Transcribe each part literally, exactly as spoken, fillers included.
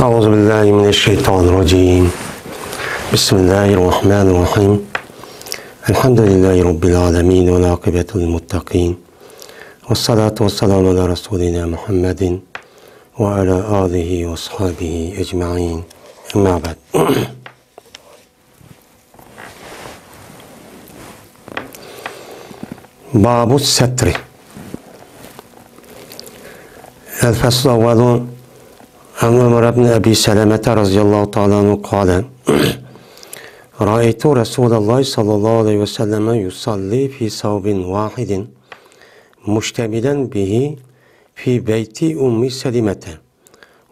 أعوذ بالله من الشيطان الرجيم. بسم الله الرحمن الرحيم. الحمد لله رب العالمين والعاقبة للمتقين. والصلاة والسلام على رسولنا محمد وعلى آله وأصحابه أجمعين. أما بعد. باب الستر. الفصل الأول. عن عمر بن أبي سلمة رضي الله تعالى عنه قال: رأيت رسول الله صلى الله عليه وسلم يصلي في ثوب واحد مشتملا به في بيت أم سلمة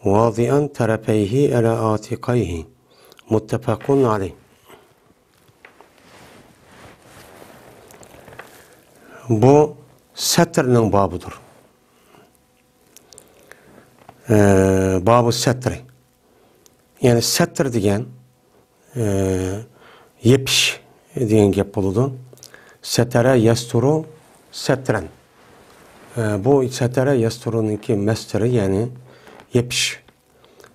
واضعا طرفيه على عاتقيه. متفق عليه. بۇ سەترنىڭ بابىدۇر. ئە، بابۇ سەترى. يەنى سەتر دېگەن، ئە، يېپىش دېگەن گەپ بولىدۇ. سەتەرە يەستۇرۇ سەترەن. ئە، بۇ سەتەرە يەستۇرۇنىڭكى مەستىرى، يەنى يېپىش.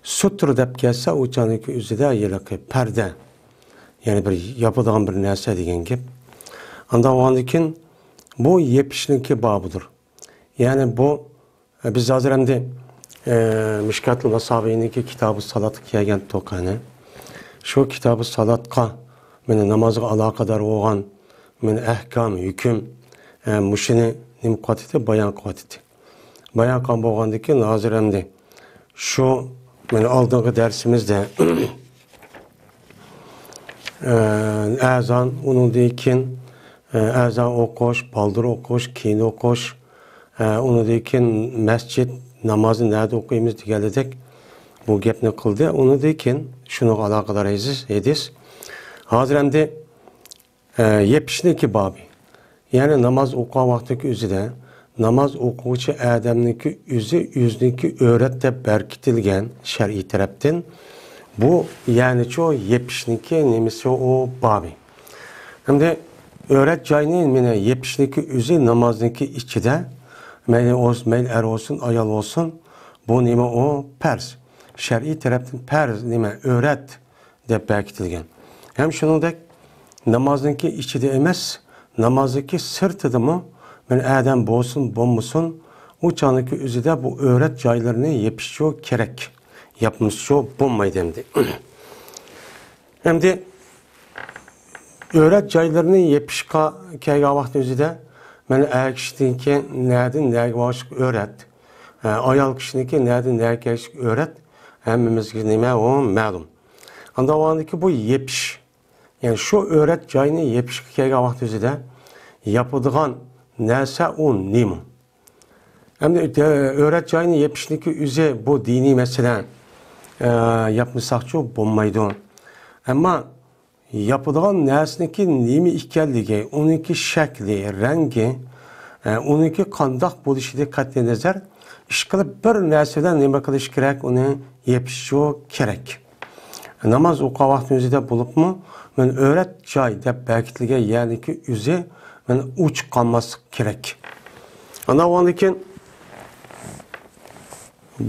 سۇترا دەپ كەلسە، ئۇ چاغنىڭكى ئۆزىدە ھېلىقى پەردە، يەنى بىر ياپىدىغان بىر نەرسە دېگەن گەپ. ئاندىن بولغاندىن كېيىن بۇ يېپىشنىڭكى بابىدۇر. يەنى بۇ، بىز ھازىر ئەمدى، ئە، مىشكاتۇل ماسابىنىڭكى كىتابۇ سالاتقا كەلگەنتۇق قېنى. شۇ كىتابۇ سالاتقا، مانا نامازغا ئالاقىدار بولغان، مانا ئەھكام، ھۆكۈم، ئە، مۇشۇنى نېمە قىلىۋاتىدۇ؟ بايان قىلىۋاتىدۇ. بايان قىلغان بولغاندىن كېيىن، ھازىر ئەمدى شۇ، مانا ئالدىنقى دەرسىمىزدە، ئە، ئەزان، ئۇنىڭدىن كېيىن، ئە، ئەزان ئوقۇش، بالدۇر ئوقۇش، كېيىن ئوقۇش، ئە، ئۇنىڭدىن كېيىن مەسچىت نامازىنى نەدە ئوقۇيمىز دېگەنلىدەك بۇ گەپنى قىلدى. ئۇنىڭدىن كېيىن شۇنىڭغا ئالاقىدار ھەدىس، ھەدىس. ھازىر ئەمدى ئە، يېپىشنىڭكى بابى. يەنى ناماز ئوقۇغان ۋاقتىدىكى ئۆزىدە، ناماز ئوقۇغۇچى ئادەمنىڭكى ئۆزى، ئۆزىنىڭكى ئۆرەت دەپ بەركىتىلگەن شەرئىي تەرەپتىن. بۇ، يەنىچۇ يېپىشنىڭكى نېمىسى ئۇ بابى. ئەمدى ئۆرەت جاينى مانا يېپىشنىڭكى ئۆزى نامازنىڭكى ئىچىدە، مەيلى ئوز-، مەيلى ئەر بولسۇن، ئايال بولسۇن، بۇ نېمە ئۇ؟ پەرز. شەرئىي تەرەپتىن پەرز نېمە؟ ئۆرەت. دەپ بەركىتىلگەن. ھەم شۇنىڭدەك نامازنىڭكى ئىچىدە ئەمەس، نامازنىڭكى سىرتىدىمۇ بىر ئادەم بولسۇن، بولمىسۇن، ئۇ چاغنىڭكى ئۆزىدە بۇ ئۆرەت جايلىرىنى يېپىشچۇ كېرەك. ياپمىسىچۇ بولمايدۇ ئەمدى. ئەمدى ئۆرەت جايلىرىنى يېپىشقا كەلگەن ۋاقىتنىڭ ئۆزىدە، مانا، ئەر كىشىنىڭكى نەدىن نەگە بارغانلىقى ئۆرەت، ئايال كىشىنىڭكى نەدىن نەگە كەلگەنلىكى ئۆرەت، ھەممىمىزگە نېمە ئۇ مەلۇم. ئاندىن بولغاندىكىن بۇ يېپىش. يەنى شۇ ئۆرەت جاينى يېپىشقا كەلگەن ۋاقىت ئۆزىدە ياپىدىغان نەرسە ئۇ نېمە؟ ئەمدى ئۆرەت جاينى يېپىشنىڭكى ئۆزى بۇ دىنىي مەسىلە، ئە، ياپمىساقچۇ بولمايدۇ. ئەمما ياپىدىغان نەرسىنىڭكى نېمە ئىكەنلىكى، ئۇنىڭكى شەكلى، رەڭگى، ئە، ئۇنىڭكى قانداق بولۇشىدىن قەتئىينەزەر، ئىشقىلىپ بىر نەرسە بىلەن نېمە قىلىش كېرەك، ئۇنى يېپىشچۇ كېرەك. ناماز ئوقۇغان ۋاقتىنىڭ ئۆزىدە بولۇپمۇ، مەن ئۆرەت جاي دەپ بەركىتىلگەن يەرنىڭكى ئۆزى مەن ئوچۇق قالماسلىق كېرەك. ئاندىن بولغاندىن كېيىن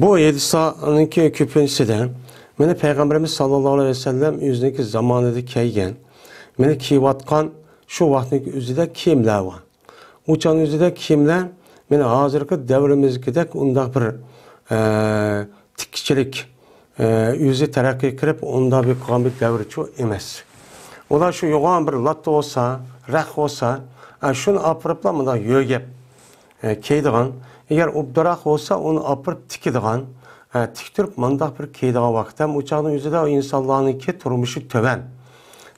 بۇ ھەدىسلەرنىڭكى كۆپىنچىسىدە مانا پەيغەمبىرىمىز ساللاللاھۇ ئەلەيھى ۋەسەللەم ئۆزىنىڭكى زامانىدا كىيگەن، مانا كىيىۋاتقان شۇ ۋاقىتنىڭكى ئۆزىدە كىيىملەر بار. ئۇ چاغنىڭ ئۆزىدە كىيىملەر مانا ھازىرقى دەۋرىمىزدىكىدەك ئۇنداق بىر، ئە، تىككۈچىلىك، ئە، ئۆزى تەرەققىي قىلىپ ئۇنداق بىر قىلغان بىر دەۋرچۇ ئەمەس. ئۇلار شۇ يوغان بىر لاتا بولسا، رەخ بولسا، ئە، شۇنى ئاپىرىپلا مۇنداق يۆگەپ، ئە، كىيىدىغان. ئەگەر ئوبدانراق بولسا، ئۇنى ئاپىرىپ تىكىدىغان. ئە، تىكتۈرۈپ مۇنداق بىر كىيىدىغان ۋاقىت ھەم ئۇ چاغنىڭ ئۆزىدە ئىنسانلارنىڭكى تۇرمۇشى تۆۋەن.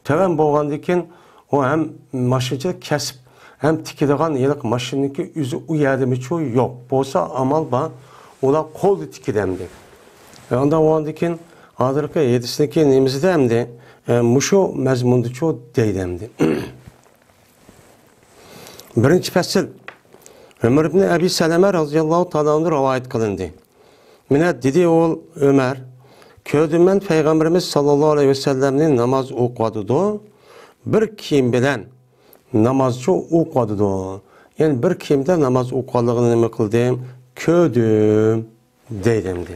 تۆۋەن بولغاندىن كېيىن ئۇ ھەم ماشىنىچىلىك كەسىپ، ھەم تىكىدىغان ھېلىقى ماشىنىنىڭكى ئۆزى ئۇ يەردىمۇچۇ يوق. بولسا ئامال بار، ئۇلار قولدا تىكىدۇ ئەمدى. ئە، ئاندىن بولغاندىن كېيىن ھازىرقى ھەدىسنىڭكى نېمىسىدە ئەمدى، ئە، مۇشۇ مەزمۇندىچۇ دەيدۇ ئەمدى. بىرىنچى پەسىل. ئۆمەر ئىبنى ئەبى سەلەمە رازىياللاھۇ تائالا ئەنھۇ رىۋايەت قىلىندى. مانا دېدى ئۇ ئۆمەر، كۆردۈم مەن پەيغەمبىرىمىز ساللاللاھۇ ئەلەيھى ۋەسەللەمنى ناماز ئوقۇۋاتىدۇ، بىر كىيىم بىلەن نامازچۇ ئوقۇۋاتىدۇ. يەنى بىر كىيىمدە ناماز ئوقۇغانلىقىنى نېمە قىلدىم؟ كۆردۈم دەيدۇ ئەمدى.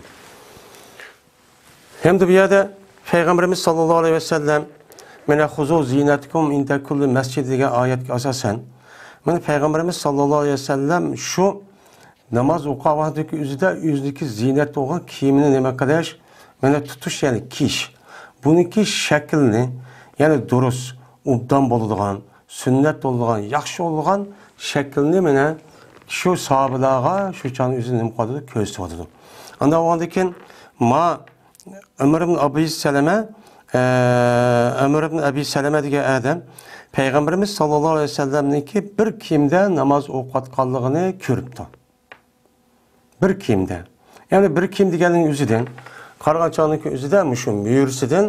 ھەمدە بۇ يەردە پەيغەمبىرىمىز ساللاللاھۇ ئەلەيھى ۋەسەللەم، مانا، خۇزۇ زىنەتىكۇم ئىندە كۇللى مەسجىد دېگەن ئايەتكە ئاساسەن، مانا، پەيغەمبىرىمىز ساللاللاھۇ ئەلەيھى ۋەسەللەم شۇ ناماز ئوقۇغان ۋاقتىدىكى ئۆزىدە ئۆزىنىڭكى زىننەت بولغان كىيىمىنى نېمە قىلىش، مانا، تۇتۇش، يەنى كىيىش. بۇنىڭكى شەكلىنى، يەنى دۇرۇس، ئوبدان بولىدىغان، سۈننەت بولىدىغان، ياخشى بولىدىغان شەكىلنى مانا شۇ ساھابىلارغا شۇ چاغنىڭ ئۆزىدە نېمە قىلىۋاتىدۇ؟ كۆرسىتىۋاتىدۇ. ئاندىن بولغاندىن كېيىن، ما ئەمر ئىبن ئەبى سەلەمە، ئە، ئەمر ئىبن ئەبى سەلەمە دېگەن ئادەم پەيغەمبىرىمىز ساللاللاھۇ ئەلەيھى ۋەسەللەمنىڭكى بىر كىيىمدە ناماز ئوقۇۋاتقانلىقىنى كۆرۈپتۇ. بىر كىيىمدە. يەنى بىر كىيىم دېگەننىڭ ئۆزىدىن، قارىغان چاغنىڭكى ئۆزىدە مۇشۇ مۈرىسىدىن،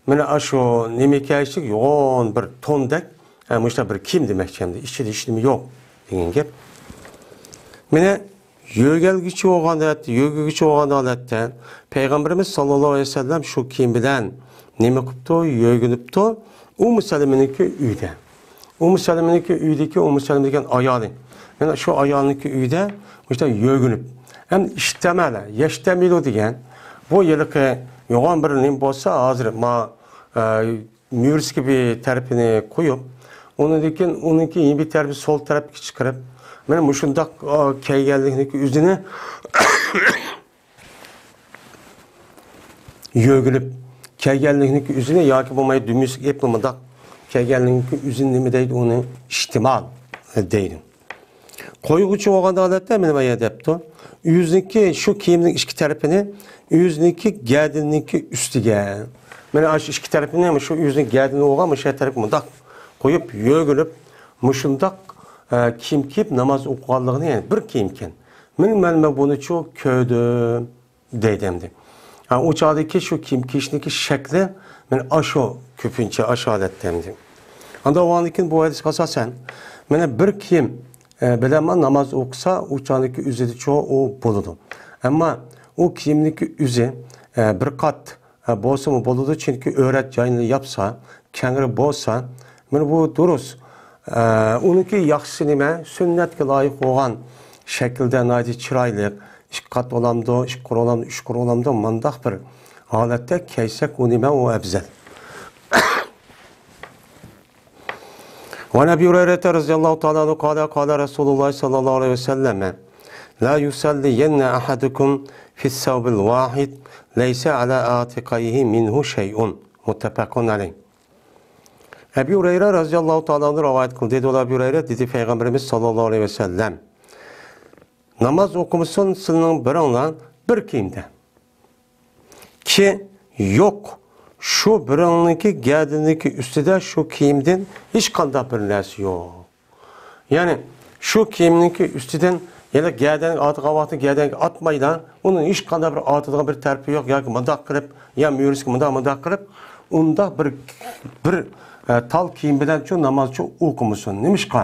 مانا ئاشۇ نېمە كىيىشلىك يوغان بىر توندەك، ھە، مۇشۇنداق بىر كىيىم دېمەكچى ئەمدى. ئىچىدە ھېچنېمە يوق دېگەن گەپ. مانا يۆگەلگۈچى بولغان ھالەتتە، يۆگىگۈچى بولغان ھالەتتە پەيغەمبىرىمىز ساللاللاھۇ ئەلەيھى ۋەسەللەم شۇ كىيىم بىلەن نېمە قىپتۇ؟ يۆگىنىپتۇ. ئۇممۇ سەلىمىنىڭكى ئۆيىدە. ئۇممۇ سەلىمىنىڭكى ئۆيىدىكى ئۇممۇ سەلىمە دېگەن ئايالى. يەنى شۇ ئايالنىڭكى ئۆيىدە مۇشۇنداق يۆگىنىپ. ھەم ئىشتەمەلە، يەشتەمىلۇ دېگەن بۇ ھېلىقى يوغان بىر نېمە بولسا، ھازىر ما، ئە، مۈرىسىگە بىر تەرىپىنى قويۇپ، ئۇنىڭدىن كېيىن ئۇنىڭكى يەنە بىر تەرىپى سول تەرەپكە چىقىرىپ، مانا مۇشۇنداق، ئا، كىيگەنلىكنىڭكى ئۆزىنى يۆگىلىپ كىيگەنلىكنىڭكى ئۆزىنى ياكى بولماي دۈمىسىگە ئېپلا مۇنداق كىيگەنلىكنىڭكى ئۆزىنى نېمە دەيدۇ؟ ئۇنى ئىشتىمال دەيدۇ. قويغۇچى بولغان ھالەتتە مانا بۇ يەردە دەپتۇ. ئۆزىنىڭكى شۇ كىيىمنىڭ ئىككى تەرىپىنى ئۆزىنىڭكى گەدىنىنىڭكى ئۈستىگە. مانا شۇ ئىككى تەرىپىنى شۇ ئۆزىنىڭ گەدىنى بولغان مۇشۇ تەرەپكە مۇنداق قويۇپ، يۆگىلىپ، مۇشۇنداق، ئە، كىيىم كىيىپ ناماز ئوقۇغانلىقىنى، يەنى بىر كىيىمكەن. مانا مەن، مەن بۇنىچۇ كۆردۈم دەيدۇ ئەمدى. ھە، ئۇ چاغدىكى شۇ كىيىم كىيىشنىڭكى شەكلى مانا ئاشۇ، كۆپىنچە ئاشۇ ھالەتتە ئەمدى. ئاندا ئۇنىڭدىن كېيىن بۇ ھەدىسكە ئاساسەن، مانا بىر كىيىم، ئە، بىلەن ناماز ئوقۇسا، ئۇ چاغدىكى ئۆزىدىچۇ ئۇ بولىدۇ. ئەمما ئۇ كىيىمنىڭكى ئۆزى، ئە، بىر قات، ئە، بولسىمۇ بولىدۇ، چۈنكى ئۆرەت جاينى ياپسا، كەڭرى بولسا، مانا بۇ دۇرۇس. ئە، ئۇنىڭكى ياخشىسى نېمە؟ سۈننەتكە لايىق بولغان شەكىلدە ناھايىتى چىرايلىق، ئىككى قات بولامدۇ، ئىككى قۇر بولامدۇ، ئۈچ قۇر بولامدۇ، مانداق بىر ھالەتتە كىيسەك، ئۇ نېمە؟ ئۇ ئەۋزەل. وعن أبي هريرة رضي الله تعالى عنه قال، قال رسول الله صلى الله عليه وسلم، لا يصلين أحدكم في الثوب الواحد ليس على عاتقيه منه شيء. متفق عليه. ئەبى ھۇرەيرە رەزىياللاھۇ تائالا ئەنھۇ رىۋايەت قىلدى. دېدى ئەبى ھۇرەيرە، دېدى پەيغەمبىرىمىز ساللاللاھۇ ئەلەيھى ۋەسەللەم، ناماز ئوقۇمىسۇن سىلىنىڭ بىرىڭلار بىر كىيىمدە. كى يوق، شۇ بىرىڭنىڭكى گەدىنىنىڭكى ئۈستىدە شۇ كىيىمدىن ھېچقانداق بىر نەرسە يوق. يەنى شۇ كىيىمنىڭكى ئۈستىدىن يەنە گەدەنگە ئاتىغان ۋاقتىدا گەدەنگە ئاتمايلا، ئۇنىڭ ھېچقانداق بىر ئاتىدىغان بىر تەرىپى يوق، ياكى مۇنداق قىلىپ، يا مۈرىسىگە مۇنداق، مۇنداق قىلىپ، ئۇنداق بىر، بىر، ئە، تال كىيىم بىلەنچۇ نامازچۇ ئوقۇمىسۇن. نېمىشقا؟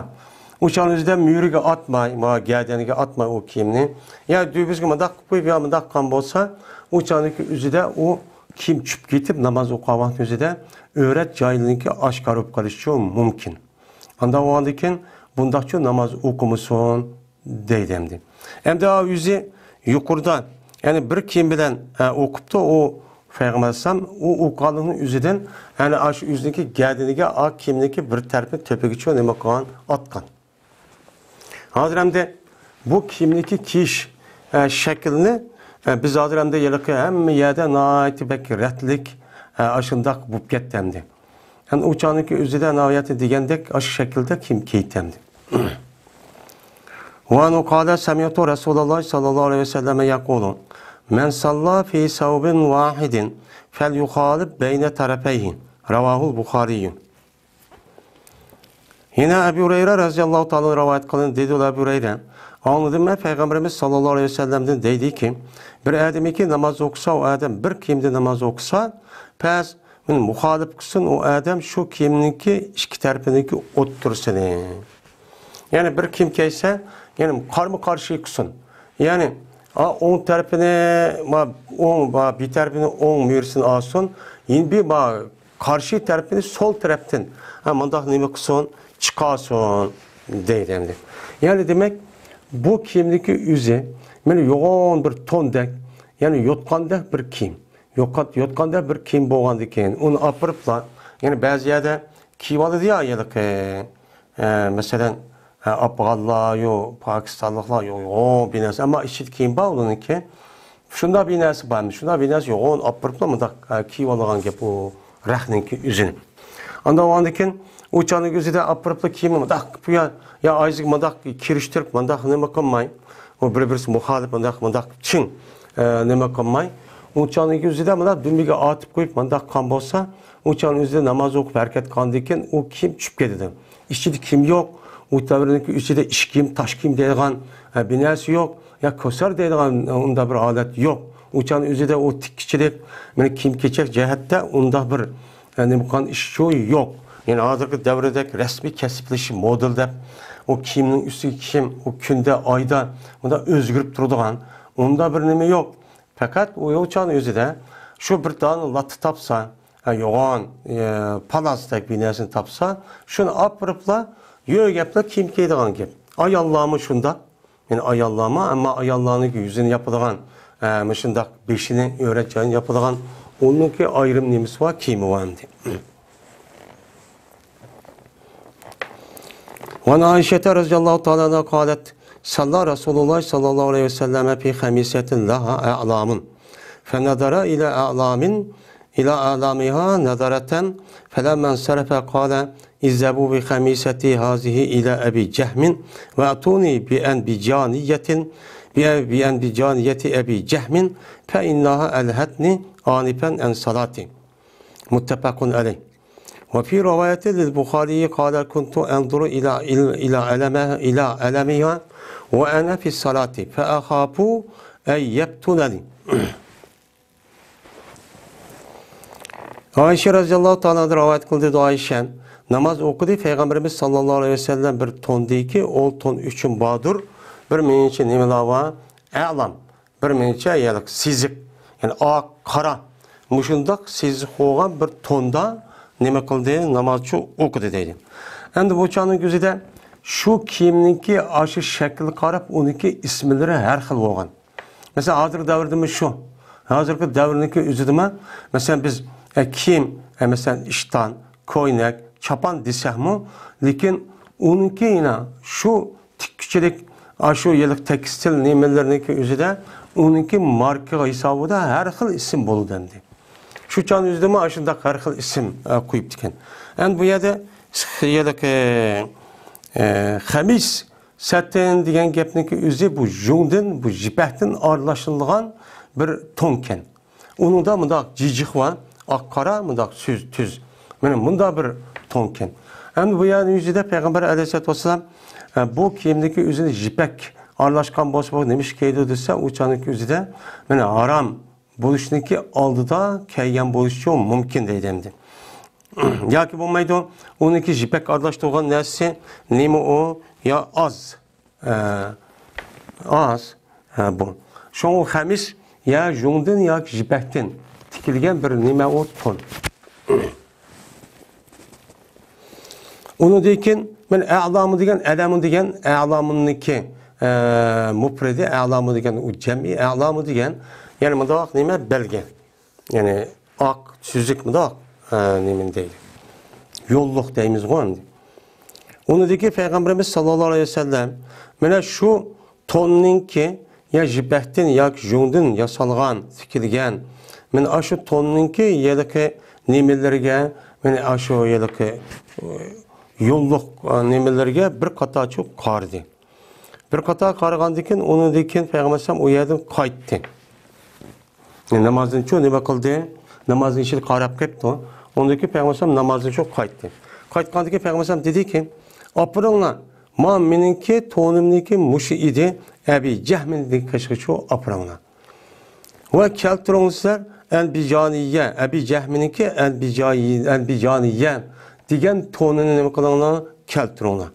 ئۇ چاغنىڭ ئۆزىدە مۈرىگە ئاتماي، ما گەدەنگە ئاتماي ئۇ كىيىمنى، يا دۈبىسىگە مۇنداق قىلىپ قويۇپ، يا مۇنداق قىلغان بولسا، ئۇ چاغنىڭكى ئۆزىدە ئۇ كىيىم چۈشۈپ كېتىپ، ناماز ئوقۇغان ۋاقىت ئۆزىدە ئۆرەت جايلىرىنىڭكى ئاشكارا بولۇپ قېلىشىچۇ مۇمكىن. ئانداق بولغاندىن كېيىن بۇنداقچۇ ناماز ئوقۇمىسۇن دەيدۇ ئەمدى. ئەمدى ئا ئۆزى يۇقىرىدا، يەنى بىر كىيىم بىلەن، ئە، ئوقۇپتۇ ئۇ پەيغەمبەر ئەلەيھىسسالام، ئۇ ئوقۇغانلىقنىڭ ئۆزىدىن، يەنى ئاشۇ ئۆزىنىڭكى گەدىنىگە ئا كىيىمنىڭكى بىر تەرىپىنى تۆپىگىچۇ نېمە قىلغان، ئاتقان. ھازىر ئەمدى بۇ كىيىمنىڭكى كىيىش، ئە، شەكلىنى، ئە، بىز ھازىر ئەمدى ھېلىقى ھەممە يەردە ناھايىتى بەك رەتلىك، ئە، ئاشۇنداق بولۇپ كەتتى ئەمدى. يەنى ئۇ چاغنىڭكى ئۆزىدە ناھايىتى دېگەندەك ئاشۇ شەكىلدە كىيىم كىيدى ئەمدى. وعنه قال سمعت رسول الله صلى الله عليه وسلم يقول، من صلى في ثوب واحد فليخالف بين طرفيه. رواه البخاري. يەنە ئەبى ھۇرەيرە رەزىياللاھۇ تائالا رىۋايەت قىلىندى، دېدى ئەبى ھۇرەيرە، ئاڭلىدىم مەن پەيغەمبىرىمىز ساللاللاھۇ ئەلەيھى ۋەسەللەمدىن دەيدىكى، بىر ئادەمكى ناماز ئوقۇسا، ئۇ ئادەم بىر كىيىمدە ناماز ئوقۇسا، پەس مۇخالىپ قىلسۇن ئۇ ئادەم شۇ كىيىمنىڭكى ئىككى تەرىپىنىڭكى ئوتتۇرىسىنى. يەنى بىر كىيىم كىيسە، يەنى قارمۇ قارشى قىلسۇن. يەنى، ئا، ئوڭ تەرىپىنى، ما، ئوڭ، ما، بىر تەرىپىنى ئوڭ مۈرىسىنى ئالسۇن، يەنە بىر، ما، قارشى تەرىپىنى سول تەرەپتىن، ھە، مۇنداق نېمە قىلسۇن، چىقارسۇن دەيدۇ ئەمدى. يەنى دېمەك، بۇ كىيىمنىڭكى ئۆزى مانا يوغان بىر توندەك، يەنى يوتقاندەك بىر كىيىم. يوقات-، يوتقاندا بىر كىيىم بولغاندىكىن، ئۇنى ئاپىرىپلا، يەنى بەزى يەردە كىيىۋالىدۇ يا، ھېلىقى، ئە، مەسىلەن، ئە، ئافغانلار، يو، پاكىستانلىقلار، يو، يو، بىر نەرسە. ئەمما ئىچىدە كىيىم بار ئۇنىڭكى. شۇنداق بىر نەرسە بار، شۇنداق بىر نەرسە يوغان ئاپىرىپلا مۇنداق، ئە، كىيىۋالىدىغان گەپ ئۇ رەختنىڭكى ئۆزىنى. ئاندىن ئاندىن كېيىن ئۇ چاغنىڭ ئۆزىدە ئاپىرىپلا كىيىمنى مۇنداق بۇ يا، يا ئايىزىگە مۇنداق كىرىشتۈرۈپ، مۇنداق نېمە قىلماي، ئۇ بىر-، بىرسى مۇخالىپ مۇنداق، مۇنداق چىڭ، ئە، نېمە قىلماي، ئۇ چاغنىڭ ئۆزىدە مۇنداق دۈمبىگە ئاتىپ قويۇپ، مۇنداق قىلغان بولسا، ئۇ چاغنىڭ ئۆزىدە ناماز ئوقۇپ ھەرىكەت قىلغاندىن كېيىن ئۇ كىيىم چۈشۈپ كېتىدۇ. ئىچىدە كىيىم يوق، ئۇ دەۋرنىڭكى ئىچىدە ئىش كىيىم، تاش كىيىم دەيدىغان، ئە، بىر نەرسە يوق، يا كوسار دەيدىغان، ئە، ئۇنداق بىر ھالەت يوق. ئۇ چاغنىڭ ئۆزىدە ئۇ تىككۈچىلىك، مانا كىيىم-كېچەك جەھەتتە ئۇنداق بىر، ئە، نېمە قىلغان ئىش شۇ يوق. يەنى ھازىرقى دەۋردەك رەسمىي كەسىپلىشىش، مودېل دەپ، ئۇ كىيىمنىڭ ئۈستىگە كىيىم، ئۇ كۈندە، ئايدا مۇنداق ئۆزگىرىپ تۇرىدىغان ئۇنداق بىر نېمە يوق. پەقەت ئۇ يوغان ئۆزىدە شۇ بىر دانە لاتا تاپسا، ھە، يوغان، ئە، پالاسدەك بىر نەرسىنى تاپسا، شۇنى ئاپىرىپلا يۆگەپلا كىيىم كىيىدىغان گەپ. ئاياللارمۇ شۇنداق. يەنى ئاياللارمۇ، ئەمما ئاياللارنىڭكى يۈزىنى ياپىدىغان، ئە، مۇشۇنداق بېشىنى ئۆرەت جايىنى ياپىدىغان، ئۇنىڭكى ئايرىم نېمىسى بار، كىيىمى بار ئەمدى. وعن عائشة رضي الله تعالى عنها قالت: صلى رسول الله صلى الله عليه وسلم في خميصة لها أعلام، فنظر إلى أعلام، إلى أعلامها نظرة، فلما انصرف قال: اذهبوا بخميصتي هذه إلى أبي جهم، وأتوني بأنبجانية، بأنبجانية أبي جهم، فإنها ألهتني آنفا عن صلاتي. متفق عليه. وفي رواية للبخاري قال: كنت أنظر إلى، إلى علمها، إلى علمها وأنا في الصلاة، فأخاف أن يفتنني. ئائىشە رەزىياللاھۇ تائالا ئانھا رىۋايەت قىلدى، ئائىشە ناماز ئوقۇدى، پەيغەمبىرىمىز ساللاللاھۇ ئەلەيھى ۋەسەللەم بىر توندىكى، ئۇ تون ئۈچۈن باردۇر، بىر مۇنچە نېمىلەر بار، ئەلام، بىر مۇنچە يەنى سېزىق، يەنى ئاق، قارا، مۇشۇنداق سېزىق بولغان بىر توندا نېمە قىلدى، نامازچۇ ئوقۇدى دەيدۇ. ئەمدى بۇ چاغنىڭ كۆزىدە شۇ كىيىمنىڭكى ئاشۇ شەكلىگە قاراپ ئۇنىڭكى ئىسىملىرى ھەر خىل بولغان. مەسىلەن، ھازىرقى دەۋردىمۇ شۇ. ھازىرقى دەۋرنىڭكى ئۆزىدىمۇ، مەسىلەن، بىز، ئە، كىيىم، ئە، مەسىلەن، ئىشتان، كوينەك، چاپان دېسەكمۇ، لېكىن ئۇنىڭكى يەنە شۇ تىككۈچىلىك، ئاشۇ يىللىق تېكستىل نېمىلىرىنىڭكى ئۆزىدە ئۇنىڭكى ماركا ھېسابىدا ھەر خىل ئىسىم بولىدۇ ئەمدى. شۇ چاغنىڭ ئۆزىدىمۇ ئاشۇنداق ھەر خىل ئىسىم، ئە، قويۇپتىكەن. ئەمدى بۇ يەردە يىللىق، ئە، ئە، خەمىس سەتىن دېگەن گەپنىڭكى ئۆزى بۇ يۇڭدىن، بۇ يىپەكتىن ئارىلاشتۇرۇلغان بىر تونكەن. ئۇنىڭدا مۇنداق جىجىق بار، ئاق قارا، مۇنداق سۈز، تۈز. مانا مۇنداق بىر تونكەن. ئەمدى بۇ يەرنىڭ يۈزىدە پەيغەمبەر ئەلەيھىسسالاتۇ ۋەسسالام، ئە، بۇ كىيىمدىكى ئۆزىنى يىپەك ئارىلاشقان بولسا، بۇ نېمە ئىش كىيىدۇ دېسە، ئۇ چاغنىڭكى ئۆزىدە مانا ھارام بولۇشنىڭكى ئالدىدا كىيگەن بولۇشى مۇمكىن دەيدۇ ئەمدى. ياكى بولمايدۇ، ئۇنىڭكى يىپەك ئارىلاشتۇرغان نەرسىسى نېمە ئۇ؟ يا ئاز، ئە، ئاز، ئە، بۇ. شۇڭا ئۇ خەمىس يا يۇڭدىن ياكى يىپەكتىن تىكىلگەن بىر نېمە ئۇ؟ تون. ئۇنىڭدىن كېيىن مەن ئەلامۇ دېگەن، ئەلەمۇ دېگەن، ئەلامۇنىڭكى، ئە، مۇپرىدى، ئەلامۇ دېگەن ئۇ جەمئىي، ئەلامۇ دېگەن، يەنى مۇنداق نېمە؟ بەلگە. يەنى ئاق سۈزۈك مۇنداق، ئە، نېمىنى دەيدۇ؟ يوللۇق دەيمىزغۇ ئەمدى. ئۇنىڭدىن كېيىن پەيغەمبىرىمىز ساللاللاھۇ ئەلەيھى ۋەسەللەم مانا شۇ توننىڭكى يا يىپەكتىن ياكى يۇڭدىن ياسالغان، تىكىلگەن، مانا ئاشۇ توننىڭكى ھېلىقى نېمىلىرىگە، مانا ئاشۇ ھېلىقى، ئە، يوللۇق، ئە، نېمىلىرىگە بىر قاتارچە قارىدى. بىر قاتار قارىغاندىن كېيىن، ئۇنىڭدىن كېيىن پەيغەمبەر ئەلەيھىسسالام ئۇ يەردىن قايتتى. نامازنىچۇ نېمە قىلدى؟ نامازنىڭ ئىچىدە قاراپ قېپتۇ. ئۇنىڭدىن كېيىن پەيغەمبەر ئەلەيھىسسالام نامازنىچۇ قايتتى. قايتقاندىن كېيىن پەيغەمبەر ئەلەيھىسسالام دېدىكى، ئاپىرىڭلار، مانا مېنىڭكى تونۇمنىڭكى مۇشۇ ئىدى، ئەبى جەھمىنىڭ قېشىغىچۇ ئاپىرىڭلار. ۋە كەلتۈرۈڭلار سىلەر ئەنبىجانىيە، ئەبى جەھمىنىڭكى ئەنبىجاي-، ئەنبىجانىيە دېگەن تونىنى نېمە قىلىڭلار؟ كەلتۈرۈڭلار.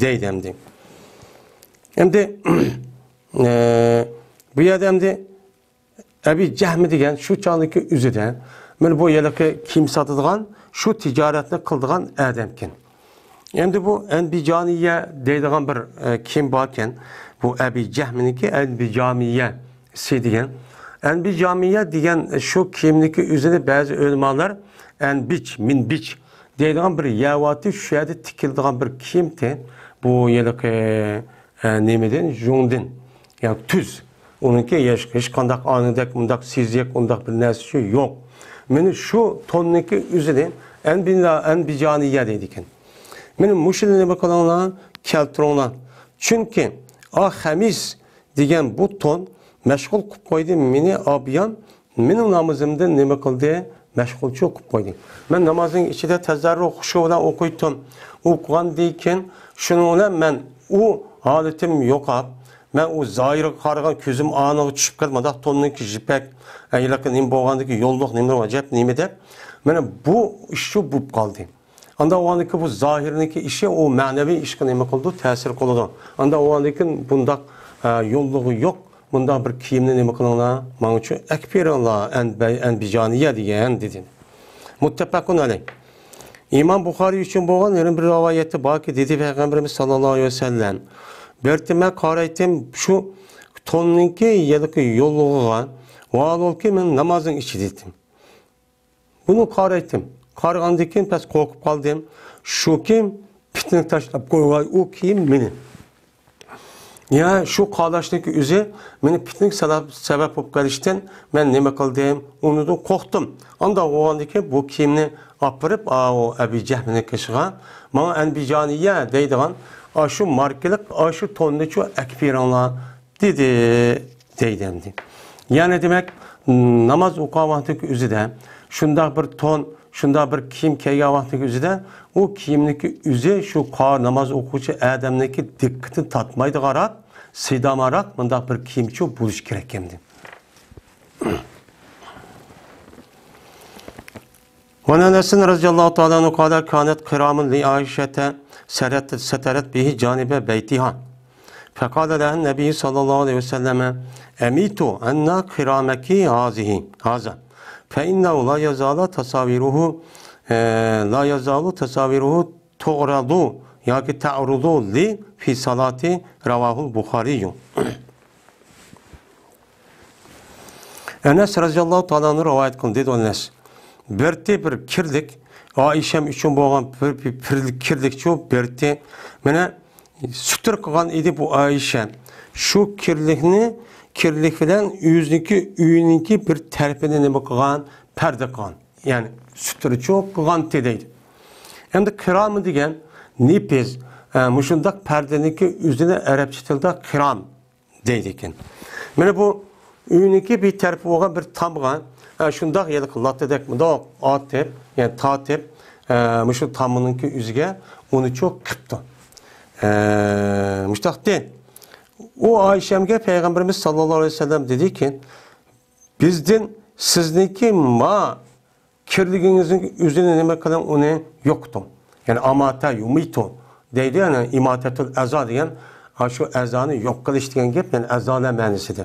دەيدۇ ئەمدى. ئەمدى، ئە، بۇ يەردە ئەمدى ئەبى جەھمى دېگەن شۇ چاغدىكى ئۆزىدە، مانا بۇ ھېلىقى كىيىم ساتىدىغان، شۇ تىجارەتنى قىلىدىغان ئادەمكەن. ئەمدى بۇ ئەنبىجانىيە دەيدىغان بىر، ئە، كىيىم باركەن. بۇ ئەبى جەھمىنىڭكى ئەنبىجانىيەسى دېگەن. ئەنبىجانىيە دېگەن شۇ كىيىمنىڭكى ئۆزىنى بەزى ئۆلىمالار ئەنبىج، مىنبىج دەيدىغان بىر يەر بارتى، شۇ يەردە تىكىلىدىغان بىر كىيىمتى. بۇ ھېلىقى، ئە، نېمىدىن؟ يۇڭدىن. يەنى تۈز. ئۇنىڭكى ھېچ، ھېچقانداق ئانىدەك، ئۇنداق سېزىك، ئۇنداق بىر نەرسىسى يوق. مانا شۇ توننىڭكى ئۆزىنى ئەنبىلا-، ئەنبىجانىيە دەيدىكەن. مانا مۇشۇنى نېمە قىلىڭلار؟ كەلتۈرۈڭلار. چۈنكى ئا خەمىس دېگەن بۇ تون مەشغۇل قىلىپ قويدى مېنى، ئابىيام مېنىڭ نامىزىمدىن نېمە قىلدى؟ مەشغۇلچىلىق قىلىپ قويدى. مەن نامازنىڭ ئىچىدە تەزەررۇ خۇشۇ بىلەن ئوقۇيتتۇم. ئوقۇغاندىن كېيىن شۇنىڭ بىلەن مەن ئۇ ھالىتىم يوقاپ، مەن ئۇ زاھىرىغا قارىغان كۆزۈم ئانىغا چۈشۈپ قېلىپ، مۇنداق توننىڭكى يىپەك، ھېلىقى نېمە بولغاندىكىن يوللۇق نېمىلەر ئەجەب نېمە دەپ، مانا بۇ ئىش شۇ بولۇپ قالدى. ئانداق بولغاندىكىن بۇ زاھىرنىڭكى ئىشى ئۇ مەنىۋى ئىشقا نېمە قىلىدۇ؟ تەسىر قىلىدۇ. ئانداق بولغاندىكىن بۇنداق، ئە، يوللۇقى يوق، بۇنداق بىر كىيىمنى نېمە قىلىڭلار، ماڭا شۇ ئەكىپ بېرىڭلار، ئەنبە-، ئەنبىجانىيە دېگەن، دېدى. مۇتتەپەقۇن ئەلەيھ. ئىمام بۇخارىي ئۈچۈن بولغان يەنە بىر رىۋايەتتە باركى، دېدى پەيغەمبىرىمىز ساللاللاھۇ ئەلەيھى ۋەسەللەم، بىر تېما قارايتتىم شۇ توننىڭكى يەنىكى يوللۇقىغا، ۋاھالۇكى مەن نامازنىڭ ئىچىدە ئىدىم. بۇنى قارايتتىم. قارىغاندىن كېيىن پەس قورقۇپ قالدىم. شۇ كىيىم پىتنە تاشلاپ قويغاي، ئۇ كىيىم مېنى. يا شۇ قاراشنىڭكى ئۆزى مېنى پىتنىگە سەۋەب، سەۋەب بولۇپ قېلىشتىن مەن نېمە قىلدىم؟ ئۇنىڭدىن قورقتۇم. ئانداق بولغاندىن كېيىن بۇ كىيىمنى ئاپىرىپ، ئاۋۇ ئەبى جەھمىنىڭ قېشىغا، ماڭا ئەنبىجانىيە دەيدىغان ئاشۇ ماركىلىق ئاشۇ توننىچۇ ئەكىپ بېرىڭلار، دېدى، دەيدۇ ئەمدى. يەنى دېمەك، ناماز ئوقۇغان ۋاقتىدىكى ئۆزىدە شۇنداق بىر تون، شۇنداق بىر كىيىم كىيگەن ۋاقتىدىكى ئۆزىدە ئۇ كىيىمنىڭكى ئۆزى شۇ قا-، ناماز ئوقۇغۇچى ئادەمنىڭكى دىققىتىنى تارتمايدىغانراق، سىدامراق مۇنداق بىر كىيىمچۇ بولۇشى كېرەك ئەمدى. وعن أنس رضي الله تعالى عنه قال: كانت خرام لعائشة سترت، سترت به جانب بيتها. فقال لها النبي صلى الله عليه وسلم: أميت عنا خرامك هذه، هذا، فإنه لا يزال تصاويره، لا يزال تصاويره تعرض ياكى تعرض لي في صلاتي. رواه البخاري. ئەنەس رەزىياللاھۇ تائالا ئەنھۇ رىۋايەت قىلدى، دېدى ئەنەس. بىرتى بىر كىرلىك، ئائىشەم ئۈچۈن بولغان بىر، بىر، بىر كىرلىكچۇ، بىرتى مانا سۈتۈر قىلغان ئىدى بۇ ئائىشە. شۇ كىرلىكنى، كىرلىك بىلەن ئۆزىنىڭكى ئۆيىنىڭكى بىر تەرىپىنى نېمە قىلغان؟ پەردە قىلغان. يەنى سۈتۈرچۇ قىلغانتى دەيدۇ. ئەمدى قىرامى دېگەن نېپىز، ئە، مۇشۇنداق پەردىنىڭكى ئۆزىنى ئەرەبچە تىلدا قىرام دەيدىكەن. مانا بۇ ئۆينىڭكى بىر تەرىپى بولغان بىر تامغا، ئە، شۇنداق ھېلىقى لاتتىدەك مۇنداق ئاتىپ، يەنى تارتىپ، ئە، مۇشۇ تامنىڭكى ئۆزىگە ئۇنى چوق قىپتۇ. ئە، مۇشتاقتى. ئۇ ئائىشەمگە پەيغەمبىرىمىز ساللاللاھۇ ئەلەيھى ۋەسەللەم دېدىكى، بىزدىن سىزنىڭكى ما كىرلىكىڭىزنىڭ ئۆزىنى نېمە قىلىڭ، ئۇنى يوقىتىڭ. يەنى ئاماتە يۇمىتۇ دەيدۇ، يەنى ئىماتەتۇل ئەزا دېگەن، ھا، شۇ ئەزانى يوق قىلىش دېگەن گەپ، يەنى ئەزالە مەنىسىدە.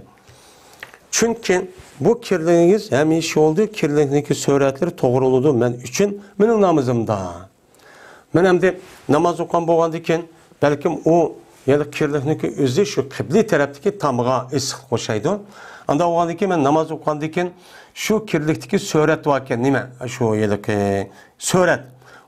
چۈنكى بۇ كىرلىكىڭىز ھەمىشە بولدى، كىرلىكنىڭكى سۈرەتلىرى توغرۇلىدۇ مەن ئۈچۈن، مېنىڭ نامىزىمدا. مەن ئەمدى ناماز ئوقۇغان بولغاندىكىن، بەلكىم ئۇ يەنە كىرلىكنىڭكى ئۆزى شۇ قىبلە تەرەپتىكى تامغا ئېسىقلىق قوشايدۇ. ئانداق بولغاندىكىن، مەن ناماز ئوقۇغاندىكىن، شۇ كىرلىكتىكى سۈرەت باركەن، نېمە؟ شۇ ھېلىقى سۈرەت.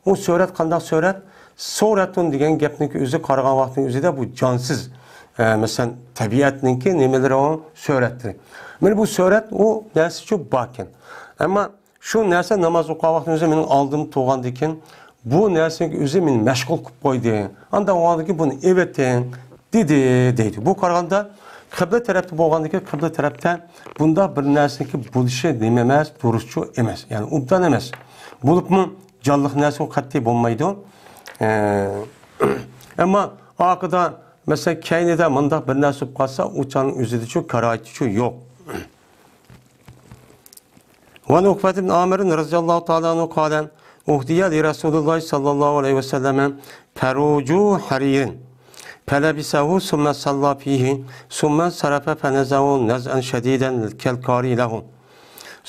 ئۇ سۈرەت قانداق سۈرەت؟ سۈرەتۇن دېگەن گەپنىڭكى ئۆزى قارىغان ۋاقتىنىڭ ئۆزىدە بۇ جانسىز، ئە، مەسىلەن، تەبىئەتنىڭكى نېمىلىرى ئۇ سۈرەتلىرى. مانا بۇ سۈرەت ئۇ نەرسىچۇ باركەن. ئەمما شۇ نەرسە ناماز ئوقۇغان ۋاقتىمىزدا مېنىڭ ئالدىمدا تۇرغاندىكىن، بۇ نەرسىنىڭ ئۆزى مېنى مەشغۇل قىلىپ قويدى. ئانداق بولغاندىكىن بۇنى ئېۋىتىڭ، دېدى، دەيدۇ. بۇ قارىغاندا قىبلە تەرەپتە بولغاندىكىن، قىبلە تەرەپتە بۇنداق بىر نەرسىنىڭكى بولۇشى نېمە ئەمەس، دۇرۇسچۇ ئەمەس. يەنى ئوبدان ئەمەس. بولۇپمۇ جانلىق نەرسە قەتئىي بولمايدۇ. ئە، ئەمما ئارقىدا، مەسىلەن، كەينىدە مۇنداق بىر نەرسە بولۇپ قالسا، ئۇ چاغنىڭ ئۆزىدىچۇ كاراھىيىتىچۇ يوق. وعن عقبة بن عامر رضي الله تعالى عنه قال: أهدي لرسول الله صلى الله عليه وسلم فروج حرير فلبسه ثم صلى فيه ثم انصرف فنزعه نزعا شديدا كالكاري له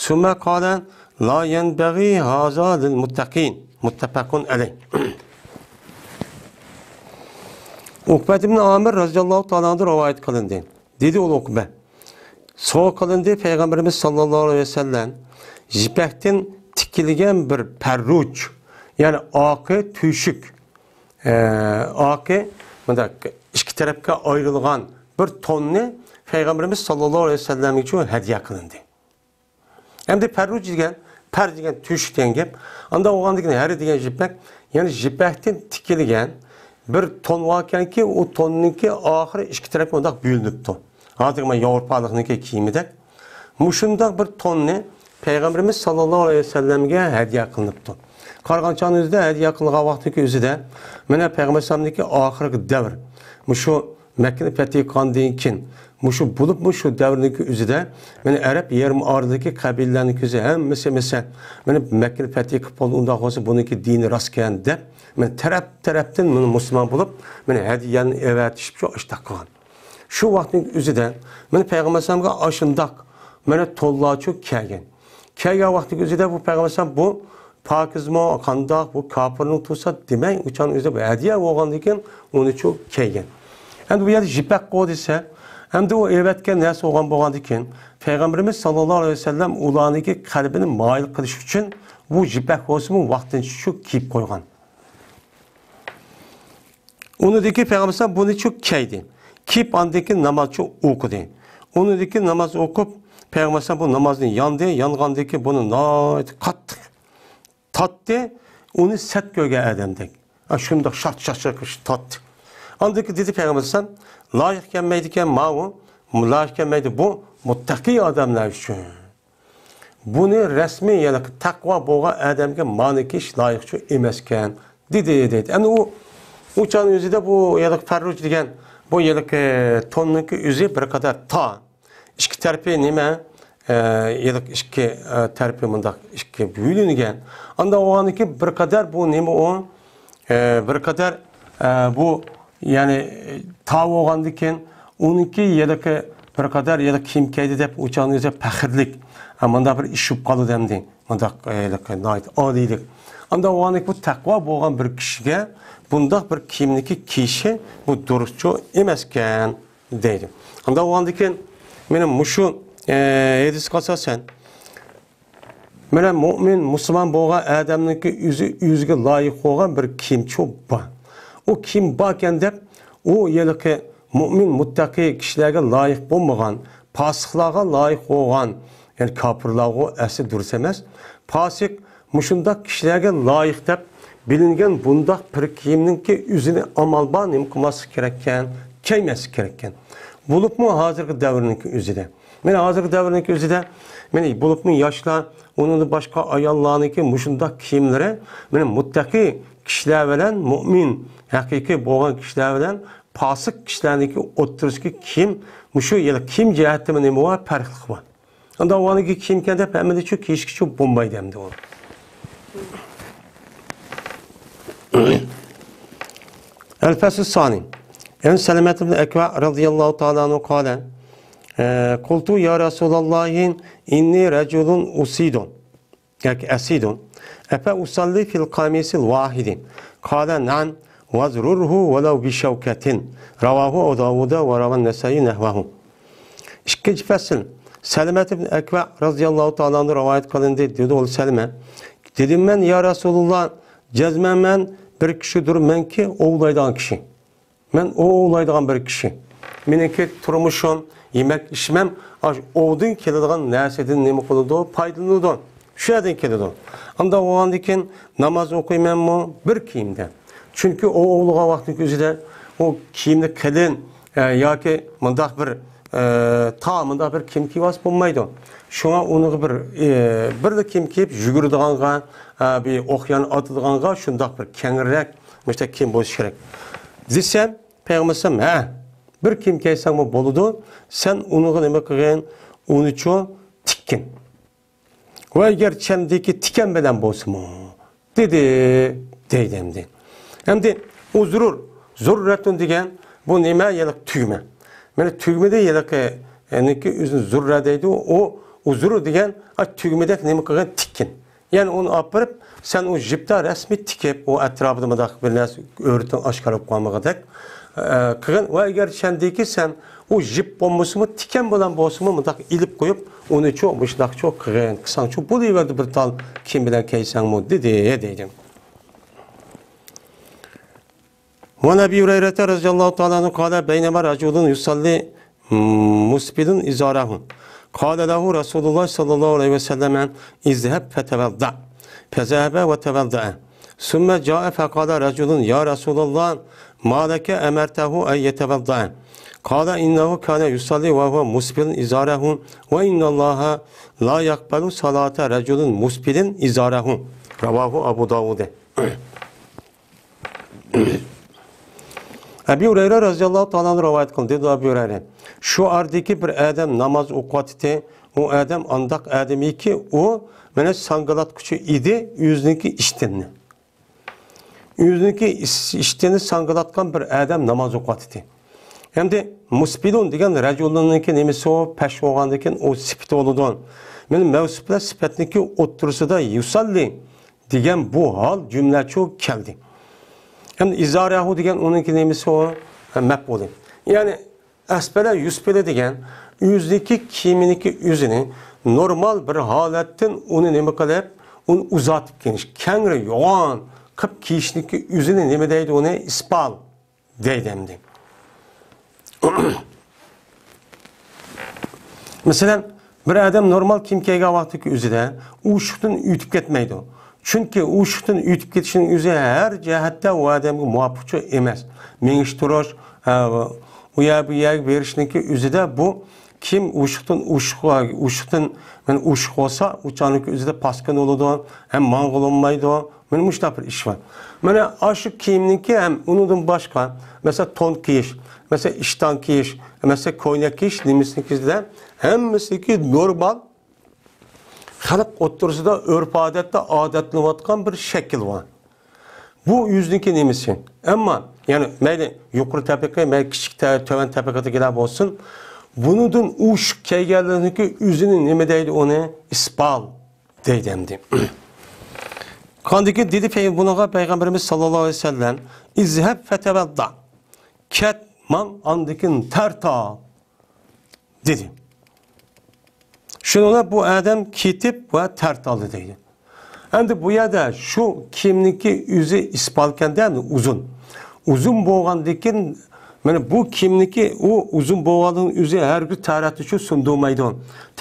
ثم قال: لا ينبغي هذا للمتقين. متفق عليه. ئۇقبەت ئىبن ئامىر رەزىياللاھۇ تائالا ئەنھۇدىن رىۋايەت قىلىندى. دېدى ئۇ ئۇقبە، سوۋغا قىلىندى. پەيغەمبىرىمىز ساللاللاھۇ ئەلەيھى ۋەسەللەم يىپەكتىن تىكىلگەن بىر پەررۇج، يەنى ئارقا تۆشۈك، ئە، ئارقا مۇنداق ئىككى تەرەپكە ئايرىلغان بىر توننى پەيغەمبىرىمىز ساللاللاھۇ ئەلەيھى ۋەسەللەمگە ھەدىيە قىلىندى. ئەمدى پەررۇج دېگەن، پەر دېگەن تۆشۈك دېگەن گەپ. ئاندا بولغاندىكىن ھەرە دېگەن يىپەك، يەنى يىپەكتىن تىكىلگەن بىر تون باركەنكى، ئۇ توننىڭكى ئاخىرى ئىككى تەرەپكە مۇنداق بۆلۈنۈپتۇ. ھازىرقى مانا ياۋروپالىقنىڭكى كىيىمىدەك. مۇشۇنداق بىر توننى پەيغەمبىرىمىز ساللاللاھۇ ئەلەيھى ۋەسەللەمگە ھەدىيە قىلىنىپتۇ. قارىغان چاغنىڭ ئۆزىدە، ھەدىيە قىلغان ۋاقتىنىڭكى ئۆزىدە، مانا پەيغەمبەر ئەلەيھىسسالامنىڭكى ئاخىرقى دەۋر، مۇشۇ مەككىنى پەتھى قىلغاندىن كېيىن، مۇشۇ بولۇپمۇ شۇ دەۋرنىڭكى ئۆزىدە، مانا ئەرەب يېرىم ئارىدىكى قەبىلىلەرنىڭكى ئۆزى ھەممىسى مەسە، مانا مەككىنى پەتھى قىلىپ بولدى، ئۇنداق بولسا بۇنىڭكى دىنى راستكەن دەپ، مانا تەرەپ-تەرەپتىن مانا مۇسۇلمان بولۇپ، مانا ھەدىيەنى ئەۋەتىشىپ شۇ ئاشتاق قىلغان. شۇ ۋاقىتنىڭ ئۆزىدە مانا پەيغەمبەر ئەلەيھىسسالامغا ئاشۇنداق مانا تونلارچۇ كەلگەن. كەلگەن ۋاقىتنىڭ ئۆزىدە بۇ پەيغەمبەر ئەلەيھىسسالام بۇ پاكىزمۇ، قانداق، بۇ كاپىرنىڭ تۇرسا دېمەي، ئۇ چاغنىڭ ئۆزىدە بۇ ھەدىيە بولغاندىن كېيىن ئۇنىچۇ كەلگەن. ئەمدى بۇ يەردە يىپەك قو دېسە، ئەمدى ئۇ ئەۋەتكەن نەرسە بولغان بولغاندىن كېيىن، پەيغەمبىرىمىز ساللاللاھۇ ئەلەيھى ۋەسەللەم ئۇلارنىڭكى قەلبىنى مايىل قىلىش ئۈچۈن بۇ يىپەك بولسىمۇ ۋاقتىنچە شۇ كىيىپ قويغان. ئۇنىڭدىن كېيىن پەيغەمبەر ئەلەيھىسسالام بۇنى چۇ كىيدى. كىيىپ ئاندىن كېيىن ناماز چۇ ئوقۇدى. ئۇنىڭدىن كېيىن ناماز ئوقۇپ، پەيغەمبەر ئەلەيھىسسالام بۇ نامازدىن ياندى، يانغاندىن كېيىن بۇنى ناھايىتى قاتتىق تارتتى. ئۇنى سەت كۆرگەن ئادەمدەك. ھە، شۇنداق شارت-شارت تارتتى. ئاندىن كېيىن دېدى پەيغەمبەر ئەلەيھىسسالام، لايىق كەلمەيدىكەن ماۋۇ، لايىق كەلمەيدۇ بۇ مۇتتەقىي ئادەملەر ئۈچۈن. بۇنى رەسمىي، يەنى تەقۋا بولغان ئادەمگە مانا كىيىش لايىقچۇ ئەمەسكەن، دېدى، دەيدۇ. ئەمدى ئۇ، ئۇ چاغنىڭ ئۆزىدە بۇ يەنى پەررۇج دېگەن بۇ يەنى توننىڭكى ئۆزى بىر قەدەر تار. ئىككى تەرىپى نېمە؟ ئە، يەنى ئىككى، ئە، تەرىپى مۇنداق ئىككى بۆلۈنگەن. ئاندا بولغاندىن كېيىن بىر قەدەر بۇ نېمە ئۇ؟ ئە، بىر قەدەر، ئە، بۇ يەنى، تا بولغاندىن كېيىن ئۇنىڭكى ھېلىقى بىر قەدەر ھېلىقى كىيىم كىيدى دەپ ئۇ چاغنىڭ ئۆزى پەخىرلىك، ھە، مۇنداق بىر ئىش بولۇپ قالىدۇ ئەمدى. مۇنداق، ھېلىقى ناھايىتى ئالىيلىك. ئاندا بولغاندىن كېيىن بۇ تەقۋا بولغان بىر كىشىگە بۇنداق بىر كىيىمنىكى كىيىشى بۇ دۇرۇسچۇ ئەمەسكەن دەيدۇ. ئاندا بولغاندىن كېيىن مانا مۇشۇ، ئە، ھەدىسكە ئاساسەن، مانا مۇئمىن، مۇسۇلمان بولغان ئادەمنىڭكى ئۆزى، ئۆزىگە لايىق بولغان بىر كىيىمچۇ بار. ئۇ كىيىم باركەن دەپ، ئۇ ھېلىقى مۇئمىن، مۇتتەقىي كىشىلەرگە لايىق بولمىغان، پاسىقلارغا لايىق بولغان، يەنى كاپىرلارغۇ ئەسلى دۇرۇس ئەمەس. پاسىق مۇشۇنداق كىشىلەرگە لايىق دەپ بىلىنگەن بۇنداق بىر كىيىمنىڭكى ئۆزىنى ئامال بار نېمە قىلماسلىق كېرەككەن، كىيمەسلىك كېرەككەن. بولۇپمۇ ھازىرقى دەۋرنىڭكى ئۆزىدە. مانا ھازىرقى دەۋرنىڭكى ئۆزىدە، مانا بولۇپمۇ ياشلار، ئۇنىڭدىن باشقا ئاياللارنىڭكى مۇشۇنداق كىيىملىرى، مانا مۇتتەقىي كىشىلەر بىلەن مۇئمىن، ھەقىقىي بولغان كىشىلەر بىلەن پاسىق كىشىلەرنىڭكى ئوتتۇرىسىدىكى كىيىم، مۇشۇ يەنى كىيىم جەھەتتىمۇ نېمە بار؟ پەرقلىق بار. ئاندا ئۇنىڭكى كىيىمكەن دەپ ھەممىنى شۇ كىيىشكىچۇ بولمايدۇ ئەمدى ئۇ. الفصل الثاني. عن سلمة بن الأكوع رضي الله تعالى عنه قال، قلت يا رسول الله إني رجل أسيد، ياكى أسيد، أفأصلي في القميص الواحد؟ قال نعم، وازرره ولو بشوكة. رواه أبو داود وروى النسائي نحوه. ئىككىنچى پەسىل. سەلمەت ئىبن ئەكۋە رەزىياللاھۇ تائالا ئەنھۇ رىۋايەت قىلىندى، دېدى ئۇ سەلمە. دېدىم مەن، يا رەسۇلۇللا، جەزمەن مەن بىر كىشىدۇرمەنكى ئوۋلايدىغان كىشى. مەن ئوۋلايدىغان بىر كىشى. مېنىڭكى تۇرمۇشۇم، يېمەك ئىچمەم ئاشۇ ئوۋدىن كېلىدىغان نەرسىدىن نېمە قىلىدۇ؟ پايدىلىنىدۇ. شۇ يەردىن كېلىدۇ. ئانداق بولغاندىن كېيىن ناماز ئوقۇيمەنمۇ؟ بىر كىيىمدە. چۈنكى ئوۋ ئوۋلىغان ۋاقتىنىڭ ئۆزىدە ئۇ كىيىمنى قېلىن، ئە، ياكى مۇنداق بىر، ئە، تا مۇنداق بىر كىيىم كىيىۋالسا بولمايدۇ. شۇڭا ئۇنىڭغا بىر، ئە، بىرلا كىيىم كىيىپ يۈگۈرىدىغانغا، ئە، بىر ئوق يان ئاتىدىغانغا شۇنداق بىر كەڭرەك مۇشۇنداق كىيىم بولۇشى كېرەك. دېسەم، پەيغەمبەر ئەلەيھىسسالام، ھە، بىر كىيىم كىيسەڭمۇ بولىدۇ، سەن ئۇنىڭغا نېمە قىلغىن؟ ئۇنىچۇ تىككىن. ۋە ئەگەر چەمدىكى تىكەن بىلەن بولسىمۇ، دېدى، دەيدۇ ئەمدى. ئەمدى ئۇزرۇر، زۇررەتۇن دېگەن بۇ نېمە؟ يەنى تۈگمە. مانا تۈگمىدە ھېلىقى، يەنىكى ئۆزىنى زۇررە دەيدۇ. ئۇ ئۇزرۇر دېگەن، ئا، تۈگمىدەك نېمە قىلغان؟ تىككىن. يەنى ئۇنى ئاپىرىپ، سەن ئۇ جىپتا رەسمىي تىكىپ، ئۇ ئەتراپىدا مۇنداق بىر نەرسە ئۆرۈتۈڭ ئاشكارا بولۇپ قالمىغۇدەك، ئە، قىلغىن. ۋە ئەگەر چەمدىكى سەن ئۇ يىپ بولمىسىمۇ، تىكەن بىلەن بولسىمۇ، مۇنداق ئېلىپ قويۇپ، ئۇنىچۇ مۇشۇنداقچۇ قىلغىن، قىلساڭچۇ بولۇۋەردى، بىر تال كىيىم بىلەن كىيسەڭمۇ، دېدى، دەيدۇ. وعن أبي هريرة رضي الله تعالى عنه قال: بينما رجل يصلي مسبل إزاره، قال له رسول الله صلى الله عليه وسلم: اذهب فتوضأ. فذهب وتوضأ. ثم جاء فقال رجل: يا رسول الله، ما لك أمرته أن يتوضأ؟ قال: إنه كان يصلي وهو مسبل إزاره، وإن الله لا يقبل صلاة رجل مسبل إزاره. رواه أبو داود. ئەبى ھۇرەيرە رەزىياللاھۇ تائالا ئەنھۇ رىۋايەت قىلدى، دېدى ئەبى ھۇرەيرە. شۇ ئارىدىكى بىر ئادەم ناماز ئوقۇۋاتىتى. ئۇ ئادەم ئانداق ئادەمكى، ئۇ مانا ساڭگىلاتقۇچى ئىدى، ئۆزىنىڭكى ئىشتىنىنى. ئۆزىنىڭكى ئىش-، ئىشتىنى ساڭگىلاتقان بىر ئادەم ناماز ئوقۇۋاتىتى. ئەمدى مۇسبىلۇن دېگەن رەجۇلۇننىڭكى نېمىسى ئۇ، پەش بولغاندىكىن ئۇ سۈپىتى بولىدۇ. مانا مەۋسۇپ بىلەن سۈپەتنىڭكى ئوتتۇرىسىدا يۇساللى دېگەن بۇ ھال جۈملەچۇ كەلدى. ئەمدى ئىزارەھۇ دېگەن ئۇنىڭكى نېمىسى ئۇ؟ ھە، مەپئۇلى. يەنى ئەسپەلە يۇسپىلى دېگەن ئۆزىنىڭكى كىيىمىنىڭكى ئۆزىنى نورمال بىر ھالەتتىن ئۇنى نېمە قىلىپ، ئۇنى ئۇزارتىپ كىيىش، كەڭرى يوغان قىلىپ كىيىشنىڭكى ئۆزىنى نېمە دەيدۇ ئۇنى؟ ئىسبال دەيدۇ ئەمدى. مەسىلەن، بىر ئادەم نورمال كىيىم كىيگەن ۋاقتىدىكى ئۆزىدە ئۇششۇقتىن ئۆتۈپ كەتمەيدۇ. چۈنكى ئۇششۇقتىن ئۆتۈپ كېتىشنىڭ ئۆزى ھەر جەھەتتە ئۇ ئادەمگە مۇۋاپىقچۇ ئەمەس. مېڭىش تۇرۇش، ئە، ئۇ يەر بۇ يەرگە بېرىشنىڭكى ئۆزىدە بۇ كىيىم ئۇششۇقتىن، ئۇششۇق، ئۇششۇقتىن، مانا ئۇششۇق بولسا، ئۇ چاغنىڭكى ئۆزىدە پاسكىنا بولىدۇ، ھەم ماڭغىلى بولمايدۇ. مانا مۇشۇنداق بىر ئىش بار. مانا ئاشۇ كىيىمنىڭكى ھەم ئۇنىڭدىن باشقا، مەسىلەن، تون كىيىش، مەسىلەن، ئىشتان كىيىش، مەسىلەن، كوينەك كىيىش نېمىسىنىڭكىسىدە ھەممىسىنىڭكى نورمال خەلق ئوتتۇرىسىدا ئۆرپ-ئادەتتە ئادەتلىنىۋاتقان بىر شەكىل بار. بۇ ئۆزىنىڭكى نېمىسى. ئەمما، يەنى مەيلى يۇقىرى تەبىقە، مەيلى كىچىك تە-، تۆۋەن تەبىقىدىكىلەر بولسۇن، بۇنىڭدىن ئۇششۇق كىيگەنلىرىنىڭكى ئۆزىنى نېمە دەيدۇ ئۇنى؟ ئىسبال دەيدۇ ئەمدى. ئاندىن كېيىن دېدى پەي-، بۇنىڭغا پەيغەمبىرىمىز ساللاللاھۇ ئەلەيھى ۋەسەللەم، ئىزھەب فەتەۋەددا. كەت، ماڭ، ئاندىن كېيىن تەرت ئال، دېدى. شۇنىڭ بىلەن بۇ ئادەم كېتىپ ۋە تەرت ئالدى دەيدۇ. ئەمدى بۇ يەردە شۇ كىيىمنىڭكى ئۆزى ئىسبالكەندە، ئەمدى ئۇزۇن. ئۇزۇن بولغاندىكىن، مانا بۇ كىيىمنىڭكى ئۇ ئۇزۇن بولغانلىقىنىڭ ئۆزى ھەرگىز تەرەتنى شۇ سۇندۇرمايدۇ.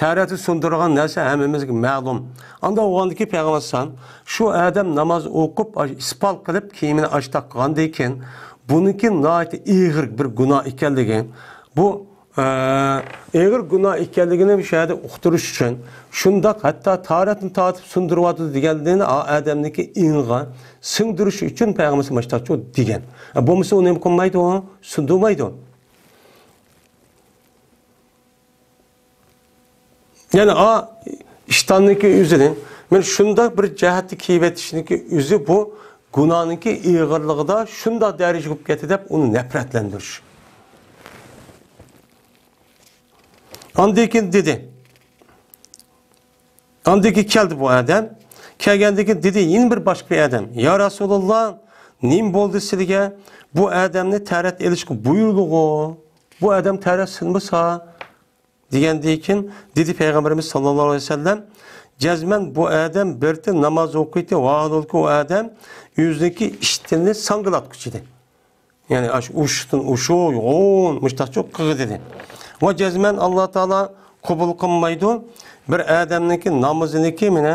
تەرەتنى سۇندۇرغان نەرسە ھەممىمىزگە مەلۇم. ئانداق بولغاندىكىن پەيغەمبەر ئەلەيھىسسالام شۇ ئادەم ناماز ئوقۇپ، ئاش-، ئىسبال قىلىپ، كىيىمىنى ئاشتاق قىلغاندىن كېيىن، بۇنىڭكى ناھايىتى ئېغىر بىر گۇناھ ئىكەنلىكى، بۇ ئە، ئېغىر گۇناھ ئىكەنلىكىنى شۇ يەردە ئۇقتۇرۇش ئۈچۈن، شۇنداق ھەتتا تارەتنى تارتىپ سۇندۇرۇۋاتىدۇ دېگەنلىكنى ئا-، ئادەمنىڭكى ئېڭىغا سىڭدۈرۈش ئۈچۈن پەيغەمبىرىمىز مۇشۇنداقچۇ دېگەن. ئە، بولمىسا ئۇ نېمە قىلمايدۇ؟ سۇندۇرمايدۇ. يەنى ئا، ئىشتاننىڭكى ئۆزىنى، مانا شۇنداق بىر جەھەتتە كىيىۋېتىشنىڭكى ئۆزى بۇ گۇناھنىڭكى ئېغىرلىقىدا شۇنداق دەرىجىگە بولۇپ كەتتى دەپ ئۇنى نەپرەتلەندۈرۈش. ئاندىن كېيىن دېدى. ئاندىن كېيىن كەلدى بۇ ئادەم. كەلگەندىن كېيىن دېدى يەنە بىر باشقا بىر ئادەم. يا رەسۇلاللا، نېمە بولدى سىلىگە؟ بۇ ئادەمنى تەرەت ئېلىشقا بۇيرۇلدىغۇ؟ بۇ ئادەم تەرەت سۇنمىسا؟ دېگەندىن كېيىن دېدى پەيغەمبىرىمىز ساللاللاھۇ ئەلەيھى ۋەسەللەم، جەزمەن بۇ ئادەم بىر تىل ناماز ئوقۇيتتى، ۋاھالۇلكى ئۇ ئادەم ئۆزىنىڭكى ئىشتىنى ساڭگىلاتقۇچى ئىدى. يەنى ئاشۇ ئۇششۇقتىن ئۇششۇق، يوغان، مۇشتاقچۇ قىلغۇ دېدى. ۋە جەزمەن ئاللا تائالا قوبۇل قىلمايدۇ بىر ئادەمنىڭكى نامىزىنىكى مانا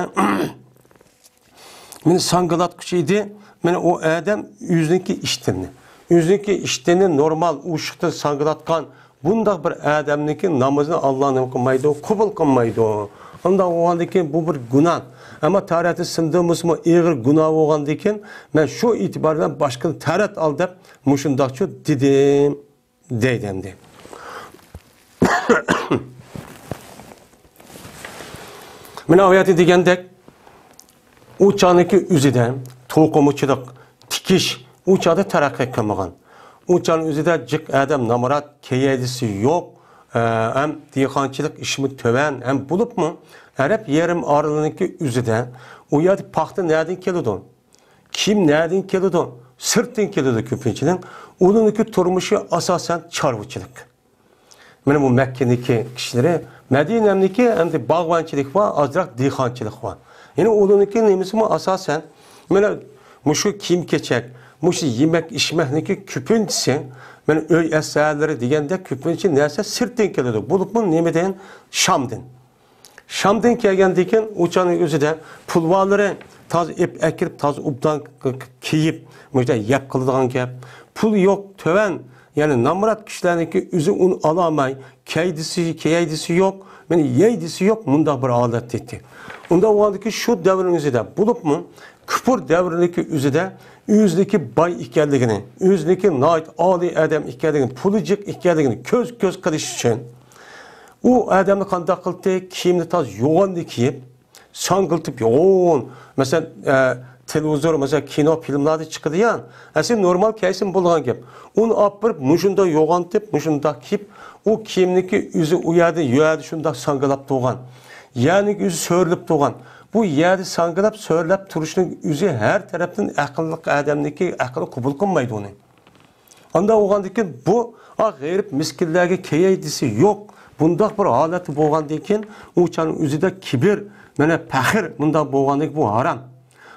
مېنى ساڭگىلاتقۇچى ئىدى. مانا ئۇ ئادەم ئۆزىنىڭكى ئىشتىنى، ئۆزىنىڭكى ئىشتىنى نورمال ئۇششۇقتىن ساڭگىلاتقان بۇنداق بىر ئادەمنىڭكى نامىزىنى ئاللا نېمە قىلمايدۇ؟ قوبۇل قىلمايدۇ. ئۇنداق بولغاندىن كېيىن بۇ بىر گۇناھ. ئەمما تارەتنى سۇندۇرمىسىمۇ ئېغىر گۇناھ بولغاندىن كېيىن مەن شۇ ئېتىبار بىلەن باشقىنى تارەت ئال دەپ مۇشۇنداقچۇ دېدىم. دەيدۇ ئەمدى. مانا ئايەتتە دېگەندەك، ئۇ چاغنىڭكى ئۆزىدە توقۇمىچىلىق، تىكىش ئۇ چاغدا تەرەققىي قىلمىغان. ئۇ چاغنىڭ ئۆزىدە جىق ئادەم نامرات، كېيەدىسى يوق، ئە، ھەم دېھقانچىلىق ئىشىمۇ تۆۋەن، ھەم بولۇپمۇ ئەرەب يېرىم ئارىلىنىڭكى ئۆزىدە ئۇ يەردە پاختا نەدىن كېلىدۇ؟ كىيىم نەدىن كېلىدۇ؟ سىرتتىن كېلىدۇ كۆپىنچىلىك. ئۇلارنىڭكى تۇرمۇشى ئاساسەن چارۋىچىلىق. مانا بۇ مەككىنىڭكى كىشىلىرى، مەدىنەنىڭكى ئەمدى باغۋەنچىلىك بار، ئازراق دېھقانچىلىق بار. يەنى ئۇلارنىڭكى نېمىسىمۇ ئاساسەن، مانا مۇشۇ كىيىم-كېچەك، مۇشۇ يېمەك-ئىچمەكنىڭكى كۆپىنچىسى، مانا ئۆي ئەسۋابلىرى دېگەندەك كۆپىنچە نەرسە سىرتتىن كېلىدۇ. بولۇپمۇ نېمىدىن؟ شامدىن. شامدىن كەلگەندىن كېيىن ئۇ چاغنىڭ ئۆزىدە پۇل بارلىرى تازا ئېپ ئەكىرىپ، تازا ئوبدان كىيىپ، مۇشۇنداق يەپ قىلىدىغان گەپ. پۇل يوق، تۆۋەن، يەنى نامرات كىشىلەرنىڭكى ئۆزى ئۇنى ئالالماي، كىيەيدىسى، كىيەيدىسى يوق، مانا يەيدىسى يوق، مۇنداق بىر ھالەتتە ئىدى. ئۇنداق بولغاندىكىن شۇ دەۋرنىڭ ئۆزىدە، بولۇپمۇ كۇپۇر دەۋرىنىڭكى ئۆزىدە ئۆزىنىڭكى باي ئىكەنلىكىنى، ئۆزىنىڭكى ناھايىتى ئالىي ئادەم ئىكەنلىكىنى، پۇلى جىق ئىكەنلىكىنى كۆز-كۆز قىلىش ئۈچۈن، ئۇ ئادەمنى قانداق قىلدى؟ كىيىمنى تازا يوغاننى كىيىپ، ساڭگىلىتىپ يوغان، مەسىلەن، ئە، تېلېۋىزور، مەسىلەن، كىنو، فىلىملاردا چىقىدۇ يا، ئەسلى نورمال كىيسىمۇ بولىدىغان گەپ. ئۇنى ئاپىرىپ، مۇشۇنداق يوغانتىپ، مۇشۇنداق كىيىپ، ئۇ كىيىمنىڭكى ئۆزى ئۇ يەردە، يەردە شۇنداق ساڭگىلاپ تۇرغان. يەرنىڭكى ئۆزى سۆرىلىپ تۇرغان. بۇ يەردە ساڭگىلاپ، سۆرىلەپ تۇرۇشنىڭ ئۆزى ھەر تەرەپتىن ئەقىللىق ئادەمنىڭكى ئەقلى قوبۇل قىلمايدۇ ئۇنى. ئانداق بولغاندىكىن بۇ، ئا، غېرىب مىسكىنلەرگە كىيەيدىسى يوق. بۇنداق بىر ھالەتتە بولغاندىكىن ئۇ چاغنىڭ ئۆزىدە كىبىر، مانا پەخىر، مۇنداق بولغاندىكىن بۇ ھارام.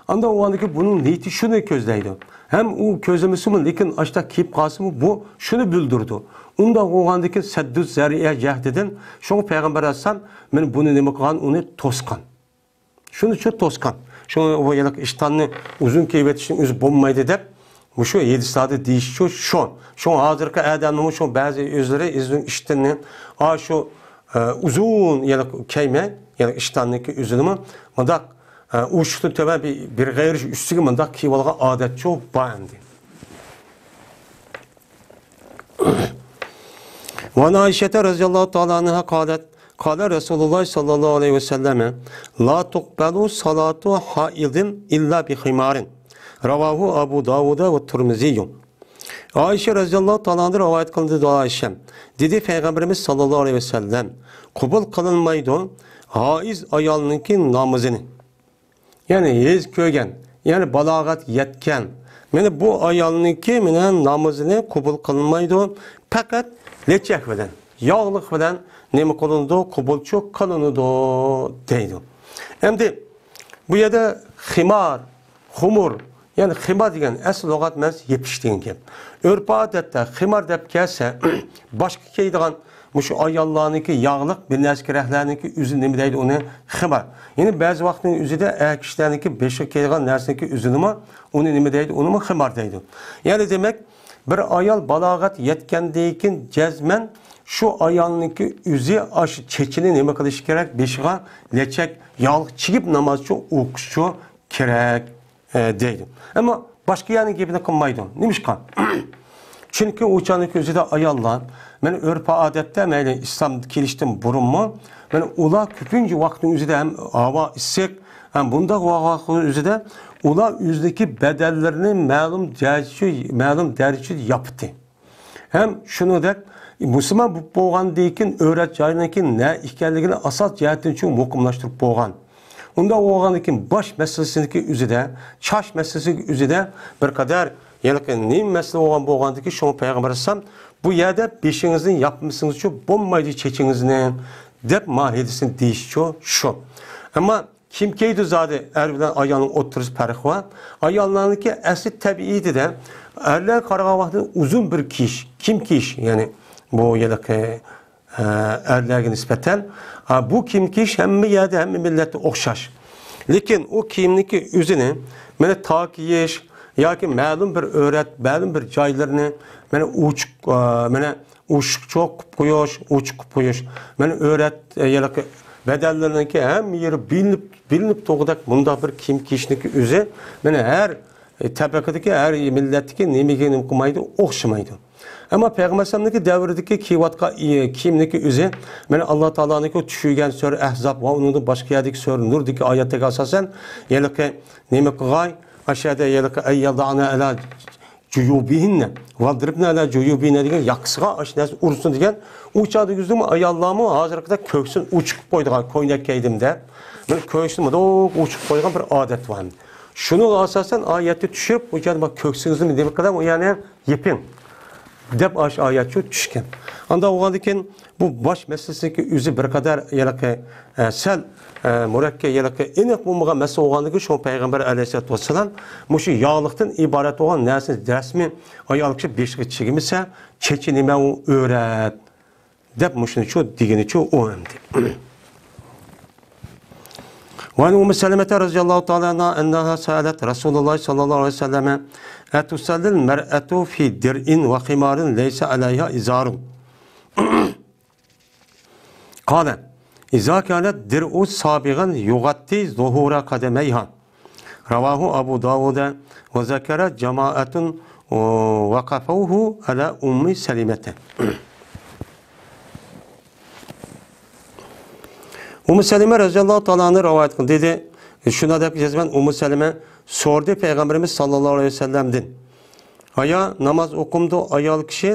ئانداق بولغاندىكىن بۇنىڭ نىيىتى شۇنى كۆزلەيدۇ. ھەم ئۇ كۆزلىمىسىمۇ، لېكىن ئاشتاق كىيىپ قالسىمۇ بۇ شۇنى بىلدۈرىدۇ. ئۇنداق بولغاندىكىن سەددۇ زەرىئە جەھدىدىن شۇڭا پەيغەمبەر ئەلەيھىسسالام مانا بۇنى نېمە قىلغان، ئۇنى توسقان. شۇنى شۇ توسقان. شۇڭا ئۇ ھېلىقى ئىشتاننى ئۇزۇن كىيىۋېتىشنىڭ ئۆزى بولمايدۇ دەپ، مۇشۇ ھەدىسلەردە دېيىشىچۇ شۇ. شۇڭا ھازىرقى ئادەمنىمۇ شۇ بەزى ئۆزلىرى ئىزنىڭ ئىشتىنى، ئا، شۇ، ئە، ئۇزۇن ھېلىقى كىيمەي، ھېلىقى ئىشتاننىڭكى ئۆزىنىمۇ مۇنداق، ئە، ئۇشۇقتىن تۆۋەن بىر، بىر غېرىش ئۈستىگە مۇنداق كىيىۋالغان ئادەتچۇ بار ئەمدى. وعن عائشة رضي الله تعالى عنها قالت: قال رسول الله صلى الله عليه وسلم: لا تقبل صلاة حائض إلا بخمار. رواه أبو داود والترمذي. ئائىشە رەزىياللاھۇ تائالا ئانھادىن رىۋايەت قىلىندى، دۇئا ئىشەم. دېدى پەيغەمبىرىمىز ساللاللاھۇ ئەلەيھى ۋەسەللەم: قوبۇل قىلىنمايدۇ ھائىز ئايالنىڭكى نامىزىنى. يەنى ھېيز كۆرگەن، يەنى بالاغەت يەتكەن، مانا بۇ ئايالنىڭكى مانا نامىزىنى قوبۇل قىلىنمايدۇ، پەقەت لەچەك بىلەن، ياغلىق بىلەن نېمە قىلىنىدۇ؟ قوبۇلچۇ قىلىنىدۇ دەيدۇ. ئەمدى بۇ يەردە خىمار، خۇمۇر، يەنى خىمار دېگەن ئەسلى لۇغەت مەنىسى يېپىش دېگەن گەپ. ئۆرپ-ئادەتتە خىمار دەپ كەلسە، باشقا كىيىدىغان مۇشۇ ئاياللارنىڭكى ياغلىق بىر نەرسە كېرەكلەرنىڭكى ئۆزى نېمە دەيدۇ ئۇنى؟ خىمار. يەنى بەزى ۋاقىتنىڭ ئۆزىدە ئەر كىشىلەرنىڭكى بېشىغا كىيىدىغان نەرسىنىڭكى ئۆزىنىمۇ ئۇنى نېمە دەيدۇ؟ ئۇنىمۇ خىمار دەيدۇ. يەنى دېمەك، بىر ئايال بالاغەت يەتكەندىن كېيىن جەزمەن شۇ ئايالنىڭكى ئۆزى ئاشۇ چېچىنى نېمە قىلىشى كېرەك؟ بېشىغا لەچەك ياغلىق چىگىپ نامازچۇ ئوقۇشچۇ كېرەك. ئە، دەيدۇ. ئەمما باشقا يەرنىڭ گېپىنى قىلمايدۇ. نېمىشقا؟ چۈنكى ئۇ چاغنىڭ ئۆزىدە ئاياللار، مانا ئۆرپ-ئادەتتە مەيلى ئىسلام كېلىشتىن بۇرۇنمۇ، مانا ئۇلار كۆپىنچە ۋاقىتنىڭ ئۆزىدە ھەم ھاۋا ئىسسىق، ھەم بۇنداق ۋاقىتنىڭ ئۆزىدە ئۇلار ئۆزىدىكى بەدەنلىرىنى مەلۇم دەرىجىدە، مەلۇم دەرىجىدە ياپتى. ھەم شۇنىڭدەك مۇسۇلمان بولۇپ بولغاندىن كېيىن ئۆرەت جاينىڭكى نە ئىكەنلىكىنى ئاساس جەھەتتىن چوڭ مۇقىملاشتۇرۇپ بولغان. ئۇنداق بولغاندىن كېيىن باش مەسىلىسىنىڭكى ئۆزىدە، چاچ مەسىلىسىنىڭكى ئۆزىدە بىر قەدەر ھېلىقى نېمە مەسىلە بولغان بولغاندىن كېيىن شۇڭا پەيغەمبەر ئەلەيھىسسالام بۇ يەردە بېشىڭىزنى ياپمىسىڭىزچۇ بولمايدۇ چېچىڭىزنى دەپ ما ھەدىسنى دېيىشچۇ شۇ. ئەمما كىيىم كىيىدۇ زادى، ئەر بىلەن ئايالنىڭ ئوتتۇرىسى پەرقى بار. ئاياللارنىڭكى ئەسلى تەبىئىتىدە ئەرلەر قارىغان ۋاقتىدا ئۇزۇن بىر كىيىش، كىيىم كىيىش، يەنى بۇ ھېلىقى، ئە، ئەرلەرگە نىسبەتەن، ئا، بۇ كىيىم كىيىش ھەممە يەردە، ھەممە مىللەتتە ئوخشاش. لېكىن ئۇ كىيىمنىڭكى ئۆزىنى مانا تاغ كىيىش ياكى مەلۇم بىر ئۆرەت، مەلۇم بىر جايلىرىنى مانا ئوچۇق، ئا، مانا ئوشۇقچۇ قىلىپ قويۇش، ئوچۇق قىلىپ قويۇش. مانا ئۆرەت، ئە، ھېلىقى بەدەنلىرىنىڭكى ھەممە يېرى بىلىنىپ، بىلىنىپ تۇرغۇدەك مۇنداق بىر كىيىم كىيىشنىڭكى ئۆزى، مانا ھەر، ئە، تەبىقىدىكى، ھەر مىللەتتىكى نېمىگە نېمە قىلمايدۇ، ئوخشىمايدۇ. ئەمما پەيغەمبەر ئەلەيھىسسالامنىڭكى دەۋرىدىكى كىيىۋاتقان، ئى، كىيىمنىڭكى ئۆزى، مانا ئاللا تائالانىڭكى چۈشۈرگەن سۈرە ئەھزاب ۋە ئۇنىڭدىن باشقا يەردىكى سۈرە نۇردىكى ئايەتلەرگە ئاساسەن، ھېلىقى نېمە قىلغاي، ئاشۇ يەردە ھېلىقى ئەن يەضەئنە ئەلا جۇيۇبىھىننە، ۋەضرىبنە ئەلا جۇيۇبىھىننە دېگەن ياقىسىغا ئاشۇ نەرسە ئۇرسۇن دېگەن. ئۇ چاغدا يۈزدىمۇ ئاياللارمۇ ھازىرقىدەك كۆكسىنى ئوچۇق قويىدىغان كوينەك كىيدىم دەپ، مانا كۆكسىنى مۇنداق ئوچۇق قويغان بىر ئادەت بار. شۇنىڭغا ئاساسەن ئايەتنى چۈشۈرۈپ، ئۇ يەردە كۆكسىڭىزنى نېمە قىلىڭ، ئۇ يەرنى يېپىڭ دەپ ئاشۇ ئايەت شۇ چۈشكەن. ئانداق بولغاندىن كېيىن بۇ باش مەسىلىسىنىڭكى ئۆزى بىر قەدەر ھېلىقى، ئە، سەل، ئە، مۇرەككەپ، ھېلىقى ئېنىق بولمىغان مەسىلە بولغاندىن كېيىن شۇڭا پەيغەمبەر ئەلەيھىسسالاتۇ ۋەسسالام مۇشۇ ياغلىقتىن ئىبارەت بولغان نەرسىنى رەسمىي ئايال كىشى بېشىغا چىگمىسە، چېچى نېمە ئۇ ئۆرەپ، دەپ مۇشۇنىچۇ دېگىنىچۇ ئۇ ئەمدى. وعن أم سلمة رضي الله تعالى عنها أنها سألت رسول الله صلى الله عليه وسلم: أتصلي المرأة في درع وخمار ليس عليها إزار؟ قال: إذا كان الدرع سابغا يغطي ظهور قدميها. رواه أبو داود وذكر جماعة وقفوه على أم سلمة. ئۇممۇ سەلىمە رەزىياللاھۇ تائالا ئەنھۇ رىۋايەت قىلدى، دېدى. شۇنداق دەپ جەزمەن ئۇممۇ سەلىمە سورىدى پەيغەمبىرىمىز ساللاللاھۇ ئەلەيھى ۋەسەللەمدىن: «ئايا، ناماز ئوقۇمدۇ ئايال كىشى،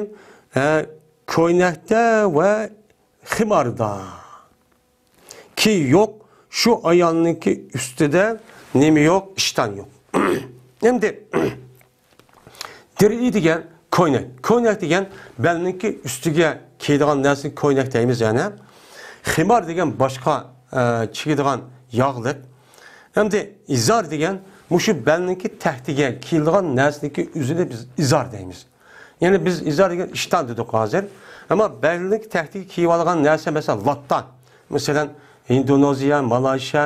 ھە، كۆينەكتە ۋە خىماردا؟» كى يوق، شۇ ئايالنىڭكى ئۈستىدە نېمە يوق؟ ئىشتان يوق. ئەمدى دىرئى دېگەن كۆينەك. كۆينەك دېگەن بەلنىڭكى ئۈستىگە كىيىدىغان نەرسىنى كۆينەك دەيمىز يەنە. خىمار دېگەن باشقا، ئە، چىگىدىغان ياغلىق. ئەمدى ئىزار دېگەن مۇشۇ بەلنىڭكى تەكتىگە كىيىلىدىغان نەرسىنىڭكى ئۆزىنى بىز ئىزار دەيمىز. يەنى بىز ئىزار دېگەن ئىشتان دېدۇق ھازىر. ئەمما بەلنىڭ تەكتىگە كىيىۋالغان نەرسە، مەسىلەن، لاتا. مەسىلەن، ھىندونېزىيە، مالايشىيا،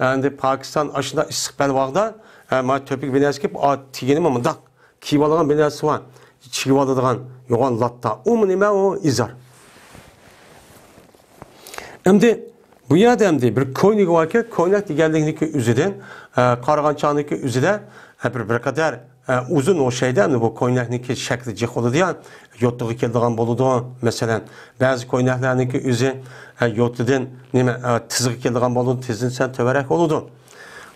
ئەندى پاكىستان، ئاشۇنداق ئىسسىق بەل ۋاقتىدا، ئە، مانا تۆپىگە بىر نەرسە كىيىپ، ئا، تېگىنىمۇ مۇنداق كىيىۋالغان بىر نەرسە بار. چىگىۋالىدىغان يوغان لاتا. ئۇمۇ نېمە ئۇ؟ ئىزار. ئەمدى بۇ يەردە ئەمدى بىر كۆينىكى باركەن، كۆينەك دېگەنلىكنىڭكى ئۆزىدىن، ئە، قارىغانچاغنىڭكى ئۆزىدە، ئە، بىر، بىر قەدەر، ئە، ئۇزۇن ئوخشايدۇ. ئەمدى بۇ كۆينەكنىڭكى شەكلى جىق بولىدۇ يا، يوتىغا كېلىدىغان بولىدۇ. مەسىلەن، بەزى كۆينەكلەرنىڭكى ئۆزى، ئە، يوتىدىن نېمە، ئە، تىزغا كېلىدىغان بولىدۇ، تىزدىن سەل تۆۋەنرەك بولىدۇ.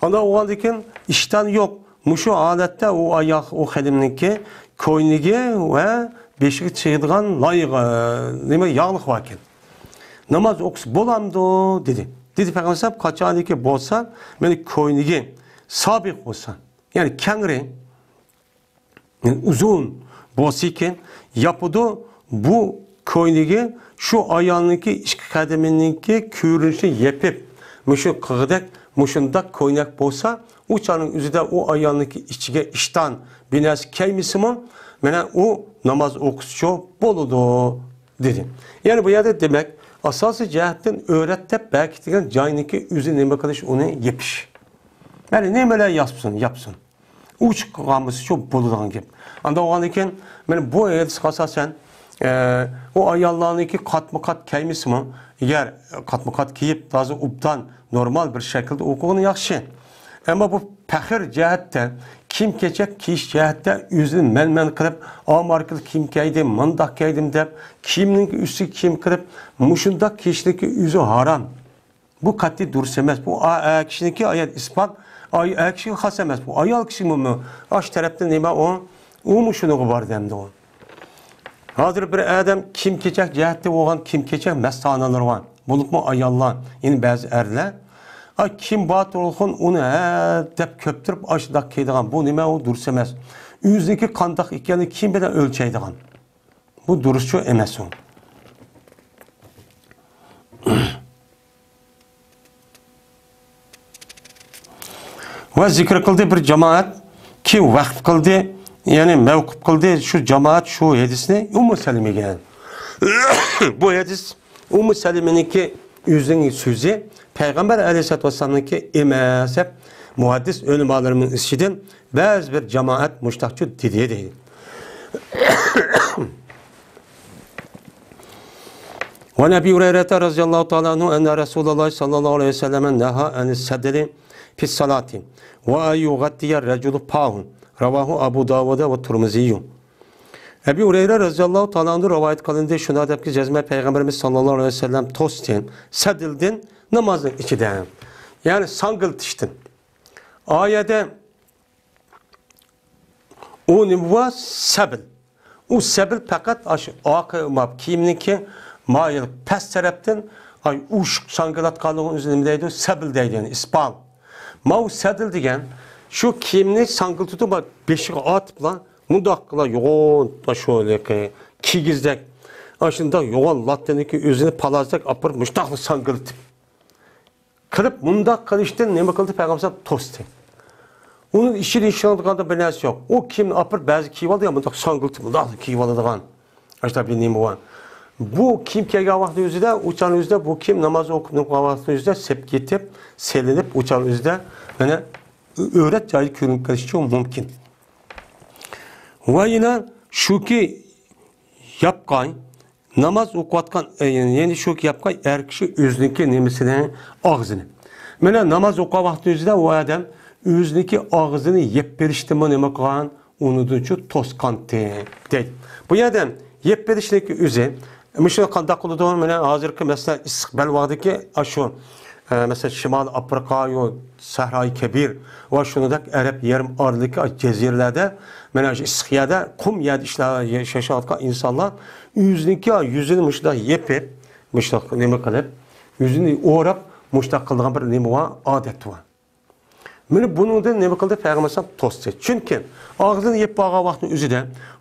ئانداق بولغاندىن كېيىن ئىشتان يوق. مۇشۇ ھالەتتە ئۇ ئاياغ، ئۇ خېنىمنىڭكى كۆينىكى ۋە بېشىغا چىگىدىغان لايىق، نېمە، ياغلىق باركەن. ناماز ئوقۇسا بولامدۇ؟ دېدى. دېدى پەيغەمبەر ئەلەيھىسسالام، قاچانكى بولسا، مېنى كۆينىكى سابىق بولسا، يەنى كەڭرى، يەنى ئۇزۇن بولسىكىن، ياپىدۇ بۇ كۆينىكى شۇ ئايالنىڭكى ئىككى قەدىمىنىڭكى كۆرۈنۈشىنى يېپىپ، مۇشۇ قىغىدەك، مۇشۇنداق كۆينەك بولسا، ئۇ چاغنىڭ ئۆزىدە ئۇ ئايالنىڭكى ئىچىگە ئىشتان بىر نەرسە كەيمىسىمۇ، مانا ئۇ ناماز ئوقۇسىچۇ بولىدۇ، دېدى. يەنى بۇ يەردە دېمەك، ئاساسىي جەھەتتىن ئۆرەت دەپ بەكىتىلگەن جاينىڭكى ئۆزى نېمە قىلىش، ئۇنى يېپىش. يەنى نېمىلەر ياپسۇن، ياپسۇن. ئوچۇق قالمىسىچۇ بولىدىغان گەپ. ئانداق بولغاندىن كېيىن، مانا بۇ ھەدىسكە ئاساسەن، ئە، ئۇ ئاياللارنىڭكى قاتمۇ قات كەيمىسىمۇ، ئەگەر قاتمۇ قات كىيىپ، تازا ئوبدان، نورمال بىر شەكىلدە ئوقۇغىنى ياخشى. ئەمما بۇ پەخىر جەھەتتە، كىيىم-كېچەك كىيىش جەھەتتە ئۆزىنى مەنمەن قىلىپ، ئا ماركىلىق كىيىم كىيدىم، مۇنداق كىيدىم دەپ، كىيىمنىڭ ئۈستىگە كىيىم قىلىپ، مۇشۇنداق كىيىشنىڭكى ئۆزى ھارام. بۇ قەتئىي دۇرۇس ئەمەس. بۇ ئا-، ئەر كىشىنىڭكى ئايال ئىسپات، ئاي-، ئەر كىشىگە خاس ئەمەس. بۇ ئايال كىشىمۇ، مۇ-، ئاش تەرەپتىن نېمە ئۇ؟ ئۇمۇ شۇنىڭغا بارىدۇ ئەمدى ئۇ. ھازىر بىر ئادەم كىيىم-كېچەك جەھەتتە بولغان كىيىم-كېچەك مەستانىلىرى بار. بولۇپمۇ ئاياللار، يەنى بەزى ئەرلەر. ئا، كىم بار تۇرغۇن، ئۇنى ھە دەپ كۆپتۈرۈپ ئاشۇنداق كىيىدىغان. بۇ نېمە ئۇ؟ دۇرۇس ئەمەس. ئۆزىنىڭكى قانداق ئىكەنلىكى كىيىم بىلەن ئۆلچەيدىغان. بۇ دۇرۇسچۇ ئەمەس ئۇ. ۋە زىكىر قىلدى بىر جامائەت كى ۋەقىف قىلدى، يەنى مەۋقۇپ قىلدى شۇ جامائەت شۇ ھەدىسنى ئۇممۇ سەلىمىگە. بۇ ھەدىس ئۇممۇ سەلىمىنىڭكى ئۆزىنىڭ سۆزى، پەيغەمبەر ئەلەيھىسسالاتۇ ۋەسسالامنىڭكى ئەمەس دەپ مۇھەددىس ئۆلىمالىرىمىز ئىچىدىن بەزى بىر جامائەت مۇشتاقچۇ دېدى، دەيدۇ. وعن أبي هريرة رضي الله تعالى عنه أن رسول الله صلى الله عليه وسلم نهى عن السدل في الصلاة وأن يغطي الرجل فاه. رواه أبو داود والترمذي. ئەبۇ ھۇرەيرە رەزىياللاھۇ تائالا ئەنھۇ رىۋايەت قىلىندى، شۇنداق دەپكى، جەزمەن پەيغەمبىرىمىز ساللاللاھۇ ئەلەيھى ۋەسەللەم توستىن، سەدىلدىن، نامازنىڭ ئىچىدە، يەنى ساڭگىلتىشتىن. ئايەدە ئۇ نېمە بۇ؟ سەبىل. ئۇ سەبىل پەقەت ئاشۇ ئارقا ما-، كىيىمنىڭكى مايىل پەس تەرەپتىن، ئاي، ئۇششۇق ساڭگىلاتقانلىقىنى ئۆزى نېمە دەيدۇ؟ سەبىل دەيدۇ، يەنى ئىسپال. ماۋۇ سەدىل دېگەن شۇ كىيىمنى ساڭگىلىتىدۇ، بېشىغا ئارتىپلا، مۇنداقلا يوغان، شۇ كىگىزدەك، ئاشۇنداق يوغان لاتتىنىڭكى ئۆزىنى پالازدەك ئاپىرىپ، مۇشتاقلا ساڭگىلىتىپ قىلىپ، مۇنداق قىلىشتىن نېمە قىلدى پەيغەمبەر ئەلەيھىسسالام؟ توستى. ئۇنىڭ ئىچىدە ئىشلەيدىغان بىر نەرسە يوق. ئۇ كىيىمنى ئاپىرىپ، بەزى كىيىۋالدى، يا مۇنداق ساڭگىلىتىپ، مۇنداق كىيىۋالىدىغان. ئاشۇنداق بىر نېمە بار. بۇ كىيىم كىيگەن ۋاقتى ئۆزىدە، ئۇ چاغنىڭ ئۆزىدە بۇ كىيىم ناماز ئوقۇپ، ئوقۇغان ۋاقتى ئۆزىدە سېپ كېتىپ، سېلىنىپ، ئۇ چاغنىڭ ئۆزىدە، مانا، ئۆرەت جايدا كۆرۈنۈپ قېلىشى مۇمكىن. ۋە يەنە شۇكى، ياپقان، ناماز ئوقۇۋاتقان، ئە، يەنى شۇكى ياپقان ئەر كىشى ئۆزىنىڭكى نېمىسىنى، ئاغزىنى. مانا ناماز ئوقۇغان ۋاقتى ئۆزىدە ئۇ ئادەم ئۆزىنىڭكى ئاغزىنى يەپ بېرىشتىنمۇ نېمە قىلغان؟ ئۇنىڭدىنچۇ توسقانتى، دەيدۇ. بۇ يەردە يەپ بېرىشنىڭكى ئۆزى، مۇشۇ قانداق قىلىدۇ؟ مانا ھازىرقى، مەسىلەن، ئىسسىق بەلباغدىكى ئاشۇ، ئە، مەسىلەن، شىمالىي ئافرىقا، يو، سەھرايى كەبىر ۋە شۇنىڭدەك ئەرەب يېرىم ئارىلىقى جەزىرىلەردە، مانا شۇ ئىسسىق يەردە، قۇم يەردە ئىشلە-، ياشاۋاتقان ئىنسانلار ئۆزىنىڭكى يۈزىنى مۇشۇنداق يېپىپ، مۇشۇنداق نېمە قىلىپ، يۈزىنى ئوراپ، مۇشۇنداق قىلىدىغان بىر نېمە بار، ئادەت بار. مانا بۇنىڭدىن نېمە قىلدى؟ پەيغەمبەر ئەلەيھىسسالام توستى. چۈنكى ئاغزىنى يېپىپ بارغان ۋاقتىنىڭ ئۆزىدە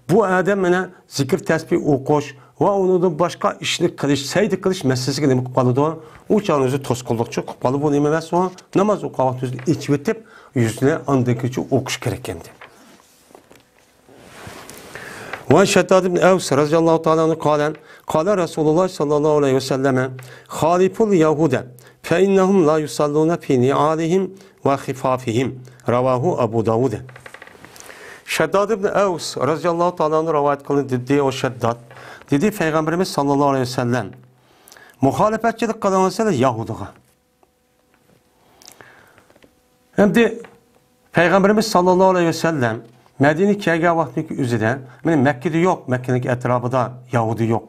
بۇ ئادەم مانا زىكىر تەسبىھ ئوقۇش ۋە ئۇنىڭدىن باشقا ئىشنى قىلىش، سەجدە قىلىش مەسىلىسىگە نېمە قىلىپ قالىدۇ؟ ئۇ چاغنىڭ ئۆزى توسقۇنلۇقچۇ قىلىپ قالىدۇ. بۇ نېمە ئەمەس ئۇ؟ ناماز ئوقۇغان ۋاقتىدا ئۆزىنى ئېچىۋېتىپ، يۈزىنى ئاندىن كېيىنچە ئوقۇش كېرەك ئەمدى. وعن شداد بن أوس رضي الله تعالى عنه قال: قال رسول الله صلى الله عليه وسلم: خالفوا اليهود فإنهم لا يصلون في نعالهم وخفافهم. رواه أبو داود. شداد بن أوس رضي الله تعالى عنه رىۋايەت قىلدى، دېدى ئۇ شەدداد. دېدى پەيغەمبىرىمىز ساللاللاھۇ ئەلەيھى ۋەسەللەم: مۇخالىپەتچىلىك قىلىڭلار يەھۇدىغا. ئەمدى پەيغەمبىرىمىز ساللاللاھۇ ئەلەيھى ۋەسەللەم مەدىنىگە كەلگەن ۋاقتىدىكى ئۆزىدە، مانا مەككىدە يوق، مەككىنىڭ ئەتراپىدا يەھۇدىي يوق.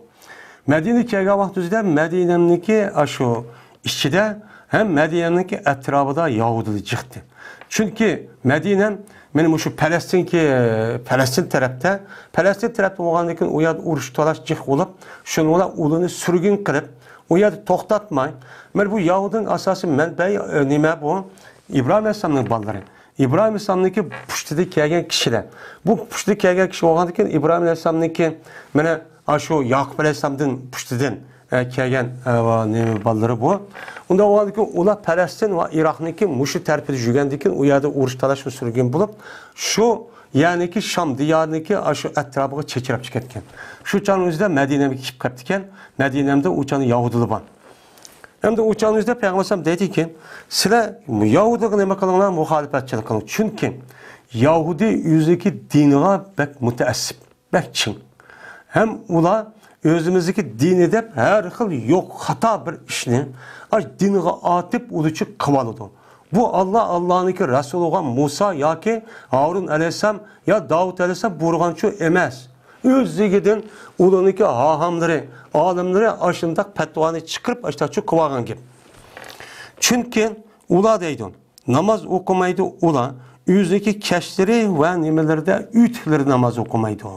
مەدىنىگە كەلگەن ۋاقتى ئۆزىدە مەدىنەمنىڭكى ئاشۇ ئىچىدە ھەم مەدىنەمنىڭكى ئەتراپىدا يەھۇدىيلار جىقتى. چۈنكى مەدىنەم، مانا مۇشۇ پەلەستىنكى، پەلەستىن تەرەپتە، پەلەستىن تەرەپتە بولغاندىن كېيىن ئۇ يەردە ئۇرۇش تالاش جىق بولۇپ، شۇنىڭ بىلەن ئۇلارنى سۈرگۈن قىلىپ، ئۇ يەردە توختاتماي، مانا بۇ يەھۇدىينىڭ ئاساسىي مەنبەي، ئە، نېمە بۇ؟ ئىبراھىم ئەلەيھىسسالامنىڭ بالىلىرى. ئىبراھىم ئەلەيھىسسالامنىڭكى پۇشتىدا كەلگەن كىشىلەر. بۇ پۇشتىدا كەلگەن كىشى بولغاندىن كېيىن ئىبراھىم ئەلەيھىسسالامنىڭكى، مانا، ئاشۇ ياقۇپ ئەلەيھىسسالامدىن پۇشتىدىن، ئە، كەلگەن، ئە، ۋە نېمە بالىلىرى بۇ. ئۇنداق بولغاندىن كېيىن ئۇلار پەلەستىن ۋە ئىراقنىڭكى مۇشۇ تەرىپىدە يۈرگەندىن كېيىن ئۇ يەردە ئۇرۇش تالاش ۋە سۈرگۈن بولۇپ، شۇ يەنىكى شام دىيارىنىڭكى ئاشۇ ئەتراپىغا چېچىراپ چىقىپ كەتكەن. شۇ چاغنىڭ ئۆزىدە مەدىنەگە كېلىپ قاپتىكەن. مەدىنەمدە ئۇ چاغدا يەھۇدىيلار بار. ئەمدى ئۇ چاغنىڭ ئۆزىدە پەيغەمبەر ئەلەيھىسسالام دەيدىكەن، سىلەر يەھۇدىيغا نېمە قىلىڭلار؟ مۇخالىپەتچىلىك قىلىڭ. چۈنكى يەھۇدىي ئۆزىنىڭكى دىنىغا بەك مۇتەئەسسىپ، بەك چىڭ. ھەم ئۇلار ئۆزىمىزنىڭكى دىنى دەپ ھەر خىل يوق خاتا بىر ئىشنى ئاش دىنغا ئاتىپ ئۇلىچە قىلىۋالىدۇ. بۇ ئاللا، ئاللانىڭكى رەسۇلى بولغان مۇسا ياكى ھارۇن ئەلەيھىسسالام يا داۋۇت ئەلەيھىسسالام بۇيرۇغانچۇ ئەمەس. ئۆزلۈكىدىن ئۇلارنىڭكى ھاھاملىرى، ئالىملىرى ئاشۇنداق پەتۋانى چىقىرىپ، ئاشۇنداقچۇ قىلىۋالغان گەپ. چۈنكى ئۇلار دەيدۇ، ناماز ئوقۇمايدۇ ئۇلار، ئۆزىنىڭكى كەچلىرى ۋە نېمىلىرىدە ئۆتۈكلىرىدە ناماز ئوقۇمايدۇ.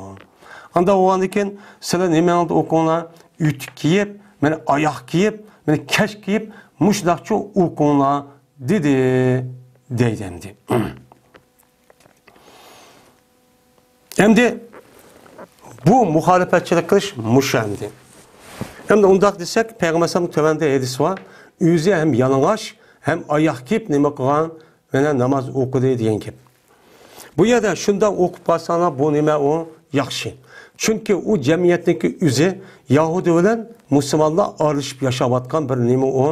ئانداق بولغاندىن كېيىن سىلەر نېمىڭلاردا ئوقۇڭلار، ئۆتۈك كىيىپ، مانا ئاياغ كىيىپ، مانا كەچ كىيىپ، مۇشۇنداقچۇ ئوقۇڭلار، دېدى، دەيدۇ ئەمدى. ئەمدى بۇ مۇخالىپەتچىلىك قىلىش مۇشۇ ئەمدى. ئەمدى ئۇنداق دېسەك، پەيغەمبەر ئەلەيھىسسالامنىڭ تۆۋەندە ھەدىسى بار، ئۆزى ھەم يالىڭاچ، ھەم ئاياغ كىيىپ نېمە قىلغان، مانا ناماز ئوقۇدى دېگەن گەپ. بۇ يەردە شۇنداق ئوقۇپ قالساڭلار، بۇ نېمە ئۇ؟ ياخشى. چۈنكى ئۇ جەمئىيەتنىڭكى ئۆزى يەھۇدىي بىلەن مۇسۇلمانلار ئارىلىشىپ ياشاۋاتقان بىر نېمە ئۇ؟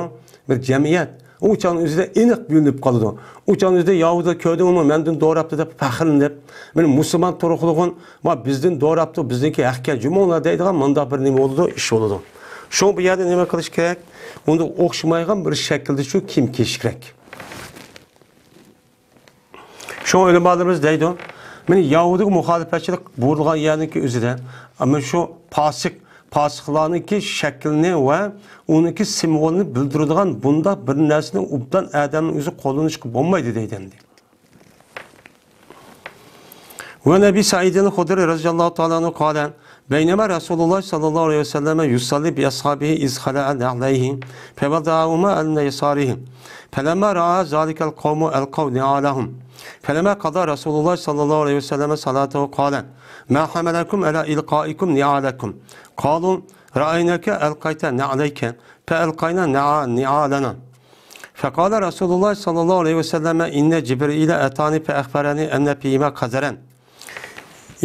بىر جەمئىيەت. ئۇ چاغنىڭ ئۆزىدە ئېنىق بىلىنىپ قالىدۇ. ئۇ چاغنىڭ ئۆزىدە يەھۇدىيلار كۆردۈڭمۇ، مەندىن دوراپتۇ دەپ پەخىرلىنىپ، مانا مۇسۇلمان تۇرۇقلۇقۇن، ما بىزدىن دوراپتۇ، بىزنىڭكى ھەقكە جۇمۇڭلار دەيدىغان مۇنداق بىر نېمە بولىدۇ، ئىش بولىدۇ. شۇڭا بۇ يەردە نېمە قىلىش كېرەك؟ ئۇنىڭغا ئوخشىمايدىغان بىر شەكىلدە شۇ كىيىم كىيىش كېرەك. شۇڭا ئۆلىمالىرىمىز دەيدۇ، مانا يەھۇدىيغا مۇخالىپەتچىلىك بۇيرۇلغان يەرنىڭكى ئۆزىدە، مانا شۇ پاسىق، پاسىقلارنىڭكى شەكلىنى ۋە ئۇنىڭكى سىمۋولىنى بىلدۈرىدىغان بۇنداق بىر نەرسىنى ئوبدان ئادەمنىڭ ئۆزى قوللىنىشقا بولمايدۇ دەيدۇ ئەمدى. وعن أبي سعيد الخدري رضي الله تعالى عنه قال: بينما رسول الله صلى الله عليه وسلم يصلي بأصحابه إذ خلع نعليه فوضعهما عن يساره، فلما رأى ذلك القوم ألقوا نعالهم، فلما قضى رسول الله صلى الله عليه وسلم صلاته قال: ما حملكم على إلقائكم نعالكم؟ قالوا: رأيناك ألقيت نعليك فألقينا نعا-، نعالنا. فقال رسول الله صلى الله عليه وسلم: إن جبريل أتاني فأخبرني أن فيهما قذرا.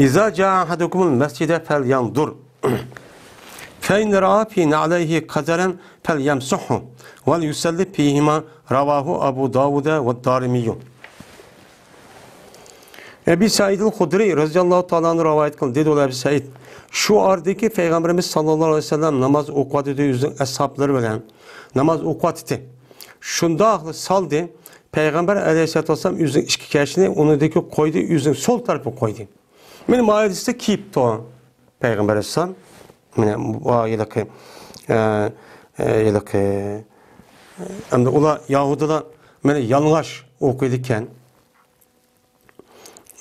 إذا جاء أحدكم المسجد فلينظر. فإن رأى في نعليه قذرا فليمسحه وليصل فيهما. رواه أبو داود والدارمي. ئەبى سەئىدىل خۇدرىي رەزىياللاھۇ تائالا ئەنھۇ رىۋايەت قىلدى، دېدى ئۇ ئەبى سەئىد، شۇ ئارىدىكى پەيغەمبىرىمىز ساللاللاھۇ ئەلەيھى ۋەسەللەم ناماز ئوقۇۋاتىدۇ، ئۆزىنىڭ ئەسھابلىرى بىلەن ناماز ئوقۇۋاتىتتى. شۇنداقلا سالدى، پەيغەمبەر ئەلەيھىسسالاتۇ ۋەسسالام ئۆزىنىڭ ئىككى كەشىنى ئۇنىڭدىكى قويدى، ئۆزىنىڭ سول تەرىپىگە قويدى. مانا مايىدىسى كىيىپتۇ پەيغەمبەر ئەلەيھىسسالام. مانا بۇ ھېلىقى، ئە، ئە، ھېلىقى، ئەمدى ئۇلار يەھۇدىيلار مانا يالىڭاچ ئوقۇيدىكەن.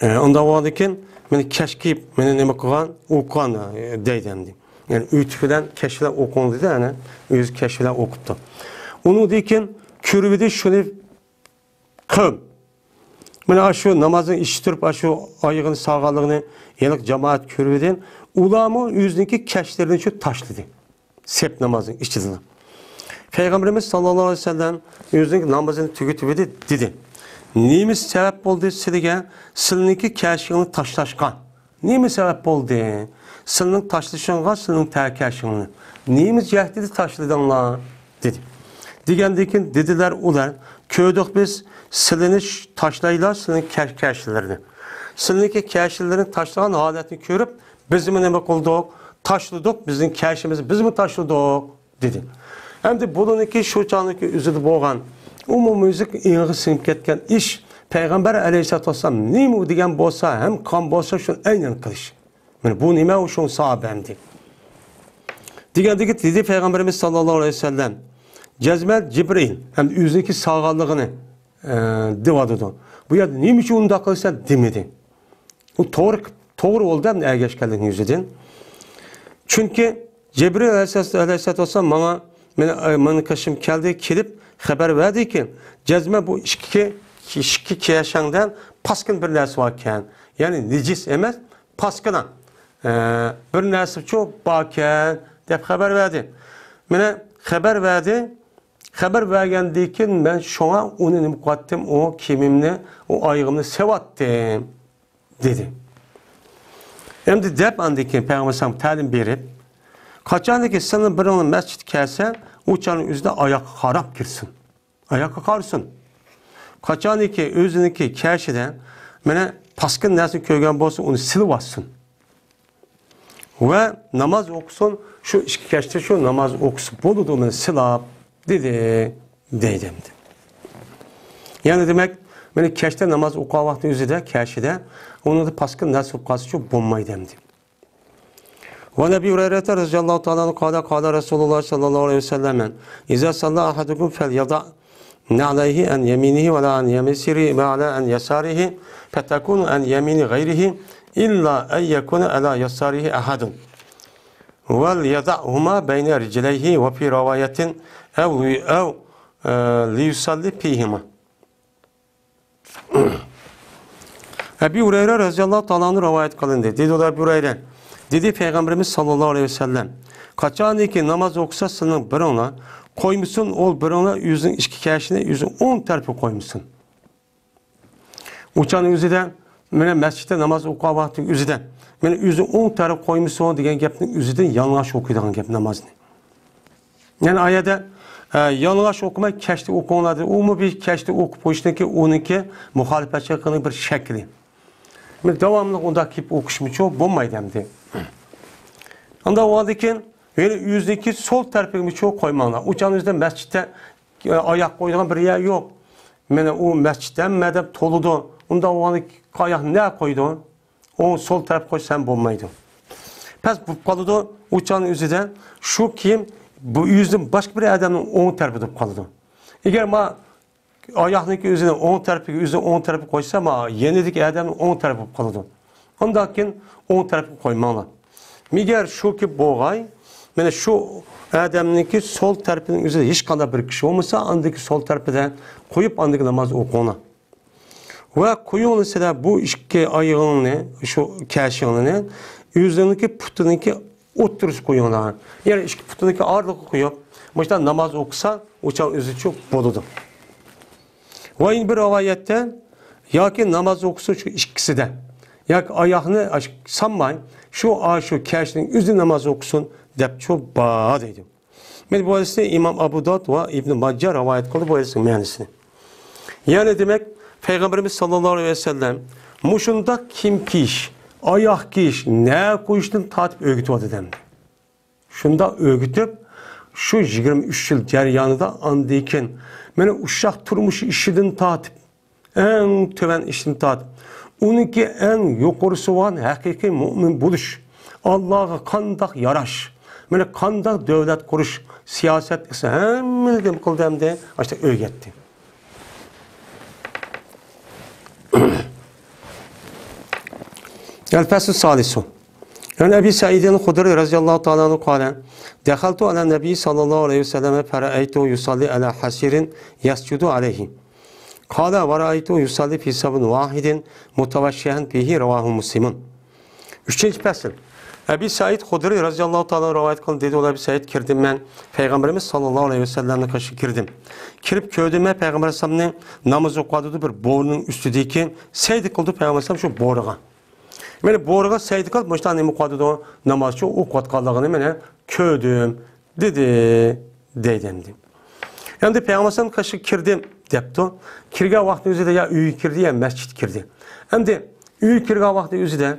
ئە، ئۇنداق بولغاندىكىن مانا كەش كىيىپ، مانا نېمە قىلغان، ئوقۇغان، ئە، دەيدۇ ئەمدى. يەنى ئۆتۈك بىلەن كەش بىلەن ئوقۇڭ دېدى، ئەنە ئۆزى كەش بىلەن ئوقۇپتۇ. ئۇنىڭدىن كېيىن كۆرۈۋىدى شۇنى قىل. مانا ئاشۇ نامازنى ئىچىشتۈرۈپ، ئاشۇ ئايىغىنى سالغانلىقىنى ھېلىقى جامائەت كۆرۈۋىدى. ئۇلارمۇ ئۆزىنىڭكى كەشلىرىنى شۇ تاشلىدى. سەپ نامازنىڭ ئىچىدىلا. پەيغەمبىرىمىز ساللاللاھۇ ئەلەيھى ۋەسەللەم ئۆزىنىڭ نامىزىنى تۈگىتىۋىدى، دېدى: نېمە سەۋەب بولدى سىلىگە سىلىنىڭكى كەشىڭنى تاشلاشقا؟ نېمە سەۋەب بولدى سىلىنىڭ تاشلىشىڭغا سىلىنىڭ تە-، كەشىڭنى؟ نېمە جەھەتتە تاشلىدىڭلار؟ دېدى. دېگەندىن كېيىن دېدىلەر ئۇلار: كۆردۇق بىز سىلىنى ش-، تاشلايلا سىلىنىڭ كە-، كەشلىرىنى. سىلىنىڭكى كەشلىرىنى تاشلىغان ھالەتنى كۆرۈپ، بىزمۇ نېمە قىلدۇق؟ تاشلىدۇق، بىزنىڭ كەشىمىزنى بىزمۇ تاشلىدۇق، دېدى. ئەمدى بۇنىڭكى شۇ چاغنىڭكى ئۆزىدە بولغان ئومۇميۈزلۈك ئېڭىغا سىڭىپ كەتكەن ئىش، پەيغەمبەر ئەلەيھىسسالاتۇ ۋەسسالام نېمە دېگەن بولسا، ھەم قان بولسا شۇنى ئەينەن قىلىش. مانا بۇ نېمە؟ ئۇ شۇ ساھابە ئەمدى. دېگەندىكى دېدى پەيغەمبىرىمىز ساللاللاھۇ ئەلەيھى ۋەسەللەم، جەزمەن جىبرىئىل، ھەم ئۆزىنىڭكى سالغانلىقىنى، ئە، دەۋاتىدۇ. بۇ يەردە نېمە ئۈچۈن ئۇنداق قىلىسەن دېمىدى. ئۇ توغرا، توغرا بولدى ھەم ئەگەشكەنلىكى يۈزىدىن. چۈنكى جىبرىل ئەلەيھىسسالام، ئەلەيھىسسالام ماڭا، مېنى، مېنىڭ قېشىم كەلدى، كېلىپ خەۋەر بەردىكى، جەزمەن بۇ ئىككى، ئىككى كەشەڭدە پاسكىنا بىر نەرسە باركەن. يەنى نىجىس ئەمەس، پاسكىنا، ئە، بىر نەرسىچۇ باركەن دەپ خەۋەر بەردى. مېنى خەۋەر بەردى. خەۋەر بەرگەندىن كېيىن مەن شۇڭا ئۇنى نېمە قىلاتتىم، ئۇ كىيىمىمنى، ئۇ ئايىغىمنى سېۋاتتىم. دېدى. ئەمدى دەپ ئاندىن كېيىن پەيغەمبەر ئەلەيھىسسالام تەلىم بېرىپ، قاچانكى سىلەرنىڭ بىرىڭلار مەسچىتكە كەلسە، ئۇ چاغنىڭ ئۆزىدە ئاياققا قاراپ كىرسۇن. ئاياققا قارىسۇن. قاچانكى ئۆزىنىڭكى كەشىدە مانا پاسكىنا نەرسىنى كۆرگەن بولسا، ئۇنى سېلىۋالسۇن. ۋە ناماز ئوقۇسۇن، شۇ ئىككى كەشتە شۇ ناماز ئوقۇسا بولىدۇ، مانا سىلاپ، دېدى، دەيدۇ ئەمدى. يەنى دېمەك، مانا كەشتە ناماز ئوقۇغان ۋاقتى ئۆزىدە، كەشىدە، ئۇنىڭدا پاسكىنا نەرسە بولۇپ قالسىچۇ بولمايدۇ ئەمدى. وعن أبي هريرة رضي الله تعالى عنه قال، قال رسول الله صلى الله عليه وسلم: إذا صلى أحدكم فليضع نعليه عن يمينه ولا عن يساره، ولا عن يساره، فتكون عن يمين غيره، إلا أن يكون على يساره أحد. وليضعهما بين رجليه، وفي رواية، أو، أو، آه، ليصلي فيهما. ئەبى ھۇرەيرە رەزىياللاھۇ تائالا ئەنھۇ رىۋايەت قىلىندى. دېدى ئۇلار ئەبى ھۇرەيرە. دېدى پەيغەمبىرىمىز ساللاللاھۇ ئەلەيھى ۋەسەللەم، قاچانكى ناماز ئوقۇسا سىلىنىڭ بىرىڭلار، قويمىسۇن ئۇ بىرىڭلار ئۆزىنىڭ ئىككى كەشىنى ئۆزىنىڭ ئوڭ تەرىپىگە قويمىسۇن. ئۇ چاغنىڭ ئۆزىدە، مانا مەسچىتتە ناماز ئوقۇغان ۋاقتىنىڭ ئۆزىدە، مانا ئۆزىنىڭ ئوڭ تەرەپكە قويمىسۇن دېگەن گەپنىڭ ئۆزىدىن يالىڭاچ ئوقۇيدىغان گەپ نامازنى. يەنى ئايەدە، ئە، يالىڭاچ ئوقۇماي، كەشتە ئوقۇڭلار دېدى. ئۇمۇ بىر كەشتە ئوقۇپ قويۇشنىڭكى ئۇنىڭكى مۇخالىپەتچىلىكىنىڭ بىر شەكلى. مانا داۋاملىق ئۇنداق كېلىپ ئوقۇشمىچۇ بولمايدۇ ئەمدى. ئانداق بولغاندىن كېيىن، يەنى ئۆزىنىڭكى سول تەرىپىگىمۇ چوڭ قويماڭلار. ئۇ چاغنىڭ ئۆزىدە مەسچىتتە، ئە، ئاياق قويىدىغان بىر يەر يوق. مانا ئۇ مەسچىت ھەممە ئادەم تولىدۇ. ئۇنداق بولغاندا ئاياقنى نەگە قويىدۇ؟ ئوڭ، سول تەرەپ قويسا ھەم بولمايدۇ. پەس بولۇپ قالىدۇ. ئۇ چاغنىڭ ئۆزىدە شۇ كىيىم بۇ ئۆزىدىن باشقا بىر ئادەمنىڭ ئوڭ تەرىپى بولۇپ قالىدۇ. ئەگەر ما ئاياقنىڭكى ئۆزىنى ئوڭ تەرىپىگە، ئۆزىنىڭ ئوڭ تەرىپىگە قويسا، ما يېنىدىكى ئادەمنىڭ ئوڭ تەرىپى بولۇپ قالىدۇ. ئاندىن كېيىن ئوڭ تەرەپكە قويماڭلار. مەگەر شۇكى بولغاي، مانا شۇ ئادەمنىڭكى سول تەرىپىنىڭ ئۆزىدە ھېچقانداق بىر كىشى بولمىسا، ئاندىكى سول تەرىپىدە قويۇپ، ئاندىكى ناماز ئوقۇڭلار. ۋە قويۇڭلار سىلەر بۇ ئىككى ئايىغىڭنى، شۇ كەشىڭلارنى ئۆزىنىڭكى پۇتىنىڭكى ئوتتۇرىسىغا قويۇڭلار. يەنى ئىككى پۇتىنىڭكى ئارىلىقىغا قويۇپ، مۇشۇنداق ناماز ئوقۇسا، ئۇ چاغ ئۆزىچۇ بولىدۇ. ۋە يەنە بىر رىۋايەتتە، ياكى ناماز ئوقۇسۇن شۇ ئىككىسىدە، ياكى ئاياغنى ئاش-، سالماي، شۇ، ئاشۇ كەشنىڭ ئۆزى ناماز ئوقۇسۇن دەپچۇ بار دەيدۇ. مانا بۇ ھەدىسنى ئىمام ئەبۇ داۋۇد ۋە ئىبنى ماججا رىۋايەت قىلدى بۇ ھەدىسنىڭ مەنىسىنى. يەنى دېمەك، پەيغەمبىرىمىز ساللاللاھۇ ئەلەيھى ۋەسەللەم مۇشۇنداق كىيىم كىيىش، ئاياغ كىيىش، نە قويۇشتىن تارتىپ ئۆگىتىۋاتىدۇ ئەمدى. شۇنداق ئۆگىتىپ، شۇ يىگىرمە ئۈچ يىل جەريانىدا ئاندىن كېيىن مانا ئۇششاق تۇرمۇش ئىشىدىن تارتىپ، ئەڭ تۆۋەن ئىشتىن تارتىپ، ئۇنىڭكى ئەڭ يۇقىرىسى بولغان ھەقىقىي مۆمىن بولۇش، ئاللاغا قانداق ياراش، مانا قانداق دۆلەت قۇرۇش، سىياسەت، ھەممىنى نېمە قىلدى ئەمدى؟ ئاشۇنداق ئۆگەتتى. الفصل الثالث. عن أبي سعيد الخدري رضي الله تعالى عنه قال: دخلت على النبي صلى الله عليه وسلم فرأيته يصلي على حصير يسجد عليه. قال: ورأيته يصلي في صف واحد متوشحا به. رواه مسلم. ئۈچىنچى پەسىل. ئەبى سەئىد خۇدرىي رەزىياللاھۇ تائالا رىۋايەت قىلدى، دېدى ئۇ، ئەبى سەئىد، كىردىم مەن پەيغەمبىرىمىز ساللاللاھۇ ئەلەيھى ۋەسەللەمنىڭ قېشىغا كىردىم. كىرىپ كۆردۈم مەن پەيغەمبەر ئەلەيھىسسالامنى ناماز ئوقۇۋاتىدۇ بىر بورىنىڭ ئۈستىدىكى، سەجدە قىلىدۇ پەيغەمبەر ئەلەيھىسسالام شۇ بورىغا. مانا بورىغا سەجدە قىلىپ مۇشۇنداق نېمە قىلىۋاتىدۇ، نامازچى ئوقۇۋاتقانلىقىنى مانا كۆردۈم. دېدى، دەيدۇ ئەمدى. ئەمدى پەيغەمبەر ئەلەيھىسسالام قېشىغا كىردىم دەپتۇ. كىرگەن ۋاقىتنىڭ ئۆزىدە يا ئۆيگە كىردى، يا مەسچىتكە كىردى. ئەمدى ئۆيگە كىرگەن ۋاقىتنىڭ ئۆزىدە،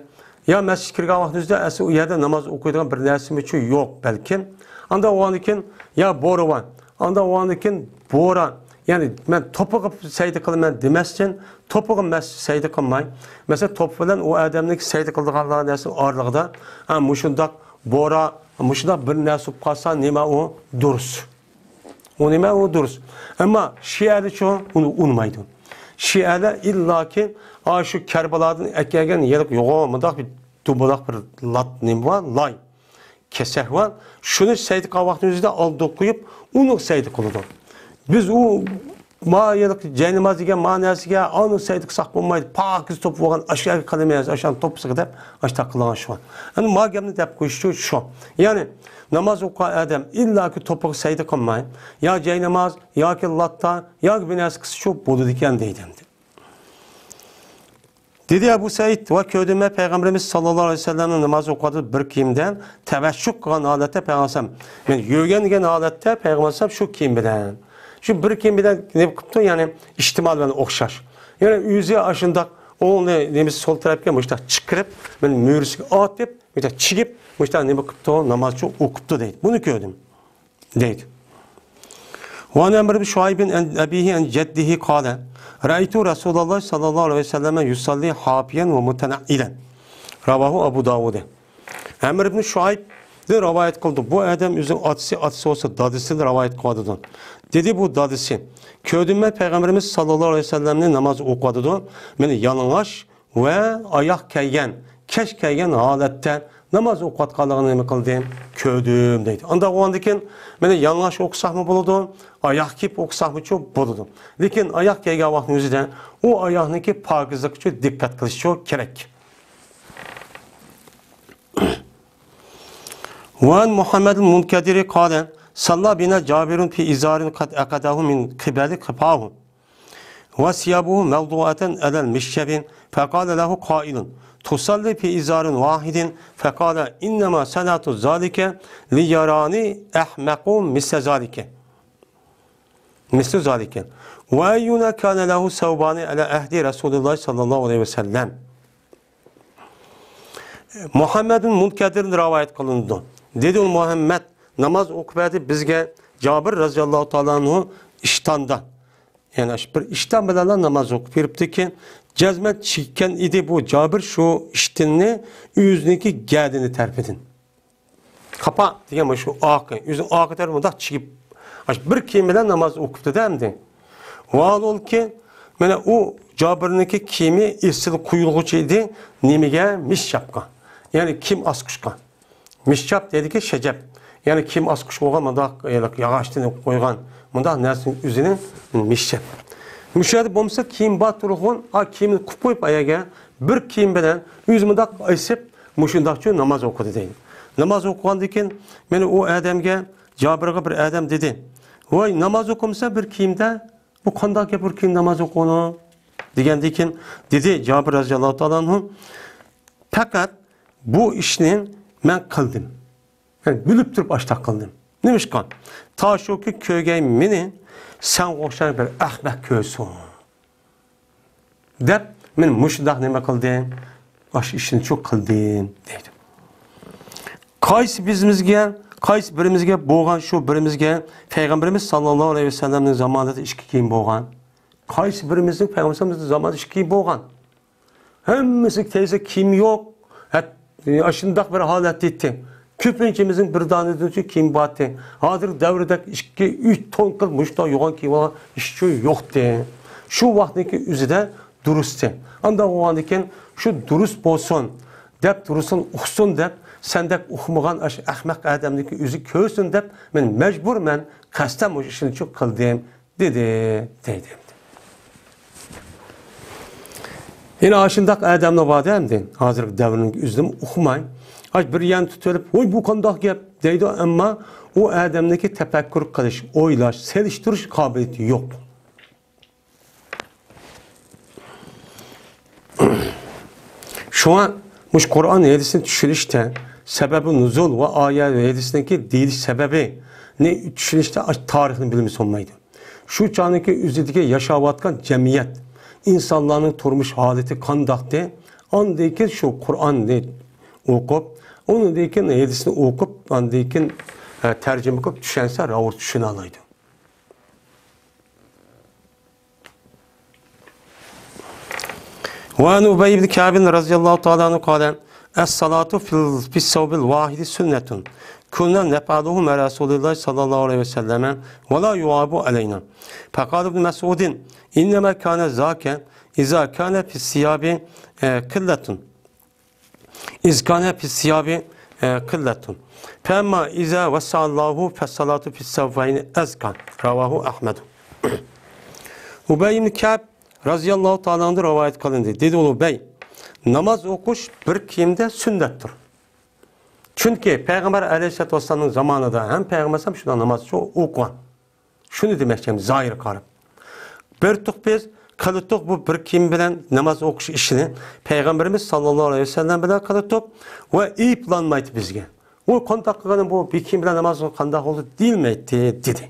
يا مەسچىتكە كىرگەن ۋاقىتنىڭ ئۆزىدە ئەسلى ئۇ يەردە ناماز ئوقۇيدىغان بىر نەرسىمۇچۇ يوق بەلكىم. ئاندا بولغاندىكىن يا بورا بار. ئاندا بولغاندىكىن بورا. يەنى مەن توپىغا سەجدە قىلىمەن دېمەستىن، توپىغا مەس-، سەجدە قىلماي، مەسىلەن، توپا بىلەن ئۇ ئادەمنىڭ سەجدە قىلىدىغانلار نەرسىنىڭ ئارىلىقىدا، ھە، مۇشۇنداق بورا، مۇشۇنداق بىر نەرسە بولۇپ قالسا، نېمە ئۇ؟ دۇرۇس. ئۇ نېمە؟ ئۇ دۇرۇس. ئەمما شىئەلەرچۇ ئۇنى ئۇنىمايدۇ. شىئەلەر ئىللاكى ئاشۇ كەربەلادىن ئەكەلگەن يېرىق يوغان مۇنداق بىر دومىلاق بىر لات نېمە بار؟ لاي. كېسەك بار. شۇنى سەجدە قىلغان ۋاقتىنىڭ ئۆزىدە ئالدىغا قويۇپ، ئۇنى سەجدە قىلىدۇ. بىز ئۇ ما يېرىق جايناماز دېگەن ما نەرسىگە ئانى سەجدە قىلساق بولمايدۇ، پاكىز توپا بولغان ئاشۇ يەرگە قىلىمىز، ئاشۇنى توپىسىغا دەپ ئاشۇنداق قىلغان شۇ. ئەمدى ما گەپنى دەپ قويۇشچۇ شۇ. يەنى ناماز ئوقۇغان ئادەم ئىللاكى توپىغا سەجدە قىلماي، يا جايناماز، ياكى لاتا، ياكى بىر نەرسە قىلسىچۇ بولىدىكەن دەيدۇ ئەمدى. دېدى ئەبۇ سەئىد، ۋە كۆردۈم مەن پەيغەمبىرىمىز ساللاللاھۇ ئەلەيھى ۋەسەللەمنى ناماز ئوقۇۋاتىدۇ بىر كىيىمدە، تەۋەششۇھ قىلغان ھالەتتە پەيغەمبەر ئەلەيھىسسالام، مەن يۆگەنگەن ھالەتتە پەيغەمبەر ئەلەيھىسسالام شۇ كىيىم بىلەن. شۇ بىر كىيىم بىلەن نېمە قىپتۇ، يەنى ئىھتىمال بىلەن ئوخشاش. يەنى ئۆزى ئاشۇنداق ئوڭنى نېمىسى سول تەرەپكە مۇشتاق چىقىرىپ، مەن مۈرىسىگە ئاتىپ، مۇشتاق چىگىپ، مۇشتاق نېمە قىپتۇ، نامازچۇ ئوقۇپتۇ دەيدۇ. بۇنى كۆردۈم. دەيدۇ. وعن عمرو بن شعيب عن أبيه عن جده قال: رأيت رسول الله صلى الله عليه وسلم يصلي حافيا ومتنعلا. رواه أبو داود. ئەمر ئىبن شۇئەيبتىن رىۋايەت قىلدى. بۇ ئادەم ئۆزىنىڭ ئاتىسى، ئاتىسى بولسا دادىسىدىن رىۋايەت قىلىۋاتىدۇ. دېدى بۇ دادىسى، كۆردۈم مەن پەيغەمبىرىمىز ساللاللاھۇ ئەلەيھى ۋەسەللەمنى ناماز ئوقۇۋاتىدۇ. مېنى يالىڭاچ ۋە ئاياغ كەيگەن، كەش كەيگەن ھالەتتە ناماز ئوقۇۋاتقانلىقىنى نېمە قىلدىم؟ كۆردۈم دەيدۇ. ئانداق بولغاندىكىن مانا يالىڭاچ ئوقۇساقمۇ بولىدۇ، ئاياغ كىيىپ ئوقۇساقمۇچۇ بولىدۇ. لېكىن ئاياغ كەيگەن ۋاقىتنىڭ ئۆزىدە ئۇ ئاياغنىڭكى پاكىزلىقىچۇ دىققەت قىلىشچۇ كېرەك. وعن محمد المنكدر قال: صلى بنا جابر في إزار قد أخذه من قبل قفاه. وثيابه موضوعة على المشجب، فقال له قائل: تصلي في إزار واحد؟ فقال: إنما صنعت ذلك ليراني أحمق مثل ذلك. مثل ذلك. وأينا كان له ثوبان على عهد رسول الله صلى الله عليه وسلم. مۇھەممەدۇل مۇنكەدىردىن رىۋايەت قىلىنىدۇ. دېدى ئۇ مۇھەممەد ناماز ئوقۇپ بەردى بىزگە جابىر رەزىياللاھۇ تائالا ئەنھۇ ئىشتاندا. يەنى شۇ بىر ئىشتان بىلەنلا ناماز ئوقۇپ بېرىپتىكەن. جەزمەن چىگكەن ئىدى بۇ جابىر شۇ ئىشتىننى ئۆزىنىڭكى گەدىنى تەرىپىدىن. قاپا دېگەن مانا شۇ ئارقا، ئۆزىنىڭ ئارقا تەرىپى مۇنداق چىگىپ، ئاشۇ بىر كىيىم بىلەن ناماز ئوقۇپتۇ-دە ئەمدى. ۋاھالەنكى، مانا ئۇ جابىرنىڭكى كىيىمى ئېسىل قويۇلغۇچى ئىدى. نېمىگە؟ مىششاپقا. يەنى كىيىم ئاسقۇچقا. مىششاپ دەيدىكى شەجەپ. يەنى كىيىم ئاسقۇچ بولغان مۇنداق ياغاچتىن قويغان مۇنداق نەرسىنىڭ ئۆزىنى مىششاپ. مۇشۇ يەردە بولمىسا كىيىم بار تۇرغۇن، ئا كىيىمنى قۇپ قويۇپ ئاياغا بىر كىيىم بىلەن ئۆزى مۇنداق ئېسىپ مۇشۇنداقچۇ ناماز ئوقۇدى دەيدۇ. ناماز ئوقۇغاندىن كېيىن، مانا ئۇ ئادەمگە، جابىرغا بىر ئادەم دېدى، ۋاي، ناماز ئوقۇمىسا بىر كىيىمدە، بۇ قانداق گەپ، بىر كىيىم ناماز ئوقۇغىنى؟ دېگەندىن كېيىن دېدى جابىر رەزىياللاھۇ تائالا ئەنھۇ، پەقەت بۇ ئىشنى مەن قىلدىم. يەنى بىلىپ تۇرۇپ ئاشتاق قىلدىم. نېمىشقا؟ تاشۇكى كۆرگەي مېنى سەڭگە ئوخشاش بىر ئەخمەق كۆرسۇن دەپ، مەن مۇشۇنداق نېمە قىلدىم؟ ئاشۇ ئىشنى شۇ قىلدىم، دەيدۇ. قايسى بىزىمىزگە، قايسى بىرىمىزگە بولغان، شۇ بىرىمىزگە پەيغەمبىرىمىز ساللاللاھۇ ئەلەيھى ۋەسەللەمنىڭ زامانىدا ئىككى كىيىم بولغان؟ قايسى بىرىمىزنىڭ پەيغەمبىرىمىزنىڭ زامانىدا ئىككى كىيىم بولغان؟ ھەممىسى تەيسە كىيىم يوق. ھەت-، ئاشۇنداق بىر ھالەتتە ئىدى. كۆپىنچىمىزنىڭ بىر دانىدىن ئۈچۈن كىيىم بارتى. ھازىرقى دەۋردەك ئىككى، ئۈچ تون قىلىپ مۇشۇنداق يوغان كىيىۋالغان ھېچ كىم يوقتى. شۇ ۋاقىتنىڭكى ئۆزىدە دۇرۇستى. ئانداق بولغاندىكىن شۇ دۇرۇس بولسۇن دەپ، دۇرۇسىنى ئۇقسۇن دەپ، سەندەك ئۇقمىغان ئاشۇ ئەخمەق ئادەمنىڭكى ئۆزى كۆرسۇن دەپ، مەن مەجبۇر، مەن قەستەن مۇشۇ ئىشنى شۇ قىلدىم. دېدى، دەيدۇ. يەنە ئاشۇنداق ئادەملەر بار-دە ئەمدى، ھازىرقى دەۋرنىڭ ئۆزىدىمۇ ئۇقماي، ئاش بىر يەرنى تۇتۇۋېلىپ، ۋوي، بۇ قانداق گەپ دەيدۇ، ئەمما ئۇ ئادەمنىڭكى تەپەككۇر قىلىش، ئويلاش، سېلىشتۇرۇش قابىلىيىتى يوق. شۇڭا مۇشۇ قۇرئان ھەدىسنى چۈشىنىشتە، سەبەبى نۇزۇل ۋە ئايە ھەدىسنىڭكى دېيىلىش سەۋەبىنى چۈشىنىشتە تارىخنى بىلمىسە بولمايدۇ. شۇ چاغنىڭكى ئۆزىدىكى ياشاۋاتقان جەمئىيەت، ئىنسانلارنىڭ تۇرمۇش ھالىتى قانداقتى؟ ئاندىن كېيىن شۇ قۇرئاننى ئوقۇپ، ئۇنىڭدىن كېيىن ھەدىسنى ئوقۇپ، ئاندىن كېيىن، ئە، تەرجىمە قىلىپ چۈشەنسە، راۋۇر چۈشىنەلەيدۇ. وعن أبي بن كعب رضي الله تعالى عنه قال: الصلاة في ال-، في الثوب الواحد سنة، كنا نفعله مع رسول الله صلى الله عليه وسلم ولا يعاب علينا. فقال ابن مسعود: إنما كان ذاك إذا كان في الثياب، آه، قلة. إذ كان في الثياب، آه، قلة. فأما إذا وسع الله فالصلاة في الثوبين أزكى. رواه أحمد. ئۇبەي ئىبن كەئب رەزىياللاھۇ تائالا ئەنھۇدىن رىۋايەت قىلىندى. دېدى ئۇ، ئۇبەي، ناماز ئوقۇش بىر كىيىمدە سۈننەتتۇر. چۈنكى پەيغەمبەر ئەلەيھىسسالاتۇ ۋەسسالامنىڭ زامانىدا ھەم پەيغەمبەر ئەلەيھىسسالام شۇنداق ناماز ئوقۇغان. شۇنى دېمەكچى، زاھىرغا قاراپ. بىر تۇق بىز قىلىتۇق بۇ بىر كىيىم بىلەن ناماز ئوقۇش ئىشىنى پەيغەمبىرىمىز ساللاللاھۇ ئەلەيھى ۋەسەللەم بىلەن قىلىتۇق ۋە ئېيىبلانمايتتى بىزگە. ئۇ قانداق قىلغىنى، بۇ بىر كىيىم بىلەن ناماز ئوقۇغان قانداق بولدى دېيىلمەيتتى، دېدى.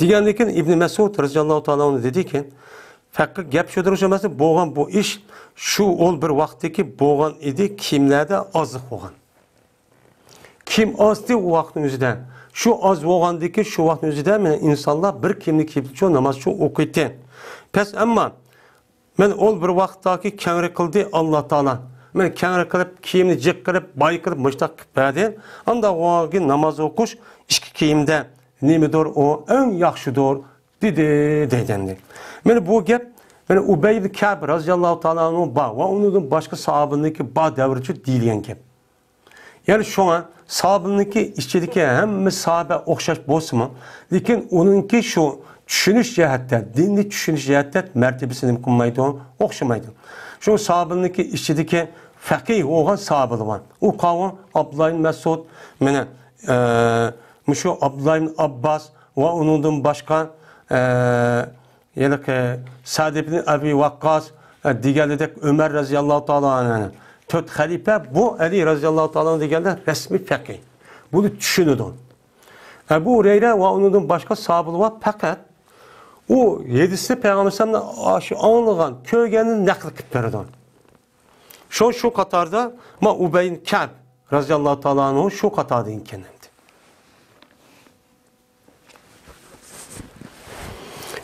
دېگەندىن كېيىن ئىبنى مەسئۇد رەزىياللاھۇ تائالا ئەنھۇ دېدىكى، پەقەت گەپ شۇ دۇرۇس ئەمەس، بولغان بۇ ئىش شۇ ئول بىر ۋاقىتتىكى بولغان ئىدى، كىيىملەردە ئازلىق بولغان. كىيىم ئازتى ئۇ ۋاقىتنىڭ ئۆزىدە. شۇ ئاز بولغاندىكى شۇ ۋاقىتنىڭ ئۆزىدە مانا ئىنسانلار بىر كىيىمنى كىيىپ شۇ ناماز شۇ ئوقۇيتتى. پەس ئەمما مەن ئول بىر ۋاقىتتاكى كەڭرى قىلدى ئاللا تائالا. مەن كەڭرى قىلىپ، كىيىمنى جىق قىلىپ، باي قىلىپ، مۇشتاق قىلىپ بەردى. ئانداق بولغاندىكىن ناماز ئوقۇش ئىككى كىيىمدە نېمىدۇر ئۇ ئەڭ ياخشىدۇر، دېدى، دەيدۇ ئەمدى. مانا بۇ گەپ، مانا ئۇبەي ئىبن كەئب رەزىياللاھۇ تائالا ئەنھۇ بار ۋە ئۇنىڭدىن باشقا ساھابىنىڭكى بار دەۋرىچۇ دېيىلگەن گەپ. يەنى شۇڭا ساھابىنىڭكى ئىچىدىكى ھەممە ساھابە ئوخشاش بولسىمۇ، لېكىن ئۇنىڭكى شۇ چۈشىنىش جەھەتتە، دىننى چۈشىنىش جەھەتتە مەرتىبىسى نېمە قىلمايدۇ؟ ئوخشىمايدۇ. شۇ ساھابىنىڭكى ئىچىدىكى فەقىھ بولغان ساھابىلار بار. ئۇ قاۋۇ ئابدۇللا ئىبن مەسئۇد، مانا، ئە، مۇشۇ ئابدۇللا ئىبن ئابباس ۋە ئۇنىڭدىن باشقا، ئە، ھېلىقى سەئد ئىبن ئەبى ۋەققاس، ئە، دېگەنلىدەك ئۆمەر رەزىياللاھۇ تائالا ئەنھۇ. تۆت خەلىپە، بۇ ئەلى رەزىياللاھۇ تائالا ئەنھۇ دېگەندە رەسمىي پەقىھ. بۇنى چۈشىنىدۇ. ئەبۇ ھۇرەيرە ۋە ئۇنىڭدىن باشقا ساھابىلار پەقەت ئۇ ھەدىسنى پەيغەمبەر ئەلەيھىسسالامدىن ئاشۇ ئاڭلىغان، كۆرگەننى نەقىل قىلىپ بېرىدۇ. شۇ، شۇ قاتاردا ما ئۇبەي ئىبن كەئب رەزىياللاھۇ تائالا ئەنھۇ شۇ قاتاردا ئىكەن ئەمدى.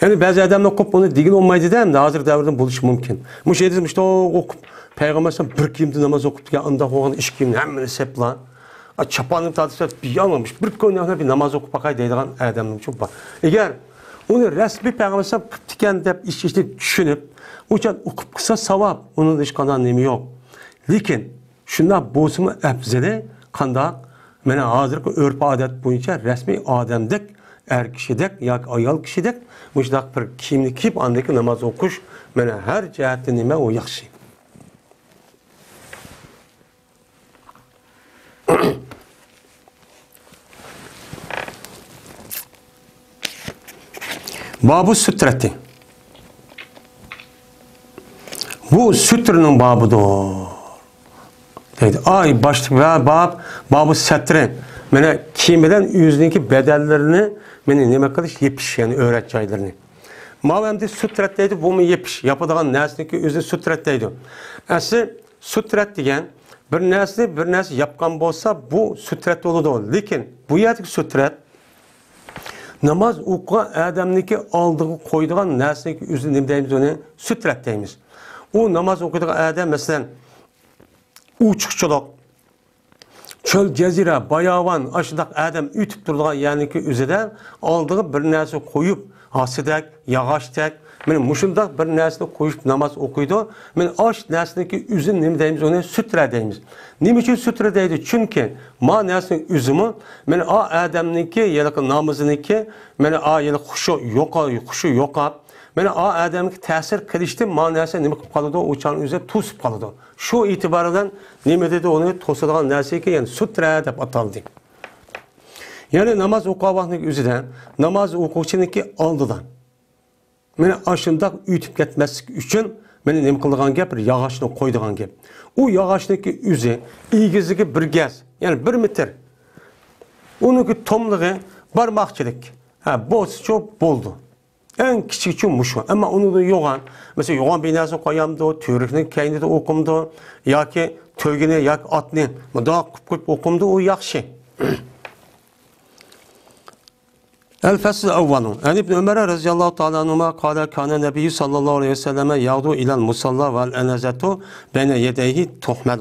يەنى بەزى ئادەملەر ئوقۇپ ئۇنى دېگىلى بولمايدۇ-دە، ئەمدى ھازىرقى دەۋردە بولۇشى مۇمكىن. مۇشۇ ھەدىسنى مۇشۇنداق ئوقۇپ، پەيغەمبەر ئەلەيھىسسالام بىر كىيىمدە ناماز ئوقۇپتىكەن، ئانداق بولغان ئىككى كىيىمنى ھەممىنى سەپلا. ئا، چاپاننى تارتسا، بىر يالىڭاچ، بىر كويناقلا بىر ناماز ئوقۇپ باقاي دەيدىغان ئادەملەرمۇ بار. ئەگەر ئۇنى رەسمىي پەيغەمبەر ئەلەيھىسسالام قىپتىكەن دەپ ئىچ-ئىچىدىن چۈشىنىپ، ئۇچان ئوقۇپ قىلسا ساۋاب، ئۇنىڭدا ھېچقانداق نېمە يوق. لېكىن، شۇنداق بولسىمۇ ئەپزىلى قانداق؟ مانا ھازىرقى ئۆرپ-ئادەت بويىچە رەسمىي ئادەمدەك، ئەر كىشىدەك ياكى ئايال كىشىدەك مۇشۇنداق بىر كىيىمنى كىيىپ، ئاندىن كېيىن ناماز ئوقۇش، مانا ھەر جەھەتتىن نېمە ئۇ ياخشى. بابۇ سۈترەتى. بۇ سۈترىنىڭ بابىدۇر. دەيدۇ. ئاي، باشلىق ۋە باب، بابۇ سەترى. مانا كىيىم بىلەن ئۆزىنىڭكى بەدەنلىرىنى، مانا نېمە قىلىش، يېپىش، يەنى ئۆرەت جايلىرىنى. ماۋۇ ئەمدى سۈترەت دەيدۇ، بۇمۇ يېپىش، ياپىدىغان نەرسىنىڭكى ئۆزىنى سۈترەت دەيدۇ. ئەسلى سۈترەت دېگەن بىر نەرسىنى بىر نەرسە ياپقان بولسا، بۇ سۈترەت بولىدۇ. لېكىن بۇ يەردىكى سۈترەت ناماز ئوقۇغان ئادەمنىڭكى ئالدىغا قويىدىغان نەرسىنىڭكى ئۆزىنى نېمە دەيمىز؟ ئۇنى سۈترەت دەيمىز. ئۇ ناماز ئوقۇيدىغان ئادەم، مەسىلەن، ئوچۇقچىلىق، چۆل، جەزىرە، باياۋان، ئاشۇنداق ئادەم ئۆتۈپ تۇرىدىغان يەرنىڭكى ئۆزىدە ئالدىغا بىر نەرسە قويۇپ، ھاسىدەك، ياغاچتەك، مانا مۇشۇنداق بىر نەرسىنى قويۇپ ناماز ئوقۇيدۇ. مانا ئاش نەرسىنىڭكى ئۆزىنى نېمە دەيمىز؟ ئۇنى سۈترە دەيمىز. نېمە ئۈچۈن سۈترە دەيدۇ؟ چۈنكى ما نەرسىنىڭ ئۆزىمۇ، مانا ئا ئادەمنىڭكى ھېلىقى نامىزىنىڭكى، مانا ئا ھېلىقى خۇشۇ يوقا-، خۇشۇ يوقاپ، مانا ئا ئادەمگە تەسىر قىلىشتىن ما نەرسە نېمە قىلىپ قالىدۇ؟ ئۇ چاغنىڭ ئۆزىدە توسۇپ قالىدۇ. شۇ ئېتىبار بىلەن نېمە دېدى؟ ئۇنى توسىدىغان نەرسىگە، يەنى سۈترە دەپ ئاتالدى. يەنى ناماز ئوقۇغان ۋاقتىنىڭ ئۆزىدە، ناماز ئوقۇغۇچىنىڭكى ئالدىدا، مانا ئاشۇنداق ئۆتۈپ كەتمەسلىك ئۈچۈن، مانا نېمە قىلىدىغان گەپ؟ بىر ياغاچنى قويىدىغان گەپ. ئۇ ياغاچنىڭكى ئۆزى ئېگىزلىكى بىر گەز، يەنى بىر مېتىر. ئۇنىڭكى توملۇقى بارماقچىلىك. ھە، بولسىچۇ بولدى. ئەڭ كىچىكچۇ مۇشۇ. ئەمما ئۇنىڭدىن يوغان، مەسىلەن، يوغان بىر نەرسە قويامدۇ، تۈۋرۈكنى كەينىدە ئوقۇمدۇ ياكى تۆگىنى ياكى ئاتنى مۇنداق قىپ قويۇپ ئوقۇمدۇ، ئۇ ياخشى. الفصل الأول. عن ابن عمر رضي الله تعالى عنهما قال: كان النبي صلى الله عليه وسلم يغدو إلى المصلى والعنزة بين يديه تحمل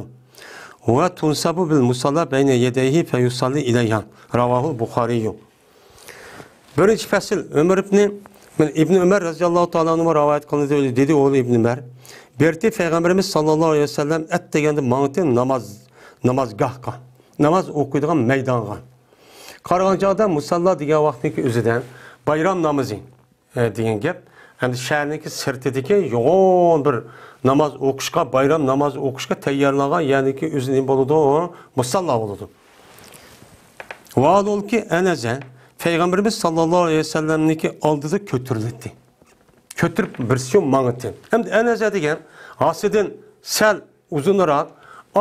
وتنصب بالمصلى بين يديه فيصلي إليها. رواه البخاري. Birinchi fasl, Umar ibn, Ibn Umar radiyallahu ta'ala anhu rivoyat qilindi, dedi, o'g'li Ibn Umar. Berdi Payg'ambarimiz sallallohu alayhi vasallam at deganda mangti namoz, namozgohga, namoz o'qiydigan maydonga. Qaragan chog'da musalla degan vaqtniki o'zida bayram namozi, e, degan gap. Endi shaharniki sirtidagi yo'g'on bir namoz o'qishga, bayram namozi o'qishga tayyorlangan, ya'niki o'zi nima bo'ladi? Musalla bo'ladi. Vaholki anaza Payg'ambarimiz sallallohu alayhi vasallamniki oldida ko'tarildi. Ko'tarib birisi mangiti. Endi anaza degan hosidan sal uzunroq,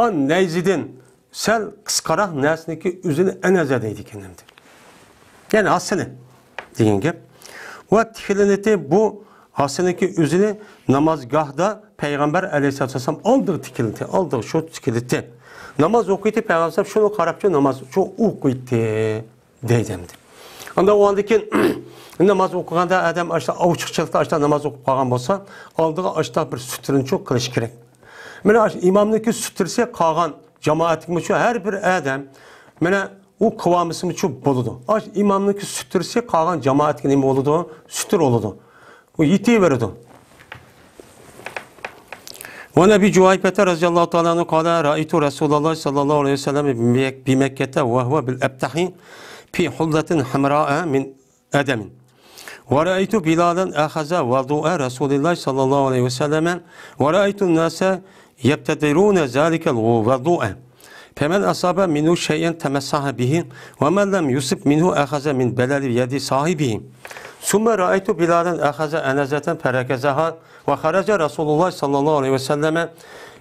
an nayzidan sal qisqaroq narsaniki o'zini anaza deydi ekan endi. Ya'ni hosili degan gap. Va tikiliniti bu hosilniki o'zini namozgohda Payg'ambar alayhissalatu vassalom oldiga tikildi, oldiga shu tikildi. Namoz o'qiydi Payg'ambar shuni qarab shu namoz shu o'qiydi deydi endi. Unda undan keyin namoz o'qiganda odam ashta ochiqchilikda ashta namoz o'qib qolgan bo'lsa, oldiga ashta bir sutrani shu qilish kerak. Mana shu imomniki sutrasi qolgan jamoatga shu har bir odam mana u qilolmasimi shu bo'ladi. Ash imomniki sutrasi qolgan jamoatga nima bo'ladi? Sutur bo'ladi. U yetaveradi. وعن أبي جحيفة رضي الله تعالى عنه قال: رأيت رسول الله صلى الله عليه وسلم بمك-، بمكة وهو بالأبطح في حلة حمراء من أدم. ورأيت بلالا أخذ وضوء رسول الله صلى الله عليه وسلم، ورأيت الناس يبتدرون ذلك الوضوء، فمن أصاب منه شيئا تمسح به، ومن لم يصب منه أخذ من بلل يد صاحبه. ثم رأيت بلالا أخذ أنزة فركزها، وخرج رسول الله صلى الله عليه وسلم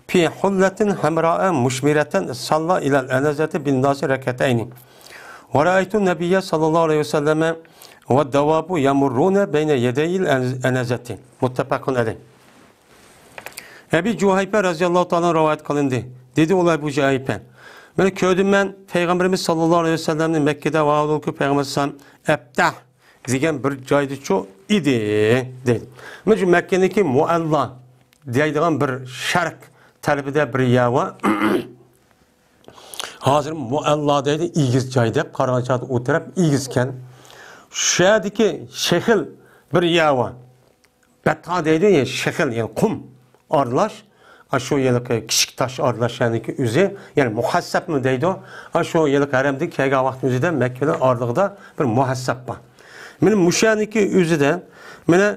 في حلة حمراء مشمرة صلى إلى الأنزة بالناس ركعتين. ورأيت النبي صلى الله عليه وسلم والدواب يمرون بين يدي الأنزة. متفق عليه. Abi Juhayfa radiyallahu ta'ala rivoyat qilindi. Dedi ular Abu Juhayfa: "Men ko'rdim men Payg'ambarimiz sallallohu alayhi vasallamni Makkada va avvalgi Payg'ambar sallam Abtah degan bir joyda shu edi", dedi. Mana shu Makkaniki Mualla deydigan bir sharq tarafida bir yer bor. Hozir Mualla deydi, egiz joy deb, qaragan chog'da u taraf egizkan. Shu yerdagi shehil bir yer bor. Batha deydi, ya'ni shehil, ya'ni qum aralash. A, shu yiliqi kichik tosh aralash, ya'niki o'zi, ya'ni muhassabmi deydi. A, shu yiliqi haramda kelgan vaqtni o'zida Makka bilan oralig'ida bir muhassab bor. Mana mushaniki o'zida, mana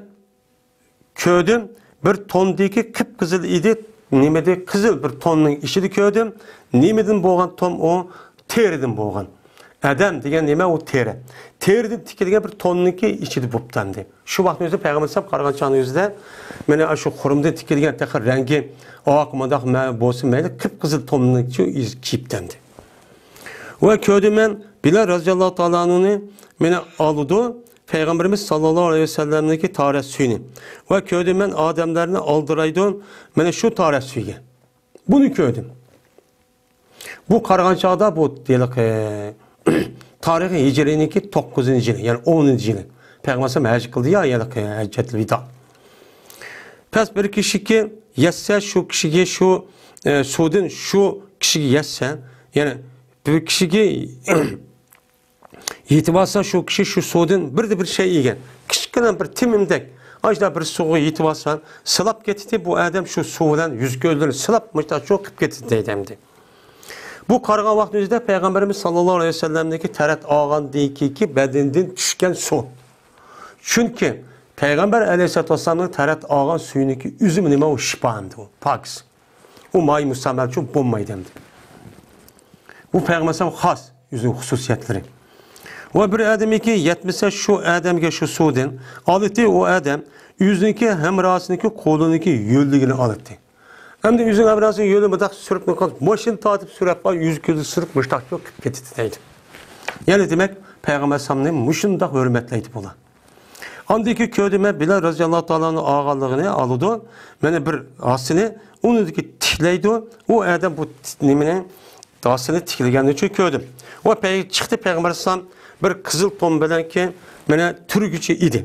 ko'rdim, bir tondiki qip-qizil edi, nimada qizil bir tonning ichida ko'rdim. Nimadan bo'lgan ton u? Teridan bo'lgan. ئەدەم دېگەن نېمە؟ ئۇ تېرە. تېرىدىن تىكىلگەن بىر توننىڭكى ئىچىدە بوپتۇ ئەمدى. شۇ ۋاقىتنىڭ ئۆزىدە پەيغەمبەر ئەلەيھىسسالام قارىغان چاغنىڭ ئۆزىدە، مانا شۇ خۇرۇمدىن تىكىلگەن، تېخى رەڭگى ئاق، مۇنداق مە-، بولسا مەيلى، قىپقىزىل توننىڭكى ئىچىدە كىيىپتۇ ئەمدى. ۋە كۆردۈم مەن بىلال رەزىياللاھۇ تائالا ئەنھۇنى مانا ئالىدۇ، پەيغەمبىرىمىز ساللاللاھۇ ئەلەيھى ۋەسەللەمنىڭكى تارەت سۈيىنى. ۋە كۆردۈم مەن ئادەملەرنى ئالدىرايدۇ مانا شۇ تارەت سۈيىگە. بۇنى كۆردۈم. بۇ قارىغان چاغدا بۇ ھېلىقى تارىخىي ھىجرىينىڭكى توققۇزىنچى يىلى، يەنى ئونىنچى يىلى. پەيغەمبەر ئەلەيھىسسالام ھەج قىلدى يا، ھېلىقى ھەججەتۇل ۋىدا. پەس بىر كىشىگە يەتسە، شۇ كىشىگە شۇ، ئە، سۇدىن شۇ كىشىگە يەتسە، يەنى بىر كىشىگە يېتىۋالسا، شۇ كىشى شۇ سۇدىن بىردە بىر شەي يېگەن. كىچىككىنە بىر تېمىمدەك، ئاشۇنداق بىر سۇغا يېتىۋالسا، سىلاپ كېتىتتى. بۇ ئادەم شۇ سۇ بىلەن يۈز-كۆزلىرىنى سىلاپ، مۇشۇنداق چوقۇپ كېتىتتى دەيدۇ ئەمدى. بۇ قارىغان ۋاقتىمىزدا پەيغەمبىرىمىز ساللاللاھۇ ئەلەيھى ۋەسەللەمنىڭكى تەرەت ئالغاندىن كېيىنكى بەدىنىدىن چۈشكەن سۇ. چۈنكى پەيغەمبەر ئەلەيھىسسالاتۇ ۋەسسالامنىڭ تەرەت ئالغان سۈيىنىڭكى ئۆزىمۇ نېمە؟ ئۇ شىپا ئەمدى، ئۇ پاكىز. ئۇ ماي مۇستەمەلچۇ بولمايدۇ ئەمدى. بۇ پەيغەمبەر خاس ئۆزىنىڭ خۇسۇسىيەتلىرى. ۋە بىر ئادەمگە يەتمىسە، شۇ ئادەمگە شۇ سۇدىن ئالىتى، ئۇ ئادەم ئۆزىنىڭكى ھەمراھسىنىڭكى قولىنىڭكى يۆلىگىنى ئالىتى. ئەمدى ئۆزىنىڭ ھەمراھسىنىڭ يۆلىنى مۇنداق سۈرۈپ، ماشىنا تارتىپ سۈرەپ، يۈز كۆزى سۈرۈپ، مۇشتاق يوق قىلىپ كېتىدۇ دەيدۇ. يەنى دېمەك، پەيغەمبەر ئەلەيھىسسالامنى مۇشۇنداق ھۆرمەتلەيدۇ بۇلار. ئاندىن كېيىن كۆردۈم مەن بىلال رەزىياللاھۇ تائالا ئانھۇ ئالغانلىقىنى ئالىدۇ. مانا بىر ھاسىنى، ئۇنىڭدىكى تىكلەيدۇ. ئۇ ئادەم بۇ ت-، نېمىنى، ھاسىنى تىكلىگەننى چۈ كۆردۈم. ۋە پەي-، چىقتى پەيغەمبەر ئەلەيھىسسالام بىر قىزىل تون بىلەنكى، مانا تۈرگۈچى ئىدى.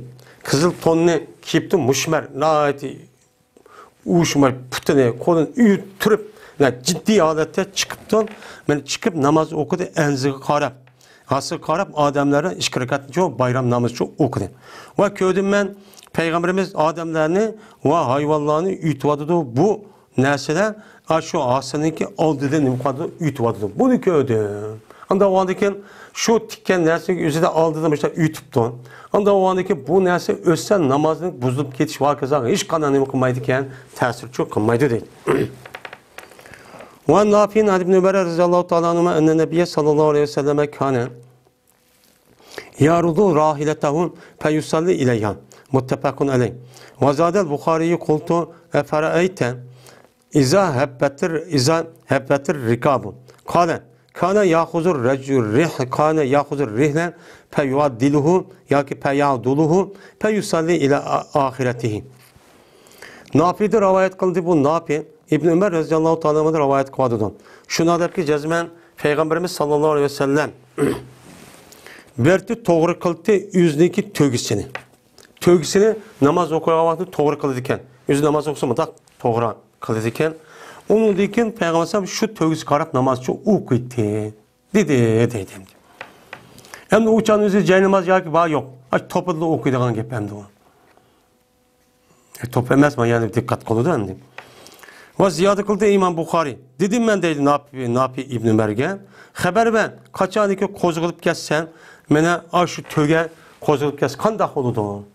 قىزىل توننى كىيىپتۇ، مۇشمەر، ناھايىتى ئۇشماي پۇتىنى، قولىنى ئۆتۈرۈپ، مانا جىددىي ھالەتتە چىقىپتۇ. مانا چىقىپ ناماز ئوقۇدى ئەنزىگە قاراپ. ھاسىغا قاراپ ئادەملەرنى ئىككى رەكەتنىچۇ بايرام نامىزىچۇ ئوقۇدى. ۋە كۆردۈم مەن پەيغەمبىرىمىز ئادەملەرنى ۋە ھايۋانلارنى ئۆتۈۋاتىدۇ. بۇ نەرسىلەر ئاشۇ ھاسىنىڭكى ئالدىدىن نېمە قىلىدۇ؟ ئۆتۈۋاتىدۇ. بۇنى كۆردۈم. ئانداق بولغاندىكىن شۇ تىككەن نەرسىنىڭ ئۆزىدە ئالدىدا مۇشۇنداق ئۆتۈپتۇ. ئانداق بولغاندىكىن بۇ نەرسە ئۆتسە نامازنىڭ بۇزۇلۇپ كېتىش ۋە ھاكازا ھېچقانداق نېمە قىلمايدىكەن، تەسىرچۇ قىلمايدۇ دەيدۇ. وعن نافع عن ابن عمر رضي الله تعالى عنهما أن النبي صلى الله عليه وسلم كان يعرض راحلته فيصلي إليها. متفق عليه. وزاد البخاري: قلت: أفرأيت إذا هبت الر-، إذا هبت الركاب؟ قال: كان يأخذ الرجل الرح-، كان يأخذ الرحل فيعدله ياكى فيعدله فيصلي إلى آ-، آخرته. نافىدىن رىۋايەت قىلدى، بۇ نافى ئىبن ئۆمەر رەزىياللاھۇ تائالا ئەنھۇدىن رىۋايەت قىلىۋاتىدۇ. شۇنداق دەپكى جەزمەن پەيغەمبىرىمىز ساللاللاھۇ ئەلەيھى ۋەسەللەم بىرتى توغرا قىلدى ئۆزىنىڭكى تۆگىسىنى. تۆگىسىنى ناماز ئوقۇيدىغان ۋاقتىدا توغرا قىلىدىكەن. ئۆزى ناماز ئوقۇسا مۇنداق توغرا قىلىدىكەن. ئۇنىڭدىن كېيىن پەيغەمبەر ئەلەيھىسسالام شۇ تۆگىسىگە قاراپ ناماز ئوقۇيتتى. دېدى، دەيدۇ ئەمدى. ئەمدى ئۇ چاغنىڭ ئۆزى جايناماز ياكى بار يوق. ئاشۇ توپىدىلا ئوقۇيدىغان گەپ ئەمدى ئۇ. ئە، توپ ئەمەس، مانا يەنە دىققەت قىلىدۇ ئەمدى. ۋە زىيادە قىلدى ئىمام بۇخارى. دېدىم مەن دەيدۇ ناپى، ناپى ئىبن ئۆمەرگە. خەۋەر بەر، قاچانكى قوزغىلىپ كەتسە، مانا ئاشۇ تۆگە قوزغىلىپ كەتسە قانداق بولىدۇ؟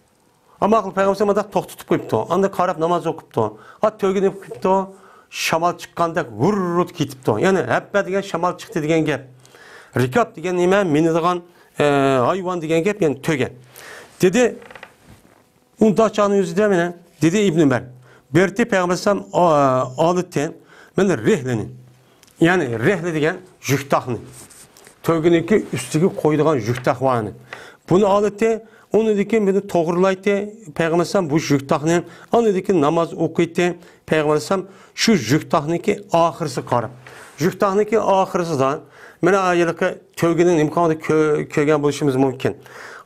ئەمما پەيغەمبەر مۇنداق توختىتىپ قويۇپتۇ. ئاندىن قاراپ ناماز ئوقۇپتۇ. ئا، تۆگە نېمە قىلىپتۇ؟ شامال چىققاندەك ۋۇررۇت كېتىپتۇ. يەنى ھەببە دېگەن شامال چىقتى دېگەن گەپ. رىكاب دېگەن نېمە؟ مىنىدىغان، ئە، ھايۋان دېگەن گەپ، يەنى تۆگە. دېدى، ئۇنداق چاغنىڭ ئۆزىدە مانا، دېدى ئىبن ئۆمەر. بىرتى پەيغەمبەر ئەلەيھىسسالام، ئا، ئالىتى، مانا رېھلىنى. يەنى رېھلە دېگەن يۈكتاقنى. تۆگىنىڭكى ئۈستىگە قويىدىغان يۈكتاق بارنى. بۇنى ئالىتى، ئۇنىڭدىن كېيىن بۇنى توغرىلايتتى. پەيغەمبەر ئەلەيھىسسالام بۇ يۈكتاقنى، ئاندىن كېيىن ناماز ئوقۇيتتى. پەيغەمبەر ئەلەيھىسسالام شۇ يۈكتاقنىڭكى ئاخىرىسىغا قاراپ. يۈكتاقنىڭكى ئاخىرىسىدا، مانا ھېلىقى تۆگىنىڭ نېمە قىلغاندا كۆ-، كۆرگەن بولۇشىمىز مۇمكىن.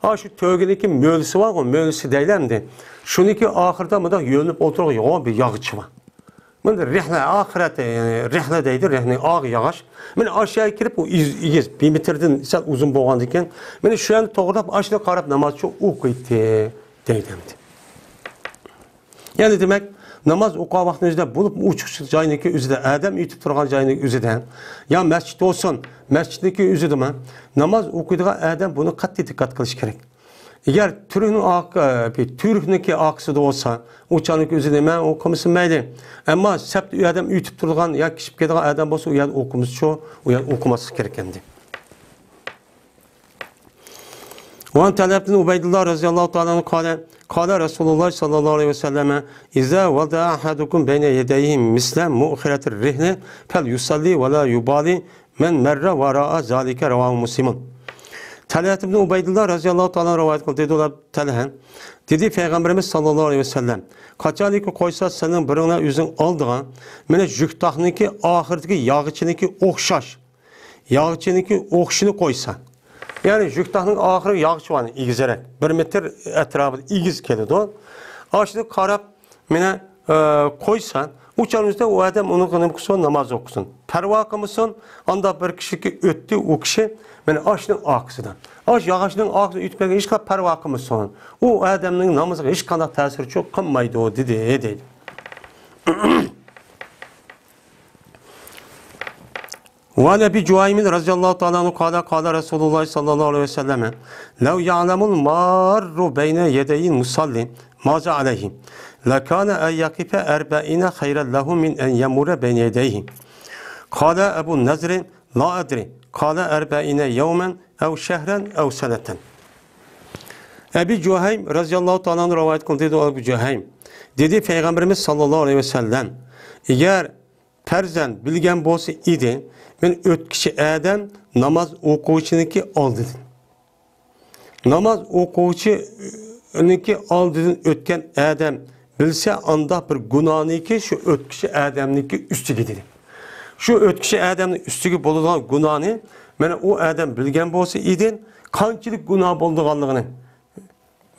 ئا، شۇ تۆگىنىڭكى مۆلىسى بارغۇ، مۆلىسى دەيلى ئەمدى. شۇنىڭكى ئاخىرىدا مۇنداق يۆلىنىپ ئولتۇرغان يوغان بىر ياغىچى بار. مانا رېھلە، ئاخىرەتتە، يەنى رېھلە دەيدۇ، رېھنى ئاغ ياغاچ. مانا ئاشۇ يەرگە كىرىپ، ئۇ ئېگىز، بىر مېتىردىن سەل ئۇزۇن بولغاندىكىن، مانا شۇ يەرنى توغرىلاپ، ئاشۇنى قاراپ نامازچۇ ئوقۇيتتى، دەيدۇ ئەمدى. يەنى دېمەك، ناماز ئوقۇغان ۋاقتىنىڭ ئۆزىدە بولۇپ ئوچۇق جاينىڭكى ئۆزىدە، ئادەم ئۆتۈپ تۇرغان جاينىڭ ئۆزىدە، يا مەسچىت بولسۇن، مەسچىتنىڭكى ئۆزىدىمۇ ناماز ئوقۇيدىغان ئادەم بۇنى قەتئىي دىققەت قىلىشى كېرەك. ئەگەر تۈركنىڭ ئاق-، ئە، تۈركنىڭكى ئارقىسىدا بولسا، ئۇ چاغنىڭكى ئۆزىدە نېمە ئوقۇمىسا مەيلى. ئەمما سەپتە ئۇ ئادەم ئۆتۈپ تۇرغان يا كىشىپ كېتىدىغان ئادەم بولسا، ئۇ يەردە ئوقۇمىسىچۇ، ئۇ يەردە ئوقۇماسلىق كېرەك ئەمدى. وعن طلحة بن عبيد الله رضي الله تعالى عنه قال، قال رسول الله صلى الله عليه وسلم: إذا وضع أحدكم بين يديه مثل مؤخرة الرحل فليصل ولا يبال من مر وراء ذلك. رواه مسلم. تەلھەت ئىبنى ئۇبەيدۇللا رەزىياللاھۇ تائالا ئەنھۇ رىۋايەت قىلدى، دېدى ئۇلار تەلھە. دېدى پەيغەمبىرىمىز ساللاللاھۇ ئەلەيھى ۋەسەللەم، قاچانكى قويسا سېنىڭ بىرىڭلار ئۆزىنىڭ ئالدىغا، مانا يۈكتاقنىڭكى ئاخىرىدىكى ياغىچىنىڭكى ئوخشاش، ياغىچىنىڭكى ئوخشىشىنى قويسا. يەنى يۈكتاقنىڭ ئاخىرى ياغىچى بار، ئېگىزرەك، بىر مېتىر ئەتراپىدا ئېگىز كېلىدۇ. ئاشۇنى قاراپ، مانا، ئە، قويسا، ئۇ چاغنىڭ ئۆزىدە ئۇ ئادەم ئۇنى نېمە قىلسۇن، ناماز ئوقۇسۇن. پەرۋا قىلمىسۇن، ئاندا بىر كىشىكى ئۆتتى، ئۇ كىشى، مانا، ئاشنىڭ ئارقىسىدا. ئاش ياغاچنىڭ ئارقىسىدا ئۆتۈپ كەلگەن ھېچقانداق پەرۋا قىلمىسۇن. ئۇ ئادەمنىڭ نامىزىغا ھېچقانداق تەسىرى چوق قىلمايدۇ، دېدى، دەيدۇ. وعن أبي جهيم رضي الله تعالى عنه قال، قال رسول الله صلى الله عليه وسلم: لو يعلم المار بين يدي المصلي ماذا عليه، لكان أن يقف أربعين خيرا له من أن يمر بين يديه. قال أبو النضر: لا أدري، قال أربعين يوما أو شهرا أو سنة. ئەبى جۇھەيم رەزىياللاھۇ تائالا ئەنھۇ رىۋايەت قىلدى، دېدى ئەبۇ جۇھەيم. دېدى پەيغەمبىرىمىز ساللاللاھۇ ئەلەيھى ۋەسەللەم، ئەگەر پەرزەن بىلگەن بولسا ئىدى، مەن ئۆتكۈچى ئادەم ناماز ئوقۇغۇچىنىڭكى ئالدىدىن. ناماز ئوقۇغۇچىنىڭكى ئالدىدىن ئۆتكەن ئادەم بىلسە، ئانداق بىر گۇناھنىكى شۇ ئۆتكۈچى ئادەمنىڭكى ئۈستىگە دېدى. شۇ ئۆتكۈچى ئادەمنىڭ ئۈستىگە بولىدىغان گۇناھنى، مانا ئۇ ئادەم بىلگەن بولسا ئىدى، قانچىلىك گۇناھ بولىدىغانلىقىنى.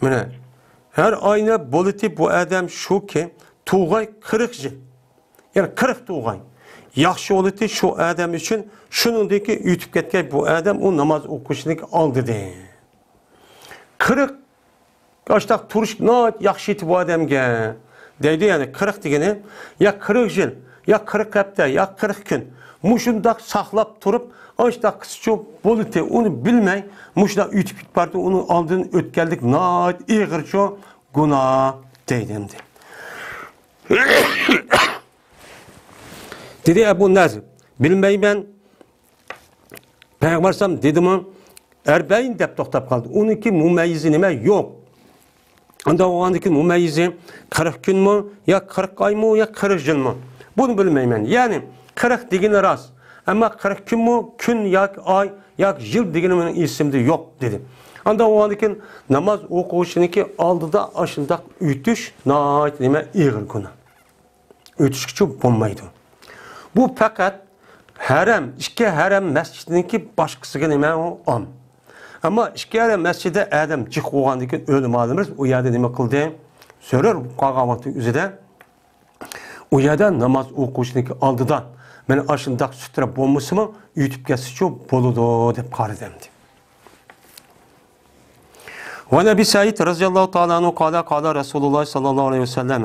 مانا، ھەر ئاينى بولىتى بۇ ئادەم شۇكى، تۇغاي قىرىق يىل. يەنى قىرىق تۇغاي. ياخشى بولىتى شۇ ئادەم ئۈچۈن، شۇنىڭدىكى ئۆتۈپ كەتكەي بۇ ئادەم ئۇ ناماز ئوقۇشنىڭ ئالدىدىن. قىرىق ئاشتاق تۇرۇش ناھايىتى ياخشى ئىدى بۇ ئادەمگە. دەيدۇ، يەنى قىرىق دېگىنى، يا قىرىق يىل، يا قىرىق ھەپتە، يا قىرىق كۈن. مۇشۇنداق ساقلاپ تۇرۇپ، ئاشتاق قىسچۇ بولىتى، ئۇنى بىلمەي، مۇشۇنداق ئۆتۈپ كېتىپ بارىدۇ، ئۇنىڭ ئالدىدىن ئۆتكەنلىك ناھايىتى ئېغىرچۇ گۇناھ دەيدۇ ئەمدى. دېدى ئەبۇ نەزر، بىلمەيمەن. پەيغەمبەر ئەلەيھىسسالام دېدىمۇ، ئەربەئىن دەپ توختاپ قالدى. ئۇنىڭكى مۇمەييىزى نېمە؟ يوق. ئۇنداق بولغاندىكىن مۇمەييىزى قىرىق كۈنمۇ، يا قىرىق ئايمۇ، يا قىرىق يىلمۇ؟ بۇنى بىلمەيمەن. يەنى قىرىق دېگىنى راست، ئەمما قىرىق كۈنمۇ، كۈن ياكى ئاي ياكى يىل دېگىنى مېنىڭ ئېسىمدە يوق، دېدى. ئانداق بولغاندىكىن ناماز ئوقۇغۇچىنىڭكى ئالدىدا ئاشۇنداق ئۆتۈش ناھايىتى نېمە؟ ئېغىر گۇناھ. ئۆتۈشكىچە بولمايدۇ. بۇ پەقەت ھەرەم، ئىككى ھەرەم مەسچىتىنىڭكى باشقىسىغا نېمە ئۇ ئام. ئەمما ئىككى ھەرەم مەسچىتىدە ئادەم جىق بولغاندىن كېيىن ئۆلىمالىرىمىز ئۇ يەردە نېمە قىلدى؟ زۆرۈر بولۇپ قالغان ۋاقىتنىڭ ئۆزىدە ئۇ يەردە ناماز ئوقۇغۇچىنىڭكى ئالدىدا مانا ئاشۇنداق سۈترە بولمىسىمۇ ئۆتۈپ كەتسىچۇ بولىدۇ دەپ قارىدى ئەمدى. وعن أبي سعيد رضي الله تعالى عنه قال، قال رسول الله صلى الله عليه وسلم: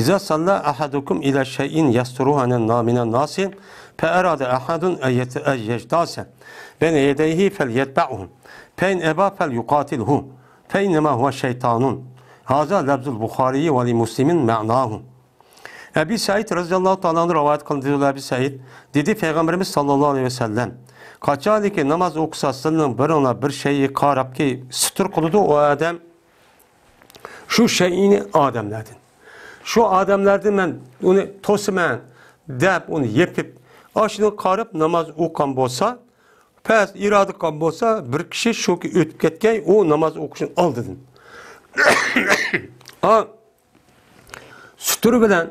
إذا صلى أحدكم إلى شيء يستره عن النا-، من الناس، فأراد أحد أن يت-، أن يجتاز بين يديه فليتبعه، فإن أبى فليقاتله، فإنما هو شيطان. هذا لفظ البخاري ولمسلم معناه. ئەبى سەئىد رەزىياللاھۇ تائالا ئەنھۇ رىۋايەت قىلدى، دېدى ئەبى سەئىد، دېدى پەيغەمبىرىمىز ساللاللاھۇ ئەلەيھى ۋەسەللەم، قاچانكى ناماز ئوقۇسا، سىلەرنىڭ بىرىڭلار بىر شەيئى قاراپكى، سۈتۈر قىلىدۇ ئۇ ئادەم شۇ شەيئىنى ئادەملەردىن. شۇ ئادەملەردىن مەن ئۇنى توسىمەن دەپ، ئۇنى يېپىپ، ئاشۇنى قاراپ ناماز ئوقۇغان بولسا، پەس ئىرادە قىلغان بولسا، بىر كىشى شۇكى ئۆتۈپ كەتكەي، ئۇ ناماز ئوقۇشنىڭ ئالدىدىن. ئا، سۈتۈر بىلەن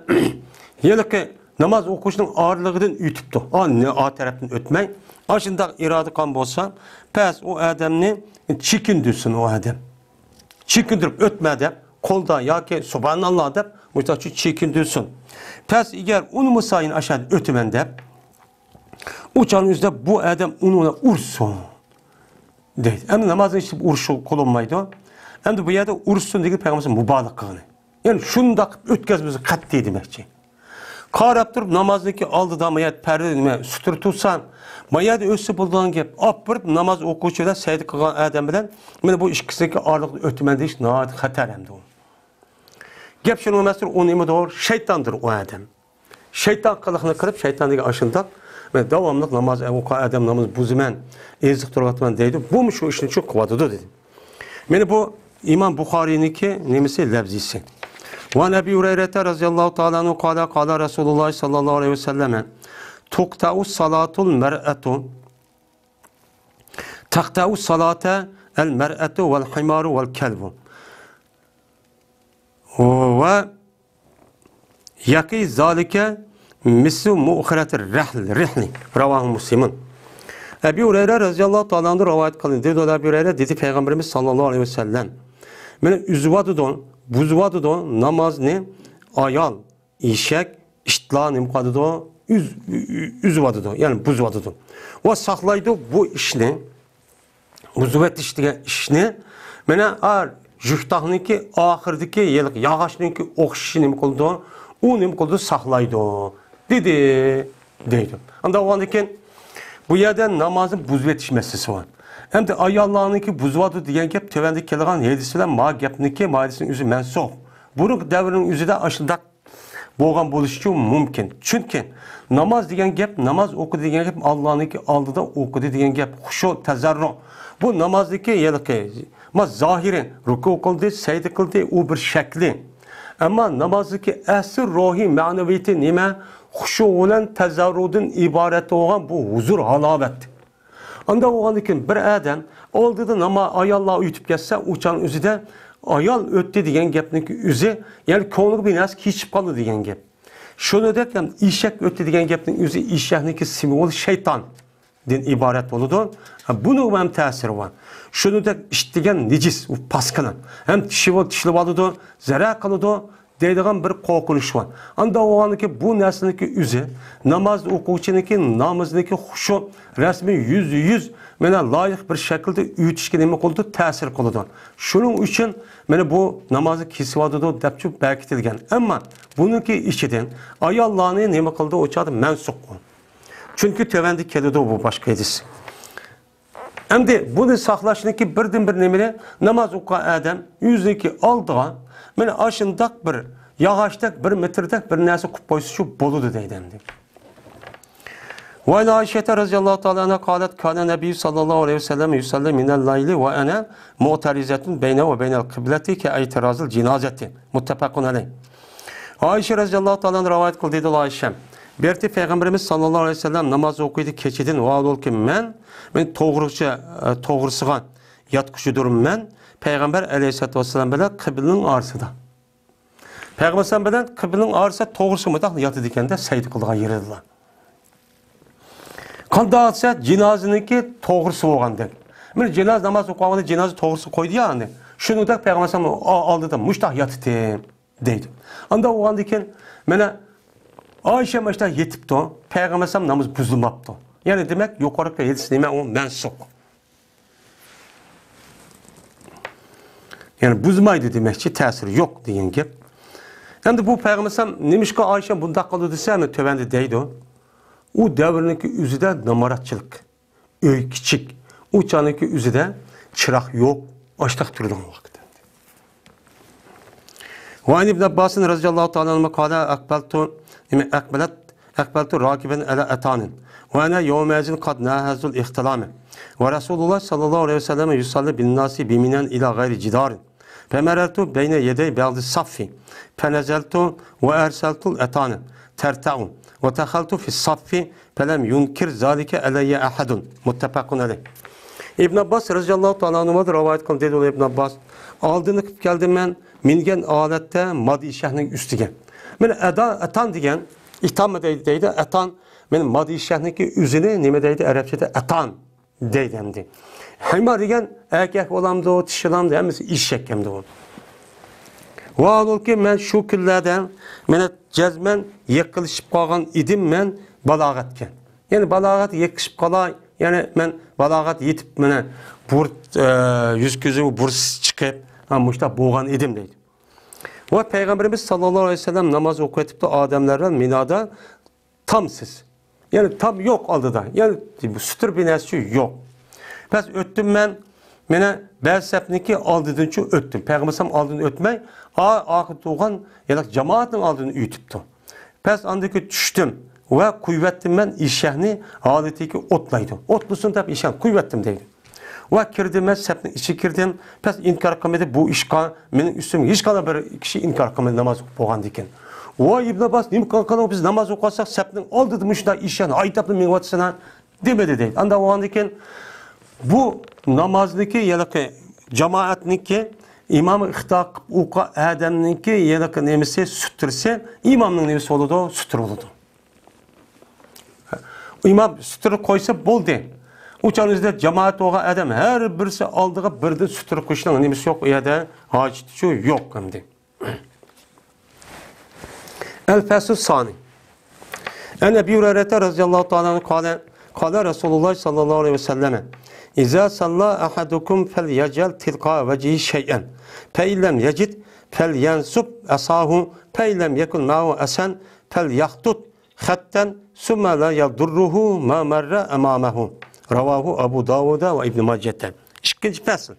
ھېلىقى ناماز ئوقۇشنىڭ ئارىلىقىدىن ئۆتۈپتۇ. ئا، نە-، ئا تەرەپتىن ئۆتمەي، ئاشۇنداق ئىرادە قىلغان بولسا، پەس ئۇ ئادەمنى چېكىندۈرسۇن ئۇ ئادەم. چېكىندۈرۈپ ئۆتمە دەپ، قولدا ياكى سۇبھاناللا دەپ، مۇشۇنداق چېكىندۈرسۇن. پەس ئەگەر ئۇنىمىسا يەنە ئاشۇ يەردىن ئۆتىمەن دەپ، ئۇ چاغنىڭ ئۆزىدە بۇ ئادەم ئۇنى بىلەن ئۇرسۇن دەيدۇ. ئەمدى نامازنىڭ ئىچىدە ئۇرۇش قىلىنمايدۇ. ئەمدى بۇ يەردە ئۇرسۇن دېگەن پەيغەمبەر مۇبالىغە قىلغىنى. يەنى شۇنداق قىلىپ ئۆتكەزمىسە قەتئىي دېمەكچى. قاراپ تۇرۇپ نامازنىڭكى ئالدىدا ما يەردە پەردە نېمە سۈترە تۇرسا، ما يەردە ئۆتسە بولىدىغان گەپ. ئاپىرىپ ناماز ئوقۇغۇچى بىلەن سەجدە قىلغان ئادەم بىلەن مانا بۇ ئىككىسىنىڭكى ئارىلىقىدا ئۆتىمەن دېيىش ناھايىتى خەتەر ئەمدى ئۇ. گەپ شۇنىڭ ئەمەستۇر، ئۇ نېمىدۇر؟ شەيتاندۇر ئۇ ئادەم. شەيتان قىلىقنى قىلىپ، شەيتان دېگەن ئاشۇنداق، مەن داۋاملىق ناماز ئوقۇغان ئادەم ناماز بۇزىمەن، ئېزىقتۇرۇۋاتىمەن دەيدۇ. بۇمۇ شۇ ئىشنى شۇ قىلىۋاتىدۇ دېدى. مانا بۇ ئىمام بۇخارىينىڭكى نېمىسى، لەۋزىسى. وعن أبي هريرة رضي الله تعالى عنه قال قال رسول الله صلى الله عليه وسلم تقطع الصلاة المرأة تقطع الصلاة المرأة والحمار والكلب. و يقي ذلك مثل مؤخرة الرحل، رحل. رواه مسلم. ئەبۇ ھۇرەيرە رەزىياللاھۇ تائالا ئەنھۇ رىۋايەت قىلدى. دېدى ئەبۇ ھۇرەيرە، دېدى پەيغەمبىرىمىز ساللاللاھۇ ئەلەيھى ۋەسەللەم، مانا ئۈزۈۋاتىدۇ، بۇزۇۋاتىدۇ نامازنى ئايال، ئېشەك، ئىتلار نېمە قىلىدۇ؟ ئۈز-، ئۈزۈۋاتىدۇ، يەنى بۇزۇۋاتىدۇ. ۋە ساقلايدۇ بۇ ئىشنى. بۇزۇۋېتىش دېگەن ئىشنى، مانا، ھە، جۈكتاقنىڭكى ئاخىرىدىكى ياغاچنىڭكى ئوخشىشى نېمە قىلىدۇ؟ ئۇ نېمە قىلىدۇ؟ ساقلايدۇ، دېدى، دەيدۇ. ئانداق بولغاندىن كېيىن، بۇ يەردە نامازنى بۇزۇۋېتىش مەسىلىسى بار. ئەمدى ئاياللارنىڭكى بۇزۇۋاتىدۇ دېگەن گەپ تۆۋەندە كېلىدىغان ھەدىس بىلەن ما گەپنىڭكى، ما ھەدىسنىڭ ئۆزى مەنسۇخ. بۇرۇنقى دەۋرنىڭ ئۆزىدە ئاشۇنداق بولغان بولۇشىچۇ مۇمكىن. چۈنكى ناماز دېگەن گەپ، ناماز ئوقۇ دېگەن گەپ، ئاللانىڭكى ئالدىدا ئوقۇدى دېگەن گەپ، خۇشۇ، تەزەررۇ. بۇ نامازدىكى ھېلىقى، ما، زاھىرى، رۇكۇ قىلدى، سەجدە قىلدى، ئۇ بىر شەكلى. ئەمما نامازدىكى ئەسلى روھىي مەنىۋىيىتى نېمە؟ خۇشۇ بىلەن تەزەررۇدىن ئىبارەت بولغان بۇ ھۇزۇر، ھالاۋەت. ئانداق بولغاندىن كېيىن بىر ئادەم ئالدىدا ناما-، ئاياللار ئۆتۈپ كەتسە، ئۇ چاغنىڭ ئۆزىدە ئايال ئۆتتى دېگەن گەپنىڭكى ئۆزى، يەنى كۆڭلىگە بىر نەرسە كېچىپ قالدى دېگەن گەپ. شۇنىڭدەك ھەم ئېشەك ئۆتتى دېگەن گەپنىڭ ئۆزى ئېشەكنىڭكى سىمۋولى شەيتاندىن ئىبارەت بولىدۇ. بۇنىڭ ھەم تەسىرى بار. شۇنىڭدەك ئىت دېگەن نىجىس، ئۇ پاسكىنا. ھەم تىشى بار، تىشلىۋالىدۇ، زەرەر قىلىدۇ. دەيدىغان بىر قورقۇنۇش بار. ئانداق بولغاندىكىن بۇ نەرسىنىڭكى ئۆزى ناماز ئوقۇغۇچىنىڭكى نامىزىنىڭكى خۇشۇ رەسمىي يۈزدە يۈز مانا لايىق بىر شەكىلدە ئۆتۈشكە نېمە قىلىدۇ؟ تەسىر قىلىدۇ. شۇنىڭ ئۈچۈن مانا بۇ نامازنى كېسىۋاتىدۇ دەپچۇ بەكىتىلگەن. ئەمما بۇنىڭكى ئىچىدىن ئاياللارنى نېمە قىلدى؟ ئۇ چاغدا مەنسۇخ. چۈنكى تۆۋەندە كېلىدۇ بۇ باشقا ھەدىس. ئەمدى بۇنى ساقلاشنىڭكى بىردىنبىر نېمىنى؟ ناماز ئوقۇغان ئادەم ئۆزىنىڭكى ئالدىغا مانا ئاشۇنداق بىر ياغاچتەك، بىر مېتىردەك بىر نەرسە قىلىپ قويسىچۇ بولىدۇ دەيدۇ ئەمدى. وعن عائشة رضي الله تعالى عنها قالت كان النبي صلى الله عليه وسلم يصلي من الليل وأنا معترضة بيني وبين القبلة كاعتراض الجنازة. متفق عليه. ئائىشە رەزىياللاھۇ تائالا ئەنھا رىۋايەت قىلدى، دېدى ئائىشەم. بىر قېتى پەيغەمبىرىمىز ساللاللاھۇ ئەلەيھى ۋەسەللەم ناماز ئوقۇيدۇ كېچىدىن، ۋاھالبۇلكى مەن، مەن توغرىچە، توغرىسىغا ياتقۇچىدۇرمەن، پەيغەمبەر ئەلەيھىسسالاتۇ ۋەسسالام بىلەن قىبلىنىڭ ئارىسىدا. پەيغەمبەر بىلەن قىبلىنىڭ ئارىسىدا توغرىسىغا مۇنداق ياتىدىكەن-دە، سەجدە قىلىدىغان يېرىدىلا. قانداق دېسە، جىنازىنىڭكى توغرىسى بولغاندەك. مانا جىنازا ناماز ئوقۇغاندا جىنازا توغرىسىغا قويدى يا ئۇنى. شۇنىڭدەك پەيغەمبەر ئالدىدا مۇشتاق ياتىتى دەيدۇ. ئانداق بولغاندىن كېيىن، مانا، ئائىشە مۇشتاق يېتىپتۇ، پەيغەمبەر ئەلەيھىسسالام نامىزى بۇزۇلماپتۇ. يەنى دېمەك، يۇقىرىقى ھەدىس نېمە؟ ئۇ مەنسۇخ. يەنى بۇزمايدۇ دېمەكچى، تەسىرى يوق دېگەن گەپ. ئەمدى بۇ پەيغەمبەر ئەلەيھىسسالام نېمىشقا ئائىشە بۇنداق قىلدى دېسە، مانا تۆۋەندە دەيدۇ. ئۇ دەۋرنىڭكى ئۆزىدە نامراتچىلىق. ئۆي كىچىك، ئۇ چاغنىڭكى ئۆزىدە چىراغ يوق، ئاشتاق تۇرىدىغان ۋاقىت ئەمدى. وعن ابن عباس رضي الله تعالى عنهما قال أقبلت، نېمە، أقبلت، أقبلت راكبا على أتان وأنا يومئذ قد ناهزت الاحتلام ورسول الله صلى الله عليه وسلم يصلي بالناس بمنى إلى غير جدار. فمررت بين يدي بعض الصف فنزلت وأرسلت الأتان ترتع ودخلت في الصف فلم ينكر ذلك علي أحد. متفق عليه. ئىبن ئابباس رەزىياللاھۇ تائالا ئەنھۇمادىن رىۋايەت قىلىندى، دېدى ئىبن ئابباس، ئالدىنى قىلىپ كەلدىم مەن مىنگەن ھالەتتە مادى ئېشەكنىڭ ئۈستىگە. مانا ئەدا-، ئەتان دېگەن، ئىتانمۇ دەيدۇ، دەيدۇ، ئەتان، مانا مادى ئېشەكنىڭكى ئۆزىنى نېمە دەيدۇ ئەرەبچىدە؟ ئەتان دەيدۇ ئەمدى. ھىمار دېگەن ئەركەك بولامدۇ، چىشى بولامدۇ، ھەممىسى ئېشەك ئەمدى ئۇ. ۋاھالبۇلكى مەن شۇ كۈنلەردە مانا جەزمەن يېقىنلىشىپ قالغان ئىدىم مەن بالاغەتكە. يەنى بالاغەت يېقىنلىشىپ قالاي، يەنى مەن بالاغەت يېتىپ مانا بۇر-، ئە، يۈز كۆزۈم بۇرسى چىقىپ، ھە، مۇشۇنداق بولغان ئىدىم دەيدۇ. ۋە پەيغەمبىرىمىز ساللاللاھۇ ئەلەيھى ۋەسەللەم ناماز ئوقۇۋېتىپتۇ ئادەملەر بىلەن مىنادا. تامسىز. يەنى تام يوق ئالدىدا. يەنى بۇ سۈتۈر بىر نەرسە يوق. بەس ئۆتتۈم مەن، مانا بەزى سەپنىڭكى ئالدىدىنچۇ ئۆتتۈم. پەيغەمبەر ئالدىدىن ئۆتمەي، ئا-، ئارقىدا تۇرغان يەنى جامائەتنىڭ ئالدىدىن ئۆتۈپتۇ. بەس ئاندىن كېيىن چۈشتۈم ۋە قويۇۋەتتىم مەن ئېشەكنى ھالىتىگە ئوتلايدۇ. ئوتلىسۇن دەپ ئېشەكنى قويۇۋەتتىم دەيدۇ. ۋە كىردىم، مەن سەپنىڭ ئىچىگە كىردىم. پەس ئىنكار قىلمىدى، بۇ ئىشقا مېنىڭ ئۈستۈمگە ھېچقانداق بىر كىشى ئىنكار قىلمىدى ناماز ئوقۇپ بولغاندىن كېيىن. ۋاي ئىبن ئابباس، نېمە قىلغان، بىز ناماز ئوقۇۋاتساق سەپنىڭ ئالدىدا مۇشۇنداق ئىشان ھايداپلا مېڭىۋاتىسەن دېمىدى دەيدۇ. ئاندا بولغاندىن كېيىن بۇ نامازنىڭكى، يەنى جامائەتنىڭكى ئىمامغا ئىقتىدا قىلىپ ئوقۇغان ئادەمنىڭكى يەنى نېمىسى، سۇترىسى ئىمامنىڭ نېمىسى بولىدۇ، سۇترا بولىدۇ. ئىمام سۇترا قويسا بولدى. ئۇ چاغنىڭ ئۆزىدە جامائەت بولغان ئادەم ھەر بىرسى ئالدىغا بىردىن سۇترا قويۇشنىڭ نېمىسى يوق، ئۇ يەردە ھاجىتى شۇ يوق ئەمدى. الفصل الثاني. عن أبي هريرة رضي الله تعالى عنه قال، قال رسول الله صلى الله عليه وسلم: إذا صلى أحدكم فليجعل تلقاء وجهه شيئا، فإن لم يجد فلينصب عصاه، فإن لم يكن معه عصا فليخطط خطا ثم لا يضره ما مر أمامه. رواه أبو داود وابن ماجه. ئىككىنچى پەسىل.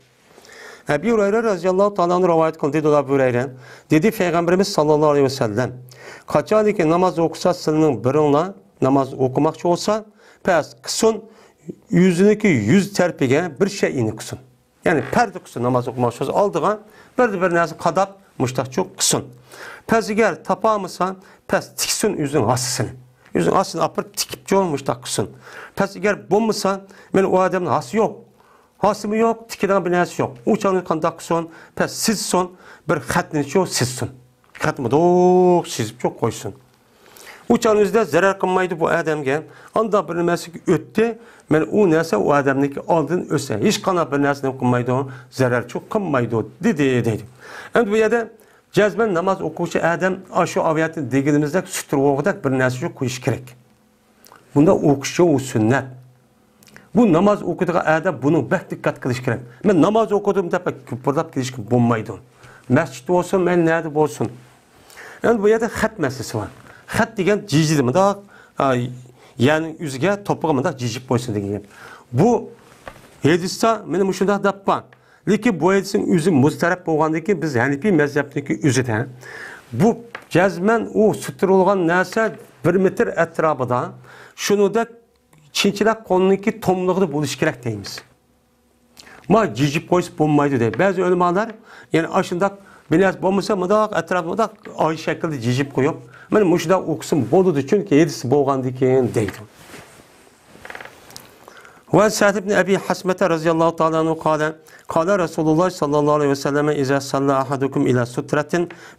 ئەبى ھۇرەيرە رەزىياللاھۇ تائالا ئەنھۇ رىۋايەت قىلدى، دېدى ئەبۇ ھۇرەيرە. دېدى پەيغەمبىرىمىز ساللاللاھۇ ئەلەيھى ۋەسەللەم، قاچانكى ناماز ئوقۇسا سىلەرنىڭ بىرىڭلار ناماز ئوقۇماقچى بولسا، پەس قىلسۇن، يۈزىنىڭكى يۈز تەرىپىگە بىر شەيئىنى قىلسۇن. يەنى پەردە قىلسۇن ناماز ئوقۇماقچى بولسا، ئالدىغا بىر، بىر نەرسە قاداپ، مۇشتاقچۇ قىلسۇن. پەس ئەگەر تاپالمىسا، پەس تىكسۇن ئۆزىنىڭ ھاسىسىنى. ئۆزىنىڭ ھاسىسىنى ئاپىرىپ تىكىپچۇ مۇشتاق قىلسۇن. پەس ئەگەر بولمىسا، مەن ئۇ ئادەمنىڭ ھاسىسى يوق. ھاسىمۇ يوق، تىكىدىغان بىر نەرسە يوق. ئۇ چاغنى قانداق قىلسۇن؟ پەس سىزسۇن، بىر خەتنىچۇ سىزسۇن. خەتمۇ دوق سىزىپچۇ قويسۇن. ئۇ چاغنىڭ ئۆزىدە زەرەر قىلمايدۇ بۇ ئادەمگە. ئانداق بىر نەرسىگە ئۆتتى، مەن ئۇ نەرسە ئۇ ئادەمنىڭكى ئالدىدىن ئۆتسە، ھېچقانداق بىر نەرسە نېمە قىلمايدۇ، زەرەرچۇ قىلمايدۇ، دېدى، دەيدۇ. ئەمدى بۇ يەردە جەزمەن ناماز ئوقۇغۇچى ئادەم ئاشۇ ئايەتنى دېگىنىمىزدەك سۇترا بولغۇدەك بىر نەرسە قويۇشى كېرەك. بۇنداق ئوقۇشچۇ ئۇ سۈننەت. بۇ ناماز ئوقۇيدىغان ئادەم بۇنىڭ بەك دىققەت قىلىش كېرەك. مەن ناماز ئوقۇدۇم دەپ گۇپۇرلاپ كېلىشكە بولمايدۇ. مەسچىتتە بولسۇن، مەيلى نەدە بولسۇن. ئەمدى بۇ يەردە خەت مەسىلىسى بار. خەت دېگەن جىجىدە مۇنداق، ئا، يەرنىڭ ئۆزىگە توپىغا مۇنداق جىجىپ قويسۇن دېگەن گەپ. بۇ ھەدىستە مانا مۇشۇنداق دەپ بار. لېكىن بۇ ھەدىسنىڭ ئۆزى مۇزتەرەپ بولغاندىن كېيىن بىز ھەنىپىي مەزھەپنىڭكى ئۆزىدە بۇ جەزمەن ئۇ سۇترا بولغان نەرسە بىر مېتىر ئەتراپىدا شۇنىڭدەك چىنچىلاق قولنىڭكى توملىقىدا بولۇشى كېرەك دەيمىز. ما جىجىپ قويسا بولمايدۇ دەيدۇ. بەزى ئۆلىمالار، يەنى ئاشۇنداق بىر نەرسە بولمىسا، مۇنداق ئەتراپىدا مۇنداق ئاي شەكلىدە جىجىپ قويۇپ، مانا مۇشۇنداق ئوقۇسىمۇ بولىدۇ، چۈنكى ھەدىس بولغاندىكىن دەيدۇ. وعن سهل بن أبي حثمة رضي الله تعالى عنه قال، قال رسول الله صلى الله عليه وسلم: إذا صلى أحدكم إلى سترة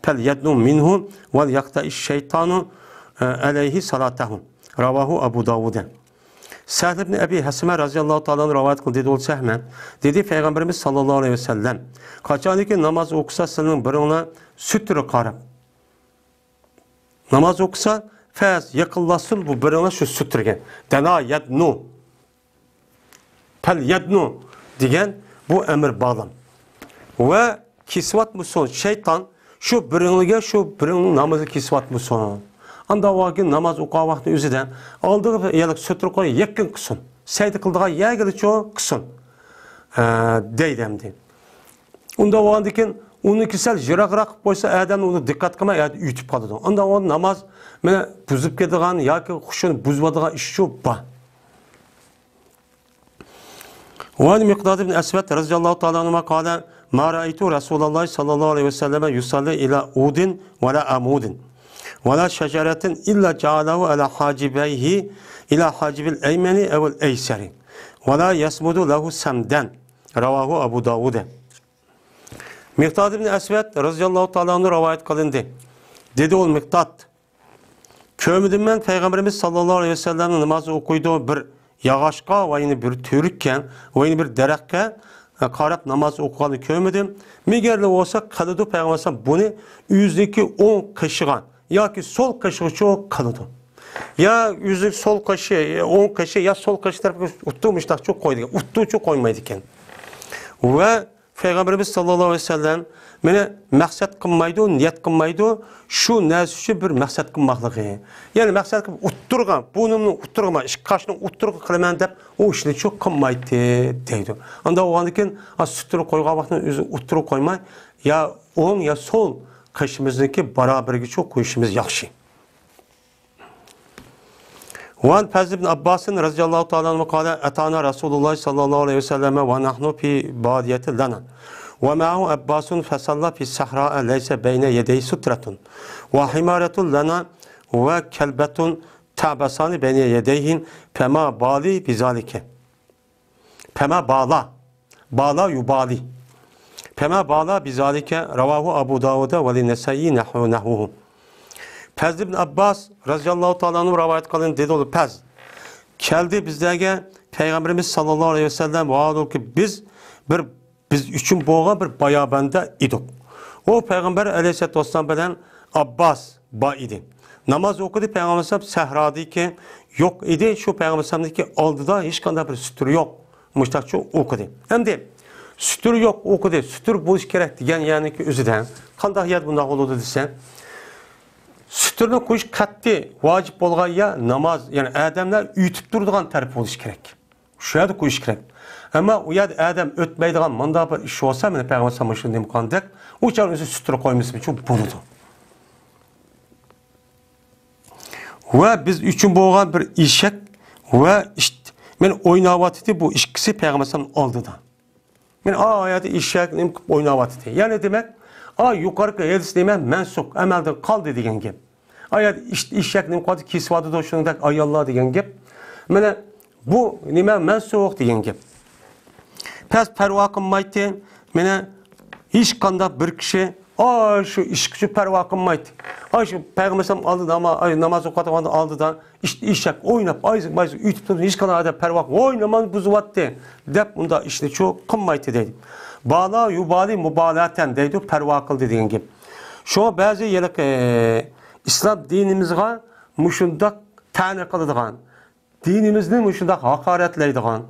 فليدن منه وليقطع الشيطان عليه صلاته. رواه أبو داود. سەھل ئىبنى ئەبى ھەسمە رەزىياللاھۇ تائالا ئەنھۇ رىۋايەت قىلدى، دېدى ئۇ سەھمە. دېدى پەيغەمبىرىمىز ساللاللاھۇ ئەلەيھى ۋەسەللەم، قاچانكى ناماز ئوقۇسا سىلەرنىڭ بىرىڭلار سۈترىگە قاراپ ناماز ئوقۇسا، پەس يېقىنلاشسۇن بۇ بىرىڭلار شۇ سۈترىگە. دەنا يەدنۇ. پەل يەدنۇ دېگەن بۇ ئەمىر باغلام. ۋە كېسىۋاتمىسۇن شەيتان، شۇ بىرىڭلىگە، شۇ بىرىڭنىڭ نامىزىنى كېسىۋاتمىسۇن. ئاندا ۋاكىن ناماز ئوقۇغان ۋاقتى ئۆزىدە ئالدىغا يەنە سۈترە قويۇپ يېقىن قىلسۇن. سەجدە قىلىدىغان يەرگىچۇ قىلسۇن. ئە، دەيدۇ ئەمدى. ئۇنداق بولغاندىن كېيىن ئۇنىڭكى سەل يىراقراق قىلىپ قويسا، ئادەم ئۇنى دىققەت قىلماي، ئادەم ئۆتۈپ قالىدۇ. ئاندا ئۇ ناماز مانا بۇزۇپ كېتىدىغان ياكى خۇشۇنى بۇزۇۋاتىدىغان ئىشچۇ بار. وعن مقداد بن أسود رضي الله تعالى عنهما قال: ما رأيت رسول الله صلى الله عليه وسلم يصلي إلى عود ولا عمود ولا شجرة إلا جعله على حاجبيه، إلى حاجب الأيمن أو الأيسر، ولا يصمد له صمدا. رواه أبو داود. مىقداد ئىبن ئەسۋەد رەزىياللاھۇ تائالا ئەنھۇ رىۋايەت قىلىندى. دېدى ئۇ مىقداد، كۆرمىدىم مەن پەيغەمبىرىمىز ساللاللاھۇ ئەلەيھى ۋەسەللەمنىڭ ناماز ئوقۇيدۇ، بىر ياغاچقا ۋە يەنە بىر تۈۋرۈككە ۋە يەنە بىر دەرەخكە قاراپ ناماز ئوقۇغاننى كۆرمىدىم. مەگەرلا بولسا قىلىدۇ، پەيغەمبەر ئەلەيھىسسالام بۇنى ئۆزىنىڭكى ئوڭ قېشىغا ياكى سول قېشىغىچۇ قىلىدۇ. يا ئۆزىنىڭ سول قېشى، ئوڭ قېشى يا سول قېشى تەرەپكە ئۇتتۇرۇشتاقچۇ قويىدىكەن، ئۇتتۇرچۇ قويمايدىكەن. ۋە پەيغەمبىرىمىز ساللاللاھۇ ئەلەيھى ۋەسەللەم مېنى مەقسەت قىلمايدۇ، نىيەت قىلمايدۇ، شۇ نەرسە ئۈچۈن بىر مەقسەت قىلماقلىقى. يەنى مەقسەت قىلىپ ئۇتتۇرغا، بۇرنۇمنى ئۇتتۇرغا، ئىككى قاشنى ئۇتتۇرغا قىلىمەن دەپ ئۇ ئىشنى شۇ قىلمايتتى دەيدۇ. ئانداق بولغاندىن كېيىن، ئا، سۈترە قويغان ۋاقتىنى ئۆزى ئۇتتۇرغا قويماي، يا ئوڭ يا سول قېشىمىزنىڭكى بارابىرىگىچۇ قويۇشىمىز ياخشى. وعن فضل بن عباس رضي الله تعالى عنه قال: أتانا رسول الله صلى الله عليه وسلم ونحن في بادية لنا ومعه عباس فصلى في الصحراء ليس بين يديه سترة وحمارة لنا وكلبة تعبسان بين يديه فما بالي بذلك. فما بالا. بالا يبالي. فما بالا بذلك رواه أبو داود والنسائي نحو، نحوه. پەزل ئىبن ئابباس رەزىياللاھۇ تائالا ئەنھۇ رىۋايەت قىلغان دېدى ئۇ پەز. كەلدى بىزلەرگە پەيغەمبىرىمىز ساللاللاھۇ ئەلەيھى ۋەسەللەم، ۋاھالەنكى بىز بىر، بىز ئۈچۈن بولغان بىر باياباندا ئىدۇق. ئۇ پەيغەمبەر ئەلەيھىسسالاتۇ ۋەسسالام بىلەن ئابباس بار ئىدى. ناماز ئوقۇدى پەيغەمبەر ئەلەيھىسسالام سەھرادىكى يوق ئىدى. شۇ پەيغەمبەر ئەلەيھىسسالامدىكى ئالدىدا ھېچقانداق بىر سۈتۈر يوق. مۇشتاقچە ئوقۇدى. ئەمدى سۈتۈر يوق ئوقۇدى. سۈتۈر بولۇش كېرەك دېگەن يەرنىڭكى ئۆزىدە قانداق يەردە بۇنداق بولىدۇ دېسە، سۈتۈرنى قويۇش قەتئىي ۋاجىپ بولغان يەر ناماز، يەنى ئادەملەر ئۆتۈپ تۇرىدىغان تەرەپ بولۇشى كېرەك. شۇ يەردە قويۇش كېرەك. ئەمما ئۇ يەردە ئادەم ئۆتمەيدىغان مۇنداق بىر ئىش بولسا، مانا پەيغەمبەر ئەلەيھىسسالام شۇنداق قىلغاندەك، ئۇ چاغ ئۆزى سۈتۈر قويمىسىمۇ بولىدۇ. ۋە بىز ئۈچۈن بولغان بىر ئېشەك ۋە ئىت مەن ئويناۋاتىدۇ، بۇ ئىككىسى پەيغەمبەر ئەلەيھىسسالام ئالدىدا. مەن ئا يەردە ئېشەك نېمە قىلىپ ئويناۋاتىدۇ. يەنى دېمەك، ئا يۇقىرىقى ھەدىس نېمە مەنسۇخ، ئەمەلدىن قالدى دېگەن گەپ. ئا يەردە ئىش-، ئېشەك نېمە قىلىۋاتىدۇ، كېسىۋاتىدۇ، شۇنىڭدەك ئاياللار دېگەن گەپ. مانا بۇ نېمە مەنسۇخ دېگەن گەپ. پەس پەرۋا قىلمايتتى. مانا ھېچقانداق بىر كىشى ئاي شۇ ئىشقىچۇ پەرۋا قىلمايتتى. ئاي شۇ پەيغەمبەر ئەلەيھىسسالام ئالدىدا، ئاي ناماز ئوقۇۋاتقاندا ئالدىدا ئىش-، ئېشەك ئويناپ، ئايزىپ-مايزىپ ئۆتۈپ تۇرسا، ھېچقانداق ئادەم پەرۋا قىلماي، ۋاي ناماز بۇزۇۋاتتى دەپ ئۇنداق ئىشنىچۇ قىلمايتتى دەيدۇ. بالا يۇبالى مۇبالاتەن دەيدۇ، پەرۋا قىلدى دېگەن گەپ. شۇڭا بەزى ھېلىقى ئىسلام دىنىمىزغا مۇشۇنداق تەنە قىلىدىغان، دىنىمىزنى مۇشۇنداق ھاقارەتلەيدىغان،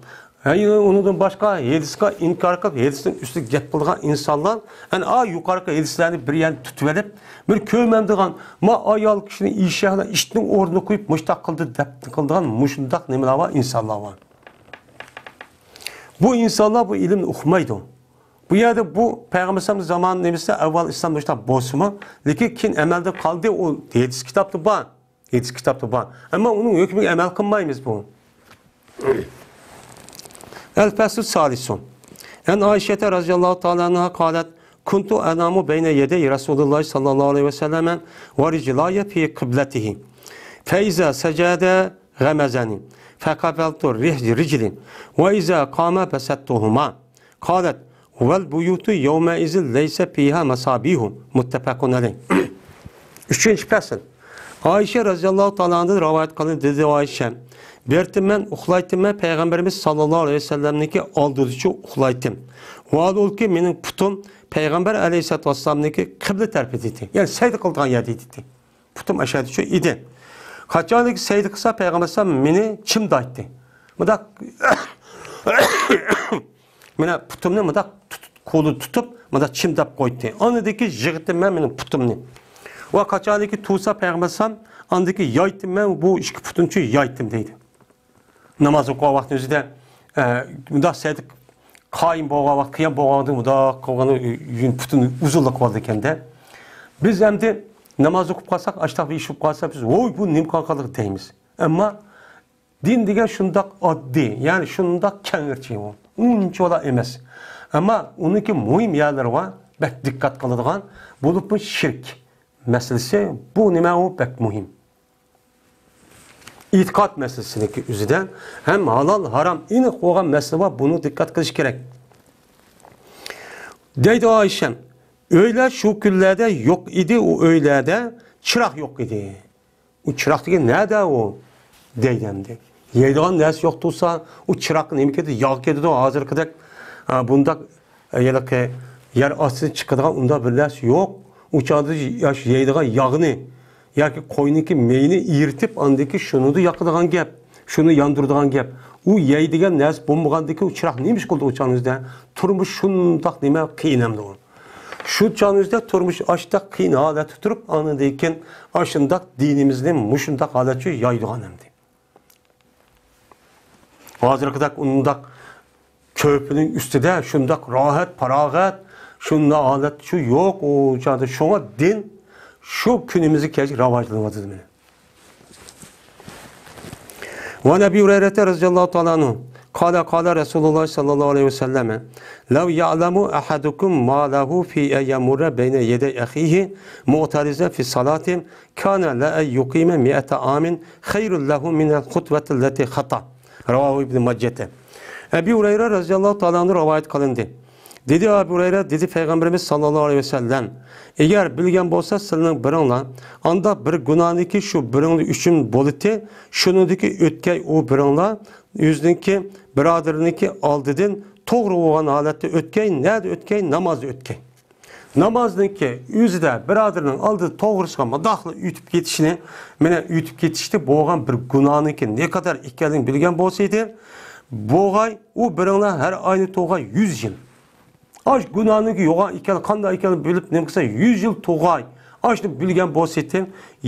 ھەي، ئۇنىڭدىن باشقا ھەدىسكە ئىنكار قىلىپ، ھەدىسنىڭ ئۈستىگە گەپ قىلىدىغان ئىنسانلار، ئەنە، ئا، يۇقىرىقى ھەدىسلەرنى بىر يەرگە تۇتۇۋېلىپ، بىر كۆرمەمدىغان، ما ئايال كىشىنى ئېشەكنى ئىتنىڭ ئورنىغا قويۇپ، مۇشتاق قىلدى دەپ قىلىدىغان مۇشۇنداق نېمىلەر بار، ئىنسانلار بار. بۇ ئىنسانلار بۇ ئىلىمنى ئۇقمايدۇ. بۇ يەردە بۇ پەيغەمبەر ئەلەيھىسسالام زامانى نېمىسى، ئەۋۋەل ئىسلام مۇشۇنداق بولسىمۇ، لېكىن كېيىن ئەمەلدىن قالدى، ئۇ ھەدىس كىتابتا بار. ھەدىس كىتابتا بار. ئەمما ئۇنىڭ ھۆكمىگە ئەمەل قىلمايمىز بۇ. الفصل الثالث. عن عائشة رضي الله تعالى عنها قالت: كنت أنام بين يدي رسول الله صلى الله عليه وسلم ورجلاي في قبلته، فإذا سجد غمزني، فقبلت رجلي، وإذا قام بسطتهما. قالت: والبيوت يومئذ ليس فيها مصابيح. متفق عليه. ئۈچىنچى پەسىل. ئائىشە رەزىياللاھۇ تائالا ئەنھادىن رىۋايەت قىلىندى، دېدى ئائىشە، بىر ئېرتىم مەن ئۇخلايتتىم، مەن پەيغەمبىرىمىز ساللاللاھۇ ئەلەيھى ۋەسەللەمنىڭكى ئالدىدىچۇ ئۇخلايتتىم. ۋاھالەنكى مېنىڭ پۇتۇم پەيغەمبەر ئەلەيھىسسالاتۇ ۋەسسالامنىڭكى قىبلە تەرىپىدە ئىدى. يەنى سەجدە قىلىدىغان يەردە ئىدى. پۇتۇم ئاشۇ يەردىچۇ ئىدى. قاچانكى سەجدە قىلسا پەيغەمبەر ئەلەيھىسسالام مېنى چىمدايتتى. مۇنداق مانا پۇتۇمنى مۇنداق تۇتۇپ، قولىدا تۇتۇپ، مۇنداق چىمداپ قويدى. ئاندىن كېيىن يىغىتتىم مەن مېنىڭ پۇتۇمنى. ۋە قاچانكى تۇرسا پەيغەمبەر ئەلەيھىسسالام، ئاندىن كېيىن يايتتىم مەن بۇ ئىككى پۇتۇمنىچۇ يايتتىم دەيدۇ. ناماز ئوقۇغان ۋاقتىنىڭ ئۆزىدە، ئە، مۇنداق سەجدە قايىم بولغان ۋاقىت، قىيام بولغاندا مۇنداق قىلغان يۈن پۇتىنىڭ ئۇزۇنلۇقى بولىدىكەن-دە. بىز ئەمدى ناماز ئوقۇپ قالساق، ئاشتاق بىر ئىش بولۇپ قالسا، بىز، ۋوي، بۇ نېمە قىلغانلىق دەيمىز. ئەمما دىن دېگەن شۇنداق ئاددىي، يەنى شۇنداق كەڭرىچى ئۇ. ئۇنچىۋالا ئەمەس. ئەمما ئۇنىڭكى مۇھىم يەرلىرى بار، بەك دىققەت قىلىدىغان، بولۇپمۇ شىرك مەسىلىسى، بۇ نېمە ئۇ بەك مۇھىم. ئېتىقاد مەسىلىسىنىڭكى ئۆزىدە ھەم ھالال، ھارام ئېنىق بولغان مەسىلە بار، بۇنى دىققەت قىلىش كېرەك. دەيدۇ ئائىشەم، ئۆيلەر شۇ كۈنلەردە يوق ئىدى، ئۇ ئۆيلەردە چىراغ يوق ئىدى. ئۇ چىراغ دېگەن نەدە ئۇ؟ دەيدۇ ئەمدى. يەيدىغان نەرسە يوق تۇرسا، ئۇ چىراغقا نېمە كېتىدۇ؟ ياغ كېتىدۇ. ھازىرقىدەك، ئا، بۇنداق، ئا، ھېلىقى يەر ئاستىدىن چىقىدىغان ئۇنداق بىر نەرسە يوق. ئۇ چاغدا ياش يەيدىغان ياغنى ياكى قوينىڭكى مېيىنى ئېرىتىپ، ئاندىن كېيىن شۇنىدا ياقىدىغان گەپ، شۇنى ياندۇرىدىغان گەپ. ئۇ يەيدىغان نەرسە بولمىغاندىن كېيىن ئۇ چىراغ نېمە ئىش قىلىدۇ ئۇ چاغنىڭىزدا؟ تۇرمۇش شۇنداق نېمە قىيىن ئەمدى ئۇ. شۇ چاغنىڭىزدا تۇرمۇش ئاشتاق قىيىن ھالەتتە تۇرۇپ، ئاندىن كېيىن ئاشۇنداق دىنىمىزنى مۇشۇنداق ھالەتچە يايدىغان ئەمدى. ھازىرقىدەك ئۇنداق كۆرپىنىڭ ئۈستىدە شۇنداق راھەت، پاراغەت، شۇنداق ھالەت شۇ يوق ئۇ چاغدا. شۇڭا دىن شۇ كۈنىمىزگە كەلگەچ راۋاجلىنىۋاتىدۇ مانا. وعن أبي هريرة رضي الله تعالى عنه قال قال رسول الله صلى الله عليه وسلم: لو يعلم أحدكم ما له في أن يمر بين يدي أخيه معترضا في الصلاة كان لأن يقيم مائة عام خير له من الخطوة التي خطا. رواه ابن ماجة. ئەبى ھۇرەيرە رەزىياللاھۇ تائالا ئەنھۇ رىۋايەت قىلىندى. دېدى ئەبۇ ھۇرەيرە، دېدى پەيغەمبىرىمىز ساللاللاھۇ ئەلەيھى ۋەسەللەم، ئەگەر بىلگەن بولسا سىلىنىڭ بىرىڭلار ئاندا بىر گۇناھنىكى شۇ بىرىڭلار ئۈچۈن بولىتى، شۇنىڭدىكى ئۆتكەي ئۇ بىرىڭلار ئۆزىنىڭكى بۇرادىرىنىڭكى ئالدىدىن توغرا بولغان ھالەتتە ئۆتكەي، نەدە ئۆتكەي؟ نامازدا ئۆتكەي. نامازنىڭكى ئۆزىدە بۇرادىرىنىڭ ئالدىدا توغرىسىغا مۇنداقلا ئۆتۈپ كېتىشنى، مانا ئۆتۈپ كېتىشتە بولغان بىر گۇناھنىڭكى نەقەدەر ئىكەنلىكىنى بىلگەن بولسا ئىدى، بولغاي ئۇ بىرىڭلار ھەر ئاينى توغاي يۈز يىل. ئاش گۇناھنىڭكى يوغان ئىكەن، قانداق ئىكەنلىكىنى بىلىپ نېمە قىلسا يۈز يىل توغاي. ئاشنى بىلگەن بولسا ئىدى،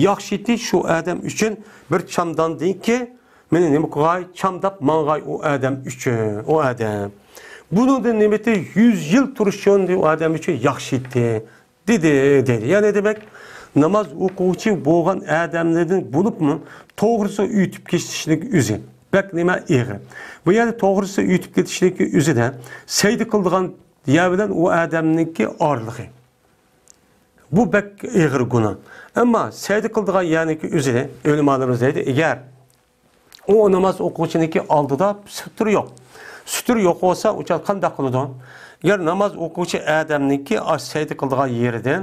ياخشى ئىدى شۇ ئادەم ئۈچۈن بىر چامداندىن كېيىن مېنى نېمە قىلغاي؟ چامداپ ماڭغاي ئۇ ئادەم ئۈچۈن، ئۇ ئادەم. بۇنىڭدىن نېمىتى يۈز يىل تۇرۇشۇن ئۇ ئادەم ئۈچۈن ياخشى ئىدى، دېدى، دەيدۇ. يەنى دېمەك، ناماز ئوقۇغۇچى بولغان ئادەملەردىن بولۇپمۇ توغرىسى ئۆتۈپ كېتىشلىك ئۆزى بەك نېمە ئېغىر. بۇ يەردە توغرىسى ئۆتۈپ كېتىشلىك ئۆزىدە سەجدە قىلىدىغان يەر بىلەن ئۇ ئادەمنىڭكى ئارىلىقى. بۇ بەك ئېغىر گۇناھ. ئەمما سەجدە قىلىدىغان يەرنىڭكى ئۆزىنى ئۆلىمالىرىمىز دەيدۇ، ئەگەر ئۇ ناماز ئوقۇغۇچىنىڭكى ئالدىدا سۈتۈر يوق. سۈتۈر يوق بولسا، ئۇ چاغ قانداق قىلىدۇ؟ ئەگەر ناماز ئوقۇغۇچى ئادەمنىڭكى ئاش سەجدە قىلىدىغان يېرىدىن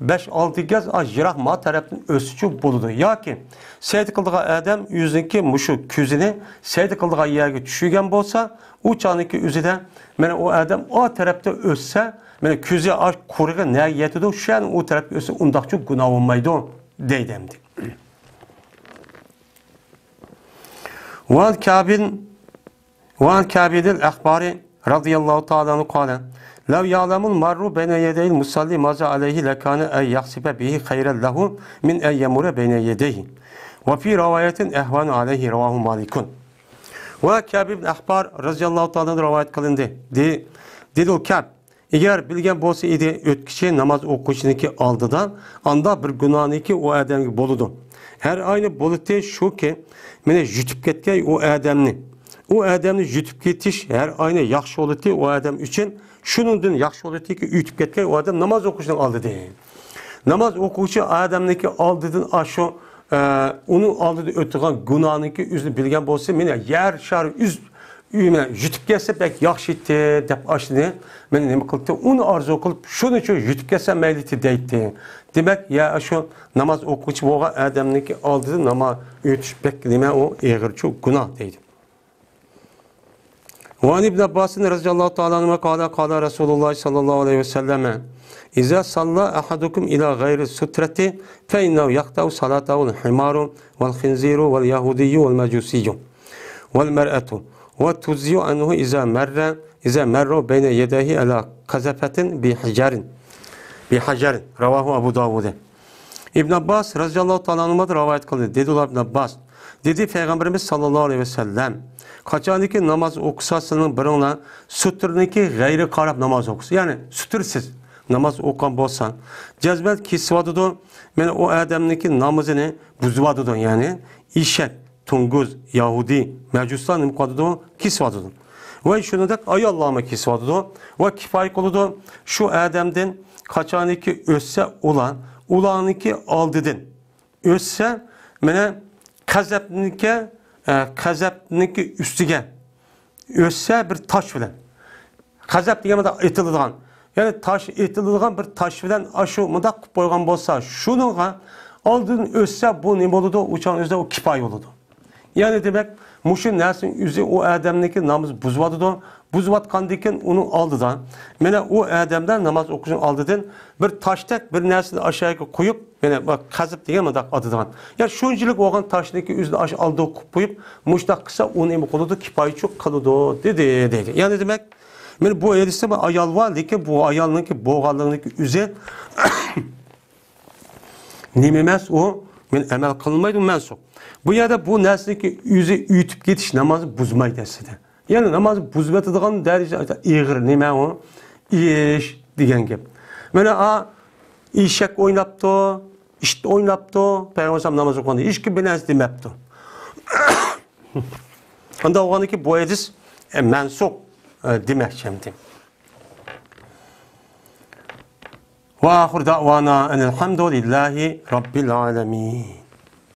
بەش-ئالتە گەز ئاش يىراق ما تەرەپتىن ئۆتسىچۇ بولىدۇ. ياكى سەجدە قىلىدىغان ئادەم ئۆزىنىڭكى مۇشۇ كۆزىنى سەجدە قىلىدىغان يەرگە چۈشۈرگەن بولسا، ئۇ چاغنىڭكى ئۆزىدە مانا ئۇ ئادەم ئا تەرەپتە ئۆتسە، مانا كۆزى ئاش قۇرىقى نەگە يەتىدۇ، شۇ يەرنىڭ ئۇ تەرەپكە ئۆتسە ئۇنداقچۇ گۇناھ بولمايدۇ، دەيدۇ ئەمدى. وعن كعب، وعن كعب الأحبار رضي الله تعالى عنه قال: لو يعلم المار بين يدي المصلي ماذا عليه لكان أن يخسف به خيرا له من أن يمر بين يديه. وفي رواية أهون عليه. رواه مالك. ۋە كەب ئىبن ئەھبار رەزىياللاھۇ تائالا ئەنھۇ رىۋايەت قىلىندى. دې-، دېدى ئۇ كەب، ئەگەر بىلگەن بولسا ئىدى، ئۆتكۈچى ناماز ئوقۇغۇچىنىڭكى ئالدىدا ئاندا بىر گۇناھنىكى ئۇ ئادەمگە بولىدۇ. ھەر ئاينى بولىتى شۇكى، مېنى يۇتۇپ كەتكەي ئۇ ئادەمنى. ئۇ ئادەمنى يۇتۇپ كېتىش ھەر ئاينى ياخشى بولىتى ئۇ ئادەم ئۈچۈن، شۇنىڭدىن ياخشى بولىتىكى ئۆتۈپ كەتكەي ئۇ ئادەم ناماز ئوقۇشنىڭ ئالدىدى. ناماز ئوقۇغۇچى ئادەمنىڭكى ئالدىدىن ئاشۇ، ئە، ئۇنىڭ ئالدىدا ئۆتىدىغان گۇناھنىڭكى ئۆزىنى بىلگەن بولسا، مېنى يەر شارى ئۈز، ئۆيمە يۇتۇپ كەتسە بەك ياخشى ئىدى دەپ ئاشۇنى مېنى نېمە قىلدى؟ ئۇنى ئارزۇ قىلىپ، شۇنى شۇ يۇتۇپ كەتسە مەيلى ئىدى دەيتتى. دېمەك، يا شۇ ناماز ئوقۇغۇچى بولغان ئادەمنىڭكى ئالدىدا ناماز ئۆتۈش بەك نېمە ئۇ ئېغىرچۇ گۇناھ دەيدۇ. وعن ابن عباس رضي الله تعالى عنهما قال قال رسول الله صلى الله عليه وسلم: إذا صلى أحدكم إلى غير السترة فإنه يقطع صلاته الحمار والخنزير واليهودي والمجوسي والمرأة وتجزئ عنه إذا مر إذا مروا بين يديه على قذفة بحجر بحجر. رواه أبو داود. ئىبن ئابباس رەزىياللاھۇ تائالا ئەنھۇمادىن رىۋايەت قىلدى. دېدى ئۇلار ئىبن ئابباس، دېدى پەيغەمبىرىمىز ساللاللاھۇ ئەلەيھى ۋەسەللەم، قاچانكى ناماز ئوقۇسا سىلىنىڭ بىرىڭلار سۈتۈرنىڭكى غەيرىگە قاراپ ناماز ئوقۇسا، يەنى سۈتۈرسىز ناماز ئوقۇغان بولسا، جەزمەن كېسىۋاتىدۇ، مانا ئۇ ئادەمنىڭكى نامىزىنى بۇزۇۋاتىدۇ، يەنى ئېشەك، توڭگۇز، يەھۇدىي، مەجۇسلار نېمە قىلىۋاتىدۇ؟ كېسىۋاتىدۇ. ۋە شۇنىڭدەك ئاياللارمۇ كېسىۋاتىدۇ. ۋە كىپايە قىلىدۇ. شۇ ئادەمدىن قاچانكى ئۆتسە ئۇلار، ئۇلارنىڭكى ئالدىدىن ئۆتسە، مانا قەزەپنىڭكى، ئە، قەزەپنىڭكى ئۈستىگە ئۆتسە بىر تاش بىلەن. قەزەپ دېگەن مۇنداق ئېتىلىدىغان. يەنى تاش ئېتىلىدىغان بىر تاش بىلەن ئاشۇ مۇنداق قىلىپ قويغان بولسا، شۇنىڭغا ئالدىدىن ئۆتسە، بۇ نېمە بولىدۇ؟ ئۇ چاغنىڭ ئۆزىدە ئۇ كىپايە بولىدۇ. يەنى دېمەك، مۇشۇ نەرسىنىڭ ئۆزى ئۇ ئادەمنىڭكى نامىزى بۇزۇۋاتىدۇ. بۇزۇۋاتقاندىن كېيىن ئۇنىڭ ئالدىدا، مانا ئۇ ئادەمدە ناماز ئوقۇشنىڭ ئالدىدىن بىر تاشتەك بىر نەرسىنى ئاشۇ يەرگە قويۇپ، مانا بۇ قەزىپ دېگەن مۇنداق ئاتىدىغان. يا شۇنچىلىك بولغان تاشنىڭكى ئۆزىنى ئاشۇ ئالدىغا قويۇپ، مۇشۇنداق قىلسا، ئۇ نېمە قىلىدۇ؟ كىپايىچۇ قىلىدۇ، دېدى، دەيدۇ. يەنى دېمەك، مانا بۇ ھەدىستە بىر ئايال بار، لېكىن بۇ ئايالنىڭكى بولغانلىقىنىڭكى ئۆزى نېمە ئەمەس ئۇ، مەن ئەمەل قىلمايدۇ، مەنسۇخ. بۇ يەردە بۇ نەرسىنىڭكى ئۆزى ئۆتۈپ كېتىش نامازنى بۇزمايدۇ ئەسلىدە. يەنى ناماز بۇزۇۋېتىدىغان دەرىجە ئېغىر نېمە ئۇ؟ ئىش دېگەن گەپ. مانا ئا، ئېشەك ئويناپتۇ، ئىت ئويناپتۇ، پەيغەمبەر ئەلەيھىسسالام ناماز ئوقۇغاندا ھېچكىم بىر نەرسە دېمەپتۇ. ئانداق بولغاندىكىن بۇ ھەدىس، ئە، مەنسۇخ، ئە، دېمەكچى ئەمدى. ۋە ئاخىر دەۋانا ئەنىلھەمدۇلىللاھى رەببىل ئالەمىن.